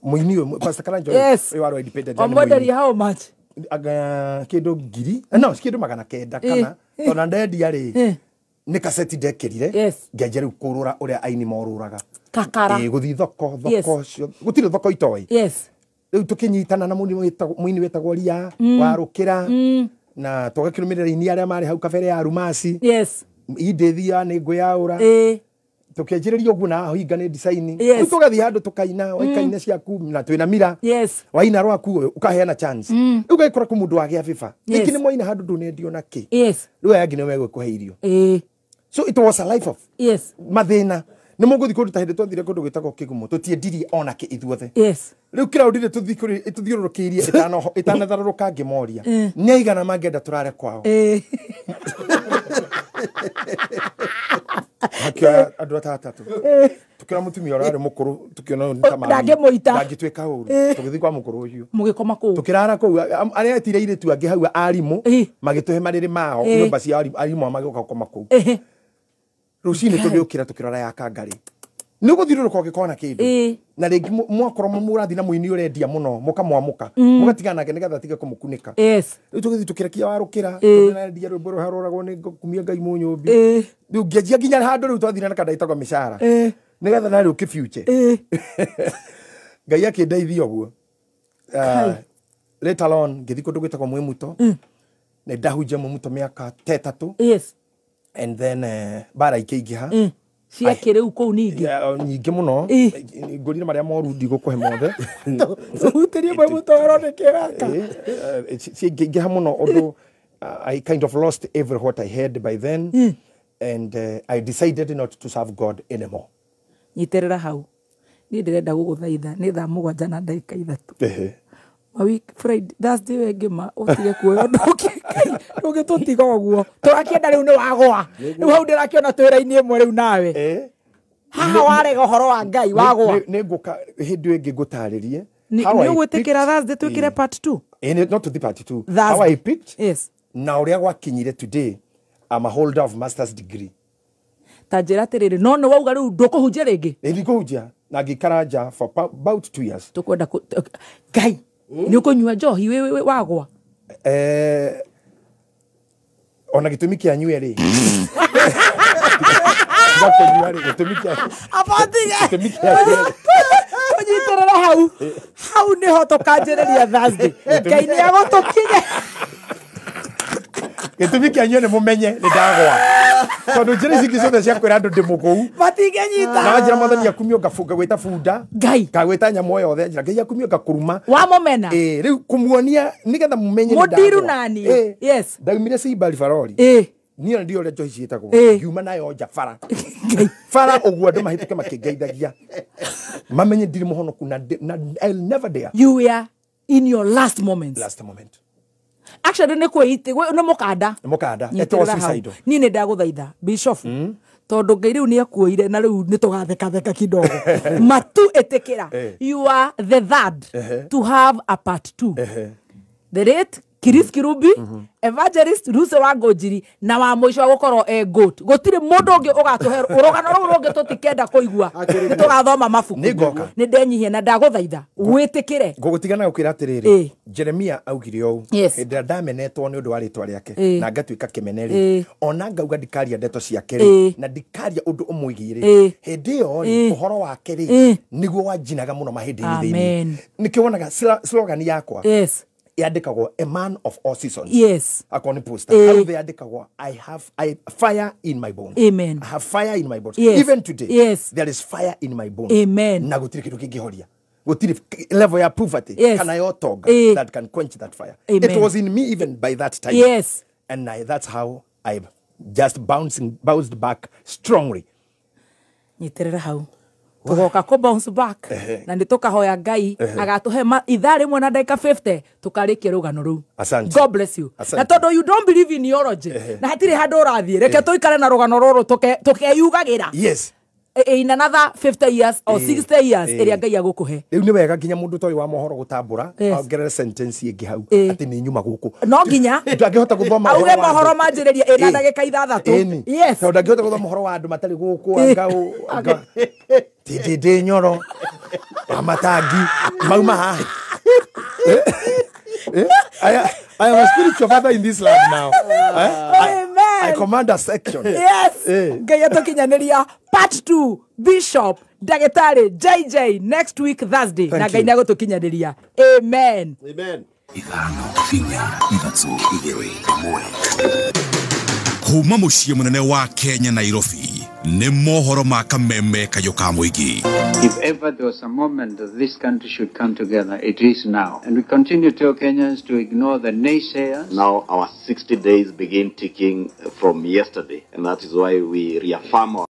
mũini ũyũ Pastor Karanja ũyũ warĩ independent. Wamwenderia how much? Kĩndũ 1,000 no kĩndũ 900 kana tondũ ndendia rĩ nĩ kaseti ndekĩrire ngĩanjia rĩu kũrũra ũrĩa aini morũraga. Kakara. Gũthiĩ thoko gũtirĩ thoko itoĩ. Rĩu tũkĩnyitana na mũini wĩtagwo Ria wa Rũkĩra na tũgakĩrũmĩrĩra aini arĩa marĩ hau kabere ya Rumasi. Indĩthia nĩ ngwĩyaũra. Tũkĩanjĩrĩria ũguo na hinga nĩ design. Rĩu tũgathiĩ handũ tũkaina waikaina ciaku na twĩna mira. Waina rwaku ũkaheana chance. Rĩu ũgagĩkora kũ mũndũ wagĩa bĩba. Rĩngĩ nĩ mwaina handũ ndũnendio na kĩ. Rĩu aya angĩ nĩo megũkũhe irio. So it was a life of mathĩna. Nĩ mũgũthiĩ kũndũ ta hĩndĩ twathire kũndũ gwĩtagwo Kĩgumo tũtiendirie ona kĩ ithuothe. Rĩu kĩraũndire tũthiũrũrũkĩirie ĩtanatharũrũka ngĩmoria nĩ aigana mangĩenda tũrare kwao. Hakĩoya andũ atatũ tũkĩona mũtumia ũrĩa warĩ mũkũrũ tũkĩona nĩ ta mami ndangĩmũita ndangĩtuĩka ũru tũgĩthiĩ kwa mũkũrũ ũcio mũgĩkoma kũu tũkĩrara kũu arĩa etire airĩtu angĩ hau arimũ magĩtũhe marĩrĩ mao nyũmba cia arimũ magĩũka gũkoma kũu. Rũcinĩ tũgĩũkĩra tũkĩrora ya Kangarĩ nĩ ũgũthiũrũrũka ũgĩkona kĩndũ na rĩngĩ mwakorwo mũrathiĩ na mũini ũrendia mũno mũkamwamũka mũgatigana nake nĩgetha atige kũmũkunĩka. Rĩu tũgĩthiĩ tũkĩrekia Warũkĩra tũrendia rwĩmbo rũrĩa rũragwo nĩ ngũkumia Ngai mũnyũmbi. Rĩu ngĩanjia nginya handũ rĩu twathire na kanda ĩtagwo mĩcara nĩgetha na rĩu kĩfuture. Ngai akĩndeithia ũguo. Later on ngĩthiĩ kũndũ gwĩtagwo Mwĩmuto nĩ ndahunjia Mwĩmuto mĩaka ta 3. And then bara ikĩingĩha cia kĩrĩu kũu ningĩ nyingĩ mũno ngũrire marĩa moru ndigũkũhe mothe tũhutĩrie Mwĩmuto nĩ kĩgaka ciingĩha mũno ũndũ I kind of lost every what I had by then and I decided not to serve God anymore. Nyitĩrĩra hau. Niĩ ndĩrenda gũgũthaitha nĩ thaa 7 na ndagĩka 3. Mawiki Friday Thursday we ngĩma ũtige kuoya ũndũ ndũngĩtũtiga ũguo. Tũrakĩenda rĩu nĩ wagũa. Rĩu hau ndĩrakĩona twĩra-inĩ ĩmwe rĩu nawe. Haha warega ũhoro wa Ngai wagũa. Nĩ ngũka hĩndĩ ĩyo ĩngĩ ngũtarĩrie. Nĩ ũgwĩtĩkĩra Thursday twĩkĩre part 2? Not to the part 2. How I picked. Yes. Na ũrĩa gwakinyire today, I'm a holder of master's degree. Ta njĩra atĩrĩrĩ, no nĩ wauga rĩu ndũkũhunjia rĩngĩ? Ndikũhunjia. Na ngĩikara nja for about 2 years. Tũkwenda Ngai, nĩ ũkũnyua njohi wagwa? Ona gĩtũmi kĩa nyue rĩ. Ndakũnyua rĩ, gĩtũmi kĩa Abatige. Tũnyitĩrĩre hau. Hau nĩho tũkanjĩrĩria Thursday. Ngai nĩ agũtũkinya. Gĩtũmi kĩa nyue nĩ mũmenye nĩ ndagwa. Tondũ njĩra ici ingĩ ciothe cia kwĩra andũ ndĩ mũkũu. Matingĩnyita. Na njĩra mwathani akumio ngagwĩta bunda. Ngai. Ngagwĩta nyamũ o yothe. Njĩra Ngai akumio ngakũruma. Wamũmena. Rĩu kũmuonia nĩgetha mũmenye nĩ ndagwa. Mũndiru nani. Yes. Ndaumire Simba Riveroli. Niĩ ona ndiũĩ ũrĩa njohi ciĩtagwo. Ngiuma nayo nja bara. Bara ũguo andũ mahĩtũke makĩngeithagia. Mamenye ndirĩ mũhonoku na I'll never dare. You were in your last moments. Last moment. Actually nĩ kwĩite nĩ mũkanda. Nĩ mũkanda. It was suicidal. Niĩ nĩ ndagũthaitha Bishop. Tondũ Ngai rĩu nĩ akuoire na rĩu nĩ tũgathekatheka kidogo. Matu ĩtĩkĩra. You are the third to have a part 2. The late Chris Kirubi, Evangelist Ruse wa Ngũnjiri na wa mũico wa gũkorwo e goat. Gũtirĩ mũndũ ũngĩ ũgatũhe rũgano rũu rũngĩ tũtikenda kũigua. Nĩ tũgathoma mabuku. Nĩ ndenyihia na ndagũthaitha wĩtĩkĩre. Ngũgũtigana gũkwĩra atĩrĩrĩ, Jeremia augire ũũ, hĩndĩ ĩrĩa ndamenetwo nĩ ũndũ wa rĩtwa rĩake na ngatuĩka kĩmene rĩ, ona ngauga ndikaria ndeto ciake rĩ, na ndikaria ũndũ ũmwĩgiĩ rĩ, hĩndĩ ĩyo rĩ, ũhoro wake rĩ, nĩguo wanjinaga mũno mahĩndĩ-inĩ thĩinĩ. Nĩkĩo wonaga slogan yakwa. Yes. Yandĩkagwo a man of all seasons. Yes. Akorwo nĩ poster. Hau thĩ yandĩkagwo I have fire in my bones. Amen. I have fire in my bones. Yes. Even today. Yes. There is fire in my bones. Amen. Na gũtirĩ kĩndũ kĩngĩhoria. Gũtirĩ level ya poverty kana ya ũtonga that can quench that fire. Amen. It was in me even by that time. Yes. And that's how I just bounced back strongly. Nyitĩrĩra hau. Tũgoka kũ bounce back na nĩ tũkahoya Ngai agatũhe ithaa rĩmwe na ndagĩka 50 tũkarĩkia rũgano rũu. Asante. God bless you. Asante. Na tondũ you don't believe in theology na hatirĩ handũ ũrathiĩ, reke tũikare na rũgano rũrũ tũkeyugagĩra. Yes. In another 50 years or 60 years ĩrĩa Ngai agũkũhe. Rĩu nĩ wega nginya mũndũ ũtoĩ wa mohoro gũtambũra ongerere sentence ĩngĩ hau atĩ nĩ nyuma gũkũ. No nginya ndangĩhota gũthoma auge mohoro manjĩrĩria ĩna ndagĩka 6. Yes. Tondũ ndangĩhota gũthoma ũhoro wa andũ matarĩ gũkũ anga ndĩ nyoro amatangi mauma haha. I am a spiritual father in this land now. I command a section. Yes. Ngai atũkinyanĩria part 2 Bishop Ndagĩtarĩ JJ next week Thursday. Na Ngai nĩ agũtũkinyanĩria. Amen. Amen. 5 4 3 2 1. Kuma mũciĩ mũnene wa Kenya Nairobi nĩ mohoro ma kameme kayũ ka mũingĩ. If ever there was a moment that this country should come together, it is now. And we continue to tell Kenyans to ignore the naysayers. Now our 60 days begin ticking from yesterday, and that is why we reaffirm our